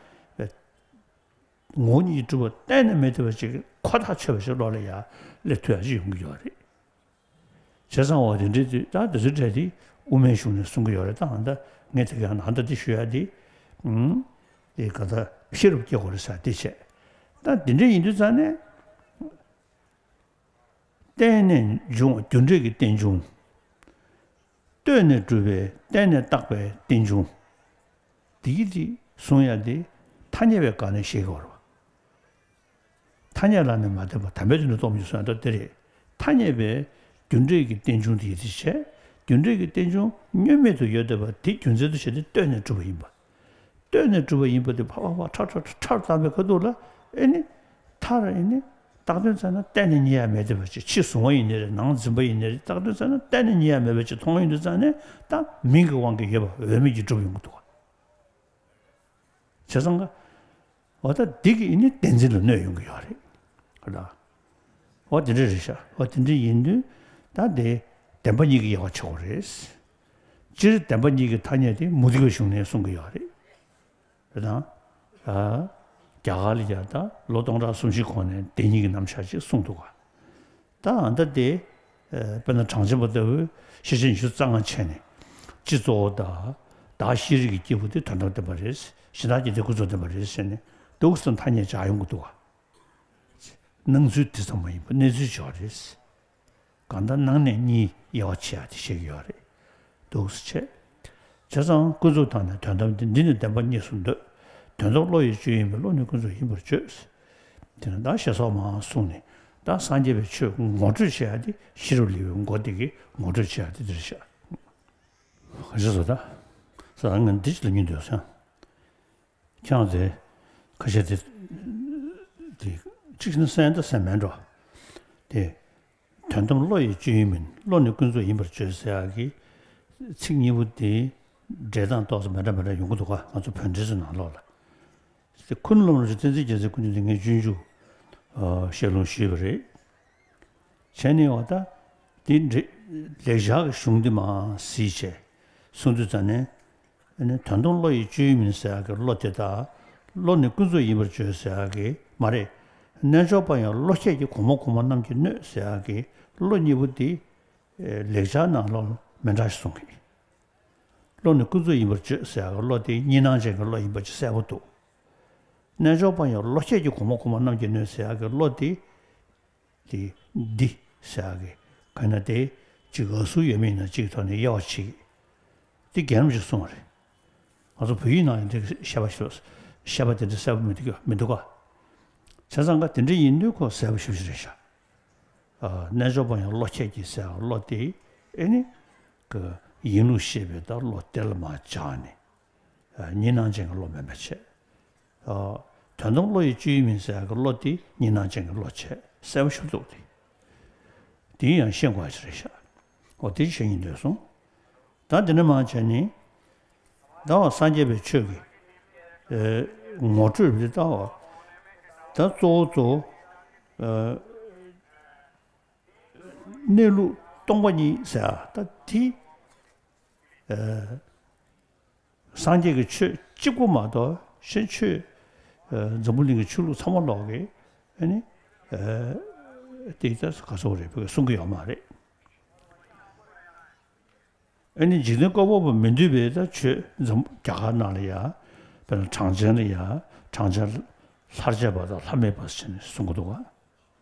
ངོ་བོ་ཉིད་ཀྱིས་གྲུབ་པ་གཏན་ནས་མེད་བསྡད་པ་ཅིག་ཁོ་ཐག་ཆོད་པ་ཞིག་བློ་ལ་ཡ་སླེབས་ཐུབ་ཡ་ཅིག་ཡོང་གི་ཡོད་རེད། བྱས་ཙང་འོ་དེ་འདྲའི་དུས་ད་དེ་ཚོའི་གྲས་དེ་དབུ་མའི་གཞུང་ནས་གསུང་གི་ཡོད་རེད། ད་ཨ་ད་ངས་དེ་ག་ཨ་ད་དེ་ཞུ་ཡ་དེ། ཨུམ། དེ་ག་ད་ཤེས་རབ་སྐྱེ་དགོས་རེད་ཟེར་དེ་བྱས། ད་དེ་འདྲ་ཡིན་དུས་ཙང་ནས། བརྟེན་ནས་འབྱུང་བ་རྒྱུ་འབྲས་ཀྱི་རྟེན་འབྱུང་། ལྟོས་ནས་གྲུབ་པའི་བརྟེན་ནས་བཏགས་པའི་རྟེན་འབྱུང་། འདི་གི་འདི་གསུང་ཡ་འདི་ཐ་སྙད་པའི་སྒང་ནས་བཤད་དགོས་རེད་པ། ཐ་སྙད་ལ་ནི་མ་བརྟེན་པ་དམ་པའི་དོན་དུ་རྟོགས་པ་ཉིད་གསུང་ཡ་འདི་རེད། ཐ་སྙད་པའི་རྒྱུ་འབྲས་ཀྱི་རྟེན་འབྱུང་དེ་ཡི་དེ་བྱས། རྒྱུ་འབྲས་ཀྱི་རྟེན་འབྱུང་བསྙོན་མེད་དུ་ཡོད་བསྡད་པ་དེ་རྒྱུ་མཚན་དུ་བྱས་ཏེ་ལྟོས་ནས་གྲུབ་པ་ཡིན་པ། ལྟོས་ནས་གྲུབ་པ་ཡིན་པ་དེ་ཕར་ཕར་ཕར་ཁྲ་ཁྲ་ཁྲ་ཁྲ་བཏང་པའི་ཁ་ཐུག་ལ་ཨེ་ནི། མཐར་ཨེ་ནི། བཏགས་དོན་བཙལ་ན་གཏན་ནས་རྙེད་ཡ་མེད་བསྡད་པ་ཅིག་ཕྱི་གཟུང་བ་ཡིན་ནི་རེད། ནང་འཛིན་པ་ཡིན་ནི་རེད། བཏགས་དོན་བཙལ་ན་གཏན་ནས་རྙེད་ཡ་མེད་པ་ཅིག་མཐོང་ཡོང་དུས་ཙང་ནས་ད་མིང་གི་དབང་གིས་ཡོད་པ་འོས་མིན་གྱིས་གྲུབ་ཡོང་གི་འདུག་ག་བྱས་ཙང་ཀ་འོ་ད་འདི་གི་ཨེ་ནི་བདེན་འཛིན་ལ་གནོད་ཡོང་གི་ཡོད་རེད། ཧ་ལ། འོ་དེ་འདྲ་རེད་ཤག་འོ་དེ་འདྲ་ཡིན་དུས་ད་དེ་བདེན་པ་གཉིས་ཀྱི་དབྱེ་བ་ཕྱེ་དགོས་རེད། སྤྱིར་བདེན་པ་གཉིས་ཀྱི་ཐ་སྙད་དེ་མུ་སྟེགས་པའི་གཞུང་ནས་གསུང་གི་ཡོད་རེད། རེད་དང་། ཨ། རྒྱ་གར་ལ་ཡང་ད་ལོ་སྟོང་ཕྲག་གསུམ་བཞི་གོང་ནས་བདེན་གཉིས་ཀྱི་རྣམ་གཞག་ཅིག་གསུངས་འདུག་ག་ད་ཨ་ད་དེ། ཨ། དཔེར་ན་གྲངས་ཅན་པ་ལྟ་བུས་ཤེར་ཕྱིན་ཉི་ཤུ་རྩ་ལྔ་བྱས་ནས་སྤྱི་གཙོ་བོ་དང་། བདག་ཤེས་རིག་གི་སྐྱེས་བུ་དེ་དོན་དམ་བདེན་པ་རེད། གཞི་བདག་གི་དེ་ཀུན་རྫོབ་བདེན་པ་རེད་ཟེར་ནས་འདུག་སེ་ཐ་སྙད་སྦྱར་ཡོང་གི་འདུག་ག་སྣང་ཚུལ་དེ་ཙམ་མ་ཡིན་པ་གནས་ཚུལ་ཅིག་ཡོད་རེད། གང་ལྟར་ནང་ནས་གཉིས་དབྱེ་བ་ཕྱེ་ཡ་དེ་བཤད་ཀྱི་ཡོད་རེད། འདུག་སེ་བྱས། བྱས་ཙང་ཀུན་རྫོབ་དང་ནི་དོན་དམ་སྟེ། འདི་ནི་བདེན་པ་གཉིས་སུ་འདོད། དོན་དམ་བློ་ཡི་སྤྱོད་ཡིན་པས། བློ་ནི་ཀུན་རྫོབ་ཡིན་པར་བརྗོད། དེ་ནི་ད་ཞེས་སོགས་མང་གསུངས་ནས་ད་སངས་རྒྱས་པའི་ཆོས་ངོ་སྤྲོད་བྱེད་ཡ་དེ་ཤེས་རབ་ལེའུའི་མགོ་དེ་གིས་ངོ་སྤྲོད་བྱེད་ཡ་དེ་འདིར་བཞག་ཁ་ཤས་སོ་ད། ས་ང་འདི་ཅི་ལ་ཉན་འདོད་སོང་། ཁྱེད་རང་ཚོས་ཁ་ཤས་དེ་ གཅིག་བྱས་ན་སེམས་དང་སེམས་མེད་འགྲོ། དེ། དོན་དམ་བློ་ཡི་སྤྱོད་ཡུལ་མིན། བློ་ནི་ཀུན་རྫོབ་ཡིན་པར་བརྗོད་ཟེར་ཡག་གི་ཚིག་གཉིས་པོ་དེ་འགྲེལ་སྟངས་ཏོག་ཙམ་མི་འདྲ་མི་འདྲ་ཡོང་གི་འདུག་ག་ང་ཚོ་བོད་འགྲེལ་ཚོའི་ནང་ལོགས་ལ། དེ་ཁུ་ནུ་སློབ་དཔོན་རིན་ཆེན་བསྟན་འཛིན་རྒྱལ་མཚན་སྐུ་མདུན་དེ་ངས་སྤྱོད་འཇུག་ཨ་ཞལ་ལུང་ཞུས་པ་རེད། བྱས་ནས་འོ་ད་དེ་འདྲ་ལེགས་སྦྱར་གྱི་གཞུང་འདི་མར་གཟིགས་བྱས་གསུང་དུས་ཙ་ནས། ཨ་ནི་དོན་དམ་བློ་ཡི་སྤྱོད་ཡུལ་མིན་ཟེར་ཡག་གི་བློ་དེ་དག་བློ་ནི་ཀུན་རྫོབ་ཡིན་པར་བརྗོད་ཟེར་ཡག་གི་མ་རེད། རྣལ་འབྱོར་པ་ཡང་བློ་ཁྱད་ཀྱིས། གོང་མ་གོང་མ་རྣམས་ཀྱིས་གནོད་ཟེར་ཡག་གི་བློ་གཉིས་པོ་དེ་ལེགས་སྦྱར་ནང་ལོགས་མི་འདྲ་ཞིག་གསུང་གི། བློ་ནི་ཀུན་རྫོབ་ཡིན་པར་བརྗོད་ཟེར་ཡག་གི་བློ་དེ་གཉིས་སྣང་ཅན་གྱི་བློ་ཡིན་པ་ཅིག་གསལ་པོ་འདུག་རྣལ་འབྱོར་པ་ཡང་བློ་ཁྱད་ཀྱིས། གོང་མ་གོང་མ་རྣམས་ཀྱིས་གནོད་ཟེར་ཡག་གི་བློ་དེ། དེ་འདི་ཟེར་ཡག་གི་གང་ན་དེ་གཅིག་འོག་ཟུར་ཡོད་མེད་ན་གཅིག་ཐོག་ནས་དབྱེ་བ་ཕྱེ་གི། དེ་རྒྱལ་ལམ་ཞིག་གསུངས་པ་རེད། ང་ཚོ་བོད་ཡིག་ནང་ཡང་དེ་བཤད་པ་ཞིག་བཤད་པ་དེ་འདྲ་གསལ་པོ་མི་འདུག་གི་མི་འདུག་ག་བྱས་ཙང་ག་དེ་འདྲ་ཡིན་དུས་ཁོ་གསལ་པོ་ཞེ་པོ་ཅིག་རེད་ཤག་ཨ། རྣལ་འབྱོར་པ་ཡང་བློ་ཁྱད་ཀྱིས་ཟེར་ཡག་བློ་དེ་ཨེ་ནི་གི་ཡིན་ལུགས་ཤེས་པའི་ད་བློ་དེ་ལ་མར་སྦྱར་ནས། གཉིས་སྣང་ཅན་གྱི་བློ་མིན་པ་བྱས། དོན་དམ་བློ་ཡི་སྤྱོད་ཡུལ་མིན་ཟེར་ཡག་གི་བློ་དེ་གཉིས་སྣང་ཅན་གྱི་བློ་བྱས་གསལ་པོ་ཞིག་འདུག་སྟེ། དེ་ཡང་ཤེས་དགོས་ཡག་ཅིག་རེད་ཤག་འོ་དེ་བཤད་སྙིང་འདོད་སོང་། ད་དེ་ནས་མར་བྱས་ནས། ད་བ་སངས་རྒྱས་པའི་ཆོས་ཀྱི་ཨེ་ངོ་སྤྲོད་འདི་ལྟ་བ། ད་གཙོ་བོ་གཙོ་བོ་ཨེ་གནས་ལུགས་སྟོང་པ་ཉིད་ཟེར་ཡག་ད་དེ་ཨེ། སངས་རྒྱས་ཀྱི་ཆོས་གཅིག་པོ་མ་གཏོགས་གཞན་ཆོས། ཨ། འཛམ་བུ་གླིང་གི་ཆོས་ལུགས་ཚང་མ་ལོག་གི་ཨ་ནི། ཨ། དེ་ལྟར་ག་ཚོད་རེད་བོད་སྐད་གསུང་གི་ཡོད་མ་རེད། ཨ་ནི་འཇིག་རྟེན་བཀོད་པ་པོ་མི་འདུས་པའི་ད་ཆོས་འཛམ་རྒྱ་གར་ནང་ལ་ཡ། དཔེར་ན་གྲངས་ཅན་ལ་ཡ། གྲངས་ཅན་ལྷར་བཅས་པ་དང་ལྷ་མེད་པ་ཟེར་ནས་གསུང་གི་འདུག་ག་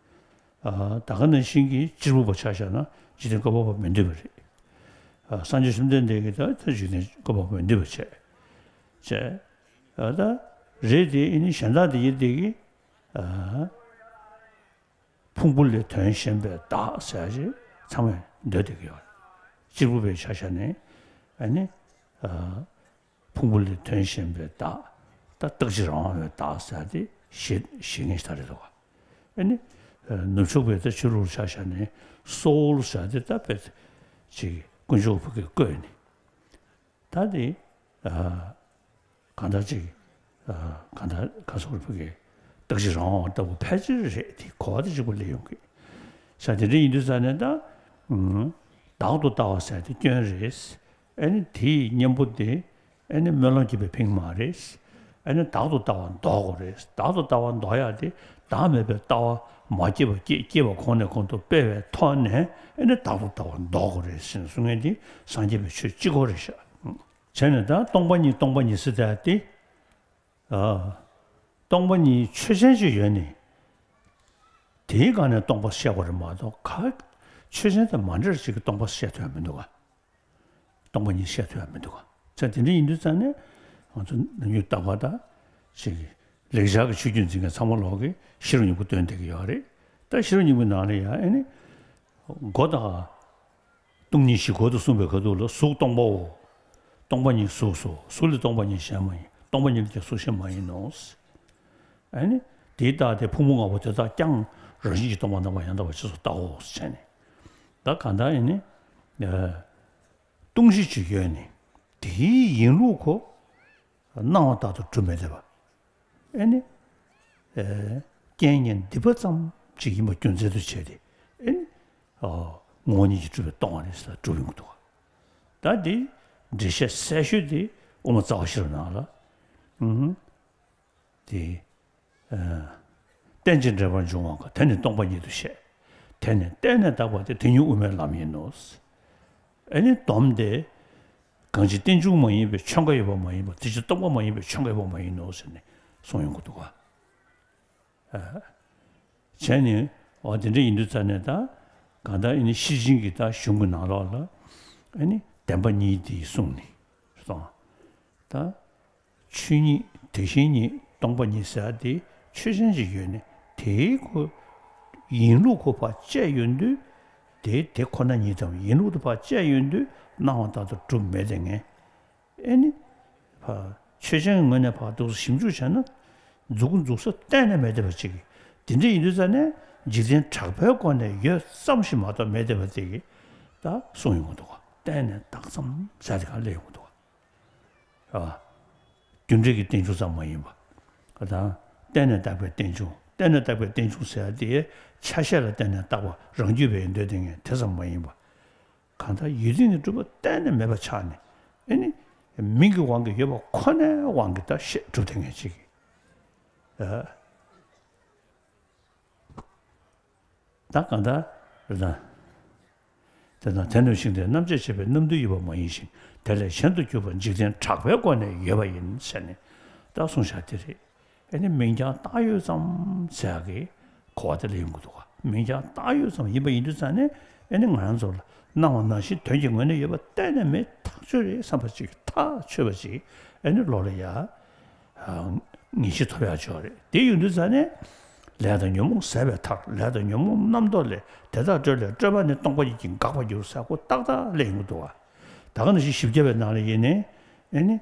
ཨ། ད་ག་ནང་བཞིན་གྱི་གཅེར་བུ་པ་ཆ་བཞག་ན་འཇིག་རྟེན་བཀོད་པ་པོ་མི་འདུས་པ་རེད། ཨ། སངས་རྒྱས་བཅོམ་ལྡན་འདས་ཀྱིས་ད་ད་འཇིག་རྟེན་བཀོད་པ་པོ་མི་འདུས་པ་བྱས། བྱས། ཨ། ད་རེད་དེ་ཨ་ནི་གཞན་དག་དེ་ཡིན་དེ་གི། ཨ། ཕུང་པོ་ལས་དོན་གཞན་པའི་བདག་ཟེར་ཞིག་ཚང་མས་འདོད་བསྡད་ཀྱི་ཡོད། གཅེར་བུ་པའི་ཆ་བཞག་ནས་ཨ་ནི། ཨ། ཕུང་པོ་ལས་དོན་གཞན་པའི་བདག་ད་རྟག་གཅིག་རང་དབང་བའི་བདག་ཟེར་དེ་བཞེད་བཞེད་མཁན་ཞིག་ད་རེད་འདུག་ག་ཨ་ནི། ཨ། ནུབ་ཕྱོགས་པའི་ད་ཆོས་ལུགས་ཆ་བཞག་ནས་སོའུལ་ཟེར་དེ་ད་དཔེ་ཅིག་དཀོན་མཆོག་ཕ་གིར་བཀོད་ནས། ད་དེ། ཨ། གང་ལྟར་ཅིག་ཨ། གང་ལྟར་ག་ཚོད་ཕ་གིར་རྟག་གཅིག་རང་དབང་ལྟ་བུ་ཕལ་ཆེར་རེད་དེ་གོ་བ་དེ་གཅིག་པོ་སླེབས་ཡོང་གི། ས་དེ་འདྲ་ཡིན་དུས་ཙ་ནས་ད། ཨུམ། བདག་ཏུ་ལྟ་བ་ཟེར་དེ་སྐྱོན་རེད། ཨ་ནི་དེའི་གཉེན་པོ་དེ་ཨ་ནི་སྨོན་ལམ་གྱི་པའི་ཕིང་མ་རེད། ཨ་ནི་བདག་ཏུ་ལྟ་བ་ལྡོག་དགོས་རེད། བདག་ཏུ་ལྟ་བ་ལྡོག་ཡག་དེ་བདག་མེད་པའི་ལྟ་བ་མ་སྐྱེས་པ་སྐྱེ། སྐྱེས་པ་གོང་ནས་གོང་དུ་སྤེལ་བའི་ཐོག་ནས་ཨ་ནི་བདག་ཏུ་ལྟ་བ་ལྡོག་དགོས་རེད་ཟེར་ནས་གསུང་མཁན་དེ་སངས་རྒྱས་པའི་ཆོས་གཅིག་པོ་རེད་ཤག་བྱས་ནས་ད་སྟོང་པ་ཉིད་སྟོང་པ་ཉིད་ཟེར་ཡག་དེ། ཨ། སྟོང་པ་ཉིད་ཆོས་ཅན་ཅིག་ཡོད་ནི། དེའི་སྒང་ནས་སྟོང་པ་བཤད་དགོས་རེད་མ་གཏོགས་ག་ཆོས་ཅན་དང་མ་འདྲ་བ་ཅིག་གི་སྟོང་པ་བཤད་ཐུབ་ཡག་མི་འདུག་ག་སྟོང་པ་ཉིད་བཤད་ཐུབ་ཡག་མི་འདུག་ག་ཚེ་དེ་འདྲ་ཡིན་དུས་ཙང་ནས་ང་ཚོ་ནམ་རྒྱུན་རྟག་པར་ད་ཅིག་ལེགས་སྦྱར་གྱི་ཆོས་བརྒྱུད་འཛིན་མཁན་ཚང་མ་ལོག་གིས་ཤེས་རབ་སྙིང་པོ་བཏོན་བསྡད་ཀྱི་ཡོད་རེད། ད་ཤེས་རབ་སྙིང་པོའི་ནང་ལ་ཡང་ཨ་ནི། སྒོ་དང་། སྟོང་ཉིད་བཞི་སྐོར་དུ་གསུངས་པའི་ཁ་ཐུག་ལ་གཟུགས་སྟོང་པའོ། སྟོང་པ་ཉིད་གཟུགས་སོ། གཟུགས་ལས་སྟོང་པ་ཉིད་གཞན་མ་ཡིན། སྟོང་པ་ཉིད་ལས་ཀྱང་གཟུགས་གཞན་མ་ཡིན་ནོ། ཨ་ནི། དེའི་རྟགས་དེ་ཕུང་པོ་ལྔ་པོ་དེ་དག་ཀྱང་རང་བཞིན་གྱིས་སྟོང་པ་རྣམ་པར་ཡང་དག་པར་རྗེས་སུ་བལྟའོ་ཟེར་ནས། ད་གང་ལྟར་ཡིན་ནི། ཨ། སྟོང་གཞི་ཅིག་ཡོད་ནི། དེའི་ཡིན་ལུགས་ཁོ། སྣང་བ་ལྟར་དུ་གྲུབ་མི་བདེ་བ། ཨེ་ནི། ཨེ། རྐྱེན་ངན་སྡིག་པ་ཙམ་ཅིག་ཡིན་པ་རྒྱུ་མཚན་དུ་བྱས་ཏེ། ཨེ་ནི། ཨོ། ངོ་བོ་ཉིད་ཀྱིས་གྲུབ་པའི་སྟོང་པ་རེད་ཟེར་གྲུབ་ཡོང་གི་འདུག་ག་ད་འདི་འགྲེལ་བཤད་གསལ་ཤོས་དེ་དབུ་མ་རྩ་བ་ཤེས་རབ་ནང་ལ། ཨུ། དེ། ཨ། རྟེན་ཅིང་འབྲེལ་པར་འབྱུང་བ་དག་དེ་ནི་སྟོང་པ་ཉིད་དུ་བཤད། དེ་ནི་བརྟེན་ནས་བཏགས་པ་སྟེ། དེ་ཉིད་དབུ་མའི་ལམ་ཡིན་ནོ། ཨ་ནི་སྡོམ་དེ། གང་ཕྱིར་རྟེན་འབྱུང་མ་ཡིན་པའི་ཆོས་འགའ་ཡོད་པ་མ་ཡིན་པར། དེ་ཕྱིར་སྟོང་པ་མ་ཡིན་པའི་ཆོས་འགའ་ཡོད་པ་མ་ཡིན་ནོ་ཟེར་ནས་གསུངས་ཡོང་གི་འདུག་ག་ཨ། བྱས་ནས་འོ་དེ་འདྲ་ཡིན་དུས་ཙ་ནས་ད་གང་ལྟར་ཨ་ནི་ཤེར་ཕྱིན་གྱི་ད་གཞུང་གི་ནང་ལོགས་ལ་ཨ་ནི་བདེན་པ་གཉིས་དེ་གསུངས་ནས་སོང་། ད། ཆོས་ཉིད་དེ་བཞིན་ཉིད་སྟོང་པ་ཉིད་ཟེར་ཡ་དེ་ཆོས་ཅན་ཅིག་ཡོད་ནས་དེའི་ཁོ་ཡིན་ལུགས་ཁོ་ཕར་བཅད་ཡོང་དུས་དེ་དེ་ཁོ་ན་ཉིད་དམ་ཡིན་ལུགས་དེ་ཕར་བཅད་ཡོང་དུས་སྣང་བ་ལྟར་དུ་གྲུབ་མེད་དེ་ངས་ཨེ་ནི་ཕར་ཆོས་ཅན་གྱི་ངོས་ནས་ཕར་འདུག་སེ་ཞིབ་འཇུག་བྱས་ན་མཛུབ་གུ་འཛུགས་ས་གཏན་ནས་མེད་བསྡད་པ་ཅིག་གི་ དེ་འདྲ་ཡིན་དུས་ཙང་ནས་འཇིག་རྟེན་གྲགས་པའི་སྒོ་ནས་ཡོད་ཙམ་ཞིག་མ་གཏོགས་མེད་བསྡད་པ་དེ་གི་ད་གསུངས་ཡོང་གི་འདུག་ག། བརྟེན་ནས་བཏགས་ཙམ་ཟེར་དེ་ག་སླེབས་ཡོང་གི་འདུག་ག། རེད་བ། རྒྱུ་འབྲས་ཀྱི་རྟེན་འབྱུང་ཙམ་མ་ཡིན་པ། ག་དང་། བརྟེན་ནས་བཏགས་པའི་རྟེན་འབྱུང་། བརྟེན་ནས་བཏགས་པའི་རྟེན་འབྱུང་ཟེར་ཡ་དེ་ཆ་ཤས་ལ་བརྟེན་ནས་བཏགས་པ་རང་རྒྱུད་པའི་ཡིན་འདོད་དེ་ངས་དེ་ཙམ་མ་ཡིན་པ། གང་ལྟར་ཡུལ་ཅན་གྱི་གྲུབ་པ་གཏན་ནས་མེད་པ་ཆགས་ནས། ཨེ་ནི། མིང་གི་དབང་གིས་ཡོད་པ་ཁོ་ནའི་དབང་གིས་ད་ཤེས་གྲུབ་དེ་ངས་ཅིག་གི། ཨ། ད་གང་ལྟར། རེད་དང་། དེ་དང་དེ་ནོ་ཞིང་དེ་རྣམ་དཔྱོད་བྱེད་པའི་རྣམ་འདུལ་ཡོད་པ་མ་ཡིན་ཞིང་། དེ་ལས་གཞན་དུ་གྱུར་པ་འཇིག་རྟེན་གྲགས་པའི་སྒོ་ནས་ཡོད་པ་ཡིན་ཟེར་ནས་ད་གསུངས་བཞག་དེ་རེད། ཨེ་ནི་མིང་རྐྱང་བཏགས་ཡོད་ཙམ་ཟེར་ཡག་གི་གོ་བ་དེ་ལ་ཡོང་གི་འདུག་ག། མིང་རྐྱང་བཏགས་ཡོད་ཙམ་ཡིན་པ་ཡིན་དུས་ཙང་ནས་ཨེ་ནི་ང་རང་ཚོ་ལ་སྣང་བ་ནང་བཞིན་དོན་གྱི་ངོས་ནས་ཡོད་པ་གཏན་ནས་མེད། ཐག་ཆོད་རེད་བསམ་པ་ཅིག་ཐག་ཆོད་པ་ཅིག་ཨེ་ནི་བློ་ལ་ཡ། ངེས་ཤེས་ཐོབ་ཡག་ཆོག་རེད། དེ་ཡོང་དུས་ཙང་ནས། ལས་དང་ཉོན་མོངས་ཟད་པའི་མཐར། ལས་དང་ཉོན་མོངས་རྣམ་རྟོག་ལས། དེ་དག་སྤྲོས་ལས་སྤྲོས་པ་ནི། སྟོང་པ་ཉིད་ཀྱིས་འགག་པར་འགྱུར་ཟེར་ཁོ་ཏག་ཏག་ལས་ཡོང་གི་འདུག་བ། ད་ག་ནང་བཞིན་བཞི་བརྒྱ་པའི་ནང་ལ་ཡིན་ནའི། ཨེ་ནི།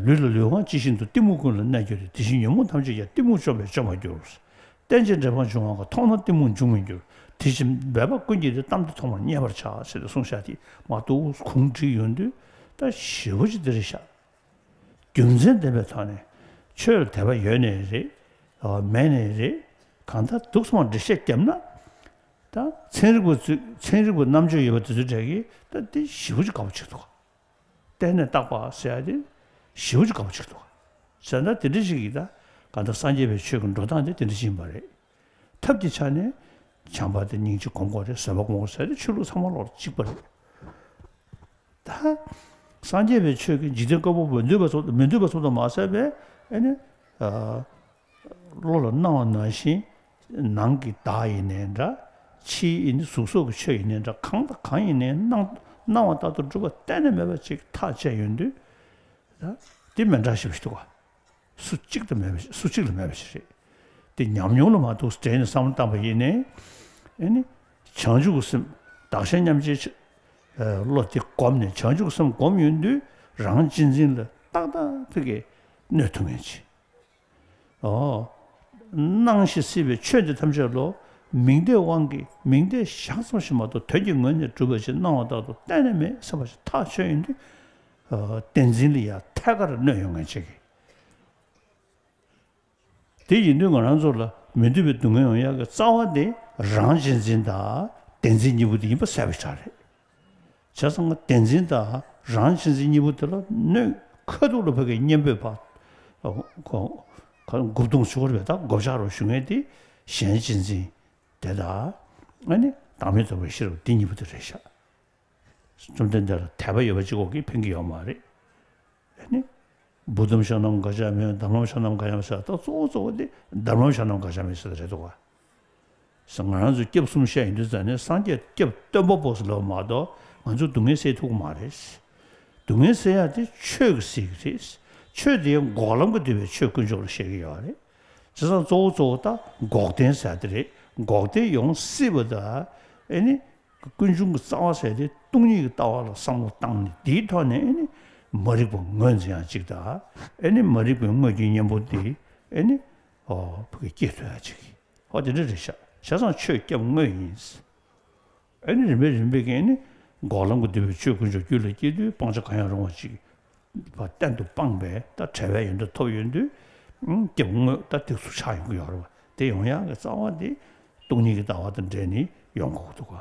ལུས་ལ་ལུས་དབང་ཇི་བཞིན་དུ། གཏི་མུག་ཀུན་ལ་གནས་གྱུར་ཏེ། དེ་བཞིན་ཉོན་མོངས་ཐམས་ཅད་ཀྱང་། གཏི་མུག་བཅོམ་པས་བཅོམ་པར་འགྱུར། རྟེན་ཅིང་འབྲེལ་པར་འབྱུང་བ་འགའ། མཐོང་ན་གཏི་མུག་འབྱུང་མི་འགྱུར། དེ་བཞིན་འབད་པ་ཀུན་གྱིས་ཏེ། གཏམ་དེ་མཐོང་བར་མཉེས་པར་བྱ། ཟེར་ཏེ་གསུངས་བཞག་དེ་མ་གཏོགས་གུང་བསྒྲིགས་ཡོང་དུས་ད་ཞེ་པོ་ཅིག་འདི་རེད་ཤག། རྒྱུ་མཚན་ལྡན་པའི་ཐོག་ནས་ཆོས་ལ་དད་པ་ཡོད་ནའི་རེད། ཨ། མེད་ནའི་རེད། གང་ལྟར་འདུག་སེ་མར་འགྲེལ་བཤད་བརྒྱབ་ན། ད་ཚན་རིག་པ་ཚོས་ཚན་རིག་པ་རྣམ་དཔྱོད་ཡོད་པ་དེ་ཚོའི་གྲས་ཀྱིས་ད་འདི་ཞེ་པོ་ཅིག་དགའ་པོ་བྱེད་འདུག། བརྟེན་ནས་བཏགས་པ་ཟེར་ཡ་དེ་ཞེ་པོ་ཅིག་དགའ་པོ་བྱེད་འདུག། བྱས་ན་དེ་འདྲ་ཞིག་གིས་ད་གང་ལྟར་སངས་རྒྱས་པའི་ཆོས་ཀྱི་འགྲོ་སྟངས་དེ་དེ་འདྲ་ཞིག་ཡིན་པ་རེད། ཐབས་ཀྱི་ཆ་ནས་བྱམས་པ་དེ་སྙིང་རྗེ་སྒོམ་དགོས་རེད། བཟོད་པ་སྒོམ་དགོས་ཟེར་ཏེ་ཆོས་ལུགས་ཚང་མ་ལོག་གཅིག་པ་རེད། ད་སངས་རྒྱས་པའི་ཆོས་ཀྱིས་འཇིག་རྟེན་བཀོད་པ་པོ་མི་འདོད་པ་ཚོ་མི་འདོད་པ་ཚོ་དང་མ་ཟད་པའི་ཨེ་ནི། ཨ། བློ་ལ་སྣང་བ་ནང་བཞིན་ནང་གི་བདག་ཡིན་ནའི་འདྲ། ཕྱིའི་ཨེ་ནི་གཟུགས་སོགས་ཀྱི་ཆོས་ཡིན་ནའི་འདྲ། གང་དང་གང་ཡིན་ནའི་སྣང་སྣང་བ་ལྟར་དུ་གྲུབ་པ་གཏན་ནས་མེད་པ་ཅིག་ཐག་བཅད་ཡོང་དུས། ད་དེ་མི་འདྲ་ཞིག་འདུག་ག། སུ་གཅིག་ཏུ་མེད་པ་ཞིག། སུ་གཅིག་ལ་མེད་པ་ཞིག་རེད། དེ་ཉམས་མྱོང་ལ་མ་གཏོགས་དྲན་ནས་བསམ་བློ་བཏང་པ་ཡིན་ནའི། ཨེ་ནི། བྱང་ཆུབ་ཀྱི་སེམས། བདག་གཞན་མཉམ་བརྗེའི་ཆ་ཨ་བློ་དེ་བསྒོམས་ནས་བྱང་ཆུབ་ཀྱི་སེམས་བསྒོམས་ཡོང་དུས་རང་གཅེས་འཛིན་ལ་ཏག་ཏག་ཕ་གིར་གནོད་ཐུབ་མཁན་ཅིག། ཨོ། སྣང་ཞིང་སྲིད་པའི་ཆོས་འདི་ཐམས་ཅད་ལོ། མིང་བརྡའི་དབང་གིས་མིང་བརྡའི་ཞག་ཙམ་ཞིག་མ་གཏོགས་དོན་གྱི་ངོས་ནས་གྲུབ་པ་ཞིག་སྣང་བ་ལྟར་དུ་གཏན་ནས་མེད་བསམ་པ་ཞིག་ཐག་ཆོད་ཡོང་དུས། ཨ། བདེན་འཛིན་ལ་ཡང་ཐད་ཀར་གནོད་ཡོང་མཁན་ཅིག། དེ་ཡིན་དུས་ང་རང་ཚོ་ལ་མི་འདོད་པའི་སྡུག་བསྔལ་ཡོང་ཡག་གི་རྩ་བ་དེ་རང་གཅེས་འཛིན་དང་བདེན་འཛིན་གཉིས་པོ་དེ་ཡིན་པ་གསལ་པོ་ཆགས་རེད། བྱས་ཙང་བདེན་འཛིན་དང་རང་གཅེས་འཛིན་གཉིས་པོ་དེ་ལ་གནོད་ཁ་ཐུག་ལ་ཕ་གིའི་གཉེན་པོས་ཕར་མགོ་རྡུང་ཞུ་བར་བས་ད་མགོ་བཅག་རོགས་ཞུ་མཁན་དེ་གཞན་གཅེས་འཛིན་དེ་དང་། ཨ་ནི་བདག་མེད་རྟོགས་པའི་ཤེས་རབ་འདི་གཉིས་པོ་དེ་རེད་ཤག། བཅོམ་ལྡན་འདས་ལ་དད་པ་ཡོད་པ་གཅིག་པོ་གིས་ཕན་གྱི་ཡོད་མ་རེད། ཨ་ནི། བུ་དམ་ཤ་ནམ་ག་ཅ་མེ། དམ་ལམ་ཤ་ནམ་ག་ཡམ་ཤ། ད་གཙོ་བོ་གཙོ་བོ་དེ་དམ་ལམ་ཤ་ནམ་ག་ཅ་མེ་ཟེར་བ་རེད་འདུག་ག། ང་རང་ཚོས་སྐྱབས་གསུམ་བཤད་ཡོང་དུས་ཙང་ནས་སངས་རྒྱས་སྐྱབས་སྟོན་པ་པོ་ཟེར་ལབ་པ་མ་གཏོགས་ང་ཚོས་སྡུག་བསྔལ་སེལ་ཐུབ་ཀྱི་མ་རེད། སྡུག་བསྔལ་སེལ་ཡག་དེ་ཆོས་ཀྱིས་སེལ་གྱི་རེད། ཆོས་དེ་ཡང་འགོག་ལམ་གྱིས་བསྡུས་པའི་ཆོས་དཀོན་མཆོག་ལ་བཤད་ཀྱི་ཡོད་རེད། བྱས་ཙང་གཙོ་བོ་གཙོ་བོ་ད་འགོག་བདེན་ཟེར་དེ་རེད། འགོག་བདེན་ཡོང་སྲིད་པ་ད། ཨེ་ནི། ཀུན་འབྱུང་གི་རྩ་བ་ཟེར་དེ་སྟོང་ཉིད་ཀྱི་ལྟ་བ་ལ་བསམ་བློ་བཏང་ནས་དེའི་ཐོག་ནས་ཨེ་ནི། མ་རིག་པ་ངོས་འཛིན་ཡང་གཅིག་དང་། ཨེ་ནི་མ་རིག་པའི་དངོས་ཀྱི་གཉེན་པོ་དེ་ཨེ་ནི། ཨོ་ཕ་གི་སྐྱེ་ཐུབ་ཡང་གཅིག། ཨོ་དེ་འདྲ་རེད་ཤག། བྱས་ཙང་ཆོས་སྐྱབས་དངོས་ཡིན། ཨེ་ནི་རིམ་པས་རིམ་པས་ཀྱིས་ཨེ་ནི། འགོག་ལམ་གྱིས་བསྡུས་པའི་ཆོས་དཀོན་མཆོག་རྒྱུད་ལ་སྐྱེས་དུས་སྤང་བྱ་གང་ཡང་རུང་བ་གཅིག་པ་གཏན་དུ་སྤངས་པས་ད་བྲལ་བའི་ཡོན་ཏན་ཐོབ་ཡོང་དུས། ཨང་། སྐྱབས་དངོས་ད་འདི་ཚོ་ཆགས་ཡོང་གི་ཡོད་རེད་བ། དེ་ཡོང་ཡག་གི་རྩ་བ་དེ་སྟོང་ཉིད་ཀྱི་ལྟ་བ་དང་འབྲེལ་ནས་ཡོང་དགོས་ཀྱི་འདུག་ག།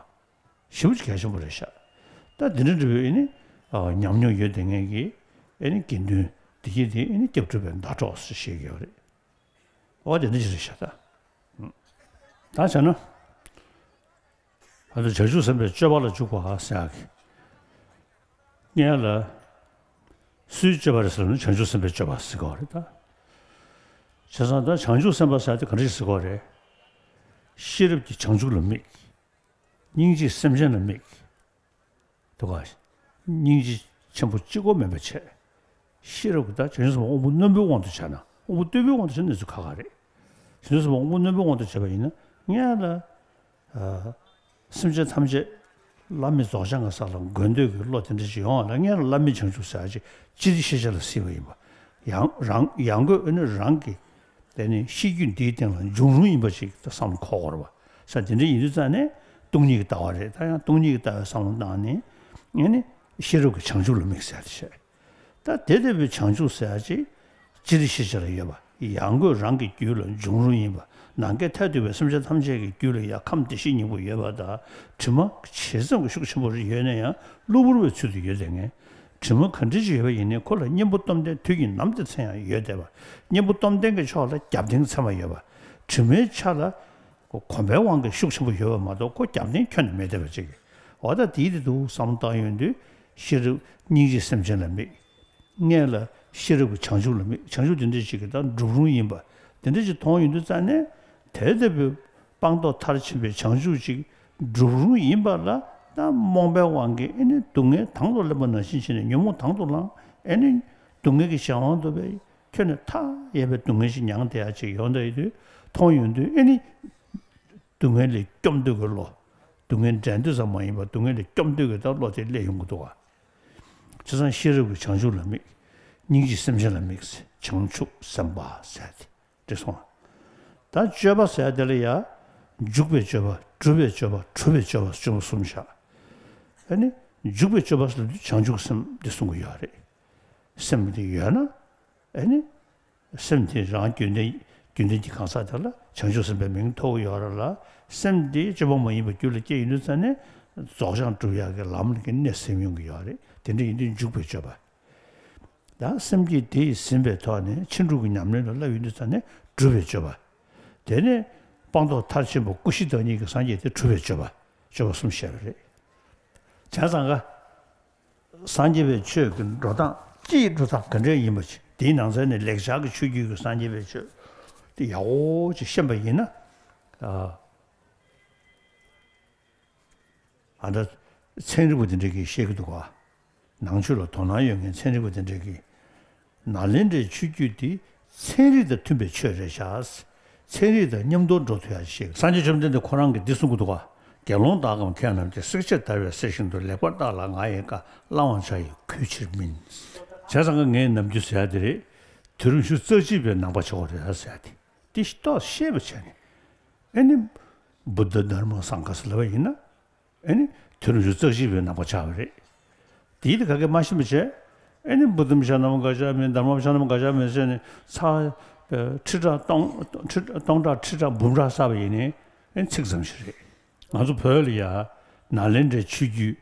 ཞེ་པོ་ཅིག་གལ་ཆེན་པོ་རེད་ཤག། ད་འདི་འདྲ་འདྲ་བོའི་ཨེ་ནི། ཨ། ཉམས་མྱོང་ཡོད་བསྡད་མཁན་གྱི་ཨེ་ནི་དགེ་འདུན་འདི་གྱིས་དེ་ཨེ་ནི་སྐྱབས་སྒྲུབ་པའི་ཟླ་གྲོགས་སུ་བཤད་ཀྱི་ཡོད་རེད། འོ་དེ་འདྲ་ཞིག་རེད་ཤག་ད། ད་བྱས་ན། ཨ་ད་བྱང་ཆུབ་སེམས་དཔའི་སྤྱོད་པ་ལ་འཇུག་པ་ཟེར་ཡག་གི། སྔོན་ལ། སུའི་སྤྱོད་པ་རེད་ཟེར་ན་བྱང་ཆུབ་སེམས་དཔའི་སྤྱོད་པ་ཟེར་གྱི་ཡོད་རེད་ད། བྱས་ཙང་ད་བྱང་ཆུབ་སེམས་དཔའ་ཟེར་ཡག་དེ་ག་འདྲ་ཞིག་ཟེར་གྱི་ཡོད་རེད། ཤེས་རབ་ཀྱིས་བྱང་ཆུབ་ལ་དམིགས། སྙིང་རྗེས་སེམས་ཅན་ལ་དམིགས། འདུག་ག། སྙིང་རྗེ་ཆེན་པོ་གཅིག་པོ་མིན་པ་བྱས། ཤེས་རབ་ཀྱིས་ད་བྱང་ཆུབ་སེམས་དཔའ་དབང་པོ་རྣོན་པོའི་དབང་དུ་བྱས་ན། དབང་པོ་རྟུལ་པོའི་དབང་དུ་བྱས་ན་གནས་ཚུལ་ཁག་ཁག་རེད། བྱང་ཆུབ་སེམས་དཔའ་དབང་པོ་རྣོན་པོའི་དབང་དུ་བྱས་པ་ཡིན་ན། སྔོན་ལ། ཨ། སེམས་ཅན་ཐམས་ཅད་བླ་མེད་རྫོགས་བྱང་གི་ས་ལ་འགོད་འདོད་ཀྱི་བློ་དེ་འདྲ་ཞིག་ཡོང་བ་ལ་སྔོན་ལ་བླ་མེད་བྱང་ཆུབ་ཟེར་ཡག་ཅིག་སྤྱི་དེ་ཤེས་བྱ་ལ་སྲིད་པ་ཡིན་པ། ཡང་རང་ཡང་སྒོས་ཨ་ནི་རང་གི་ དེ་ནི་ཤེས་རྒྱུད་འདིའི་སྟེང་ལ་འབྱུང་རུང་ཡིན་པ་ཞིག་བསམ་བློ་འཁོར་དགོས་རེད་པ། ས་དེ་འདྲ་ཡིན་དུས་ཙང་ནས་སྟོང་ཉིད་ཀྱི་ལྟ་བ་རེད། ད་ཡང་སྟོང་ཉིད་ཀྱི་ལྟ་བའི་བསམ་བློ་བཏང་ནས་ཨེ་ནི་ཤེས་རབ་ཀྱི་བྱང་ཆུབ་ལ་དམིགས་ཟེར་ཏེ་བཤད། ད་དེ་ལྟ་བུའི་བྱང་ཆུབ་ཟེར་ཡ་ཅིག་སྤྱིར་ཤེས་བྱ་ལ་ཡོད་པ། ཡང་སྒོས་རང་གི་རྒྱུད་ལ་འབྱུང་རུང་ཡིན་པ། ནམ་མཁའི་མཐས་གཏུགས་པའི་སེམས་ཅན་ཐམས་ཅད་ཀྱི་རྒྱུད་ལ་ཡང་ཁམས་བདེ་གཤེགས་སྙིང་པོ་ཡོད་པ་དང་། དྲི་མ་ཇི་ཙམ་གྱི་ཤུགས་ཆེན་པོ་རེ་ཡོད་ན་ཡང་གློ་བུར་བའི་ཚུལ་དུ་ཡོད་བསྡད་མཁན། དྲི་མ་ག་འདྲ་ཞིག་ཡོད་པ་ཡིན་ནའི་ཁོ་ལ་གཉེན་པོ་སྟོབས་ལྡན་དུས་ཀྱི་ནམ་དེ་ཚེ་ཡང་ཡོད་བསྡད་པ། གཉེན་པོ་སྟོབས་ལྡན་གྱི་ཕྱོགས་ལ་རྒྱབ་རྟེན་ཚད་མ་ཡོད་པ། དྲི་མའི་ཆ་ལ་གོམས་པའི་དབང་གིས་ཤུགས་ཆེན་པོ་ཡོད་པ་མ་གཏོགས་ཁོ་རྒྱབ་རྟེན་ཁྱོན་ནས་མེད་བསྡད་པ་ཅིག་འོ་ད་དེའི་དེ་འདུག་བསམ་བློ་བཏང་ཡོང་དུས་ཤེས་རབ་སྙིང་རྗེ་སེམས་ཅན་ལ་དམིགས། སྔོན་ལ་ཤེས་རབ་ཀྱི་བྱང་ཆུབ་ལ་དམིགས། བྱང་ཆུབ་དེ་འདྲ་ཞིག་གི་ད་འགྲུབ་རུང་ཡིན་པ་དེ་འདྲ་ཞིག་མཐོང་ཡོང་དུས་ཙང་ནས་དེ་ལྟ་བུའི་སྤངས་རྟོགས་མཐར་ཕྱིན་པའི་བྱང་ཆུབ་ཅིག་འགྲུབ་རུང་ཡིན་པ་ལ། ད་རྨོངས་པའི་དབང་གིས་ཨེ་ནི་སྡུག་བསྔལ་དང་དུ་ལེན་པ་ནང་བཞིན་བྱས་ནས་ཉོན་མོངས་དང་དུ་བླངས། ཨེ་ནི་སྡུག་བསྔལ་གྱི་གཞན་དབང་དུ་བས་ཁྱོན་ནས་མཐའ་ཡས་པའི་སྡུག་བསྔལ་ཞིག་མྱངས་བསྡད་ཡ་ཅིག་ཡོང་བསྡད་ཡོད་དུས་མཐོང་ཡོང་དུས་ཨེ་ནི་སྡུག་བསྔལ་ལས་སྐྱོབ་འདོད་ཀྱི་བློ། སྡུག་བསྔལ་འགྲན་འདོད་ཙམ་མ་ཡིན་པར་སྡུག་བསྔལ་ལས་སྐྱོབ་འདོད་ཀྱི་ད་བློ་དེ་སླེབས་ཡོང་གི་འདུག་བ། བྱས་ཙང་ཤེས་རབ་ཀྱི་བྱང་ཆུབ་ལ་དམིགས། སྙིང་རྗེ་སེམས་ཅན་ལ་དམིགས། བྱང་ཆུབ་སེམས་དཔའ་ཟེར་ཏེ་འདི་སོང་བ། ད་སྤྱོད་པ་ཟེར་དེ་ལ་ཡ། འཇུག་པའི་སྤྱོད་པ། སྒྲུབ་པའི་སྤྱོད་པ། གྲུབ་པའི་སྤྱོད་པ། སྤྱོད་པ་གསུམ་བཞག་ཨ་ནི་འཇུག་པའི་སྤྱོད་པ་ཟེར་དུས་བྱང་ཆུབ་སེམས་འདི་གསུང་གི་ཡོད་རེད། སེམས་འདི་ཡོད་ན། ཨ་ནི། སེམས་དེ་རང་རྒྱུན་ལྡན་རྒྱུན་ལྡན་གྱི་གང་ཟག་དེ་ལ་བྱང་ཆུབ་སེམས་དཔའི་མིང་ཐོབ་ཀྱི་ཡོད་རེད་ལ། སེམས་དེ་སྤྱོད་པ་མ་ཡིན་པ་རྒྱུད་ལ་སྐྱེས་ཡོང་དུས་ཙང་ནས་རྫོགས་བྱང་སྒྲུབ་ཡག་གི་ལམ་གྱི་གནད་ཟིན་ཡོང་གི་ཡོད་རེད། དེ་འདྲ་ཡིན་དུས་འཇུག་པའི་སྤྱོད་པ། ཡང་སེམས་བསྐྱེད་དེ་ཡིས་ཟིན་པའི་ཐོག་ནས་ཕྱིན་དྲུག་གི་ཉམས་ལེན་ལ་བསླབ་ཡོང་དུས་ཙང་ནས་སྒྲུབ་པའི་སྤྱོད་པ། དེ་ནས་སྤངས་རྟོགས་མཐར་ཕྱིན་པ་སྐུ་བཞི་བདག་ཉིད་ཀྱི་སངས་རྒྱས་དེ་སྒྲུབ་པའི་སྤྱོད་པ། སྤྱོད་པ་གསུམ་བཤད་པ་རེད། བྱས་ཙང་ཀ་སངས་རྒྱས་པའི་ཆོས་ཀྱི་འགྲོ་སྟངས་སྤྱིའི་འགྲོ་སྟངས་ག་འདྲ་ཡིན་པ་ཞིག་དེའི་ནང་ཚན་ནས་ལེགས་སྦྱར་གྱི་ཆོས་བརྒྱུད་ཀྱི་སངས་རྒྱས་པའི་ཆོས་དེ་ཡག་པོ་ཅིག་ཤེས་པ་ཡིན་ན། ཨ་ད་ཚན་རིག་པ་དེ་འདྲ་གིས་བཤད་ཀྱི་འདུག་ག་ནང་ཆོས་ལ་དོ་སྣང་ཡོད་མཁན་ཚན་རིག་པ་དེ་འདྲ་གིས། ནཱ་ལེནྡྲའི་ཆོས་བརྒྱུད་འདི་ཚན་རིག་དང་མཐུན་པའི་ཆོས་རེད་ཤག་ཚན་རིག་དང་མཉམ་དུ་འགྲོ་ཐུབ་ཡག་ཞིག་སངས་རྒྱས་བཅོམ་ལྡན་འདས་ཁོ་རང་གིས་འདི་གསུང་གི་འདུག་ག་དགེ་སློང་དག་གམ་མཁས་རྣམས་ཀྱིས། བསྲེགས་བཅད་བརྡར་བའི་གསེར་བཞིན་དུ། ལེགས་པར་བརྟགས་ལ་ང་ཡི་བཀའ། བླང་བར་བྱ་ཡི་གུས་ཕྱིར་མིན། བྱས་ཙང་ཀ་ངའི་ནམ་རྒྱུན་ཟེར་ཡ་དེ་རེད། དུས་རབས་ཉི་ཤུ་རྩ་གཅིག་པའི་ནང་པ་ཆགས་པ་རེད་ཟེར་ཡ་དེ། འདི་ཏོག་ཤེས་པ་བྱས་ནས། ཨེ་ནི། བུདྡྷ་དྷརྨ་སངྒྷ་ཟེར་ལབ་པ་ཡིན་ན། ཨེ་ནི། དུས་རབས་ཉི་ཤུ་རྩ་གཅིག་པའི་ནང་པ་ཆགས་པ་རེད། དེའི་དེ་ག་གེ་མ་ཤེས་པ་བྱས། ཨེ་ནི་བུདྡྷམ་ཤྭ་ནམ་ག་ཤ་མེ་དྷརྨམ་ཤྭ་ནམ་ག་ཤ་མེ་ཟེར་ནས་ཚར་ཁྲི་ཕྲག་སྟོང་ཁྲི་སྟོང་ཕྲག་ཁྲི་ཕྲག་འབུམ་ཕྲག་བསགས་པ་ཡིན་ནའི་ཨེ་ཚིག་ཙམ་ཞིག་རེད། ང་ཚོ་བོད་ལ་ཡ་ནཱ་ལེནྡྲའི་ཆོས་བརྒྱུད་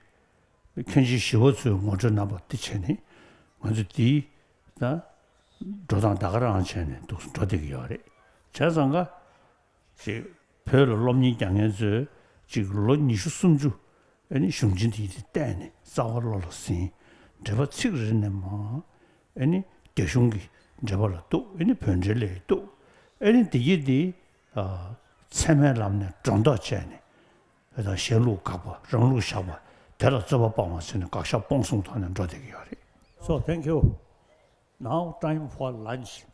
མཁན་ཆེན་ཞི་བ་འཚོའི་ངོ་སྤྲོད་རྣམ་པ་འདི་བྱས་ནས་ང་ཚོ་འདིའི་ད་འགྲོ་སྟངས་ད་ག་རང་བྱས་ནས་འདུག་འགྲོ་བསྡད་ཀྱི་ཡོད་རེད། བྱས་ཙང་ཀ་ཅིག་བོད་ལ་སློབ་གཉེར་རྒྱག་མཁན་ཚོས་ཅིག་ལོ་ཉི་ཤུ་སུམ་ཅུ་ཨེ་ནི་གཞུང་ཆེན་དེ་ཡི་དེ་བལྟས་ནས་རྩ་བ་བློ་ལ་ཟིན། འགྲེལ་པ་ཚིག་རེ་ནས་མ་ཨེ་ནི་རྒྱ་གཞུང་གི་འགྲེལ་པ་ལ་གཏུགས། ཨེ་ནི་བོད་འགྲེལ་ལ་གཏུགས། ཨེ་ནི་དེ་ཡི་དེ་ཚད་མའི་ལམ་ནས་སྒྲོ་འདོགས་བཅད་ནས་ཨེ་ད་གཞན་ལུགས་དགག་པ་རང་ལུགས་བཞག་པ་དེ་ལ་རྩོད་པ་སྤང་བ་ཟེར་ནས་དགག་བཞག་སྤོང་གསུམ་ཐོག་ནས་འགྲོ་བསྡད་ཀྱི་ཡོད་རེད། So thank you. Now time for lunch.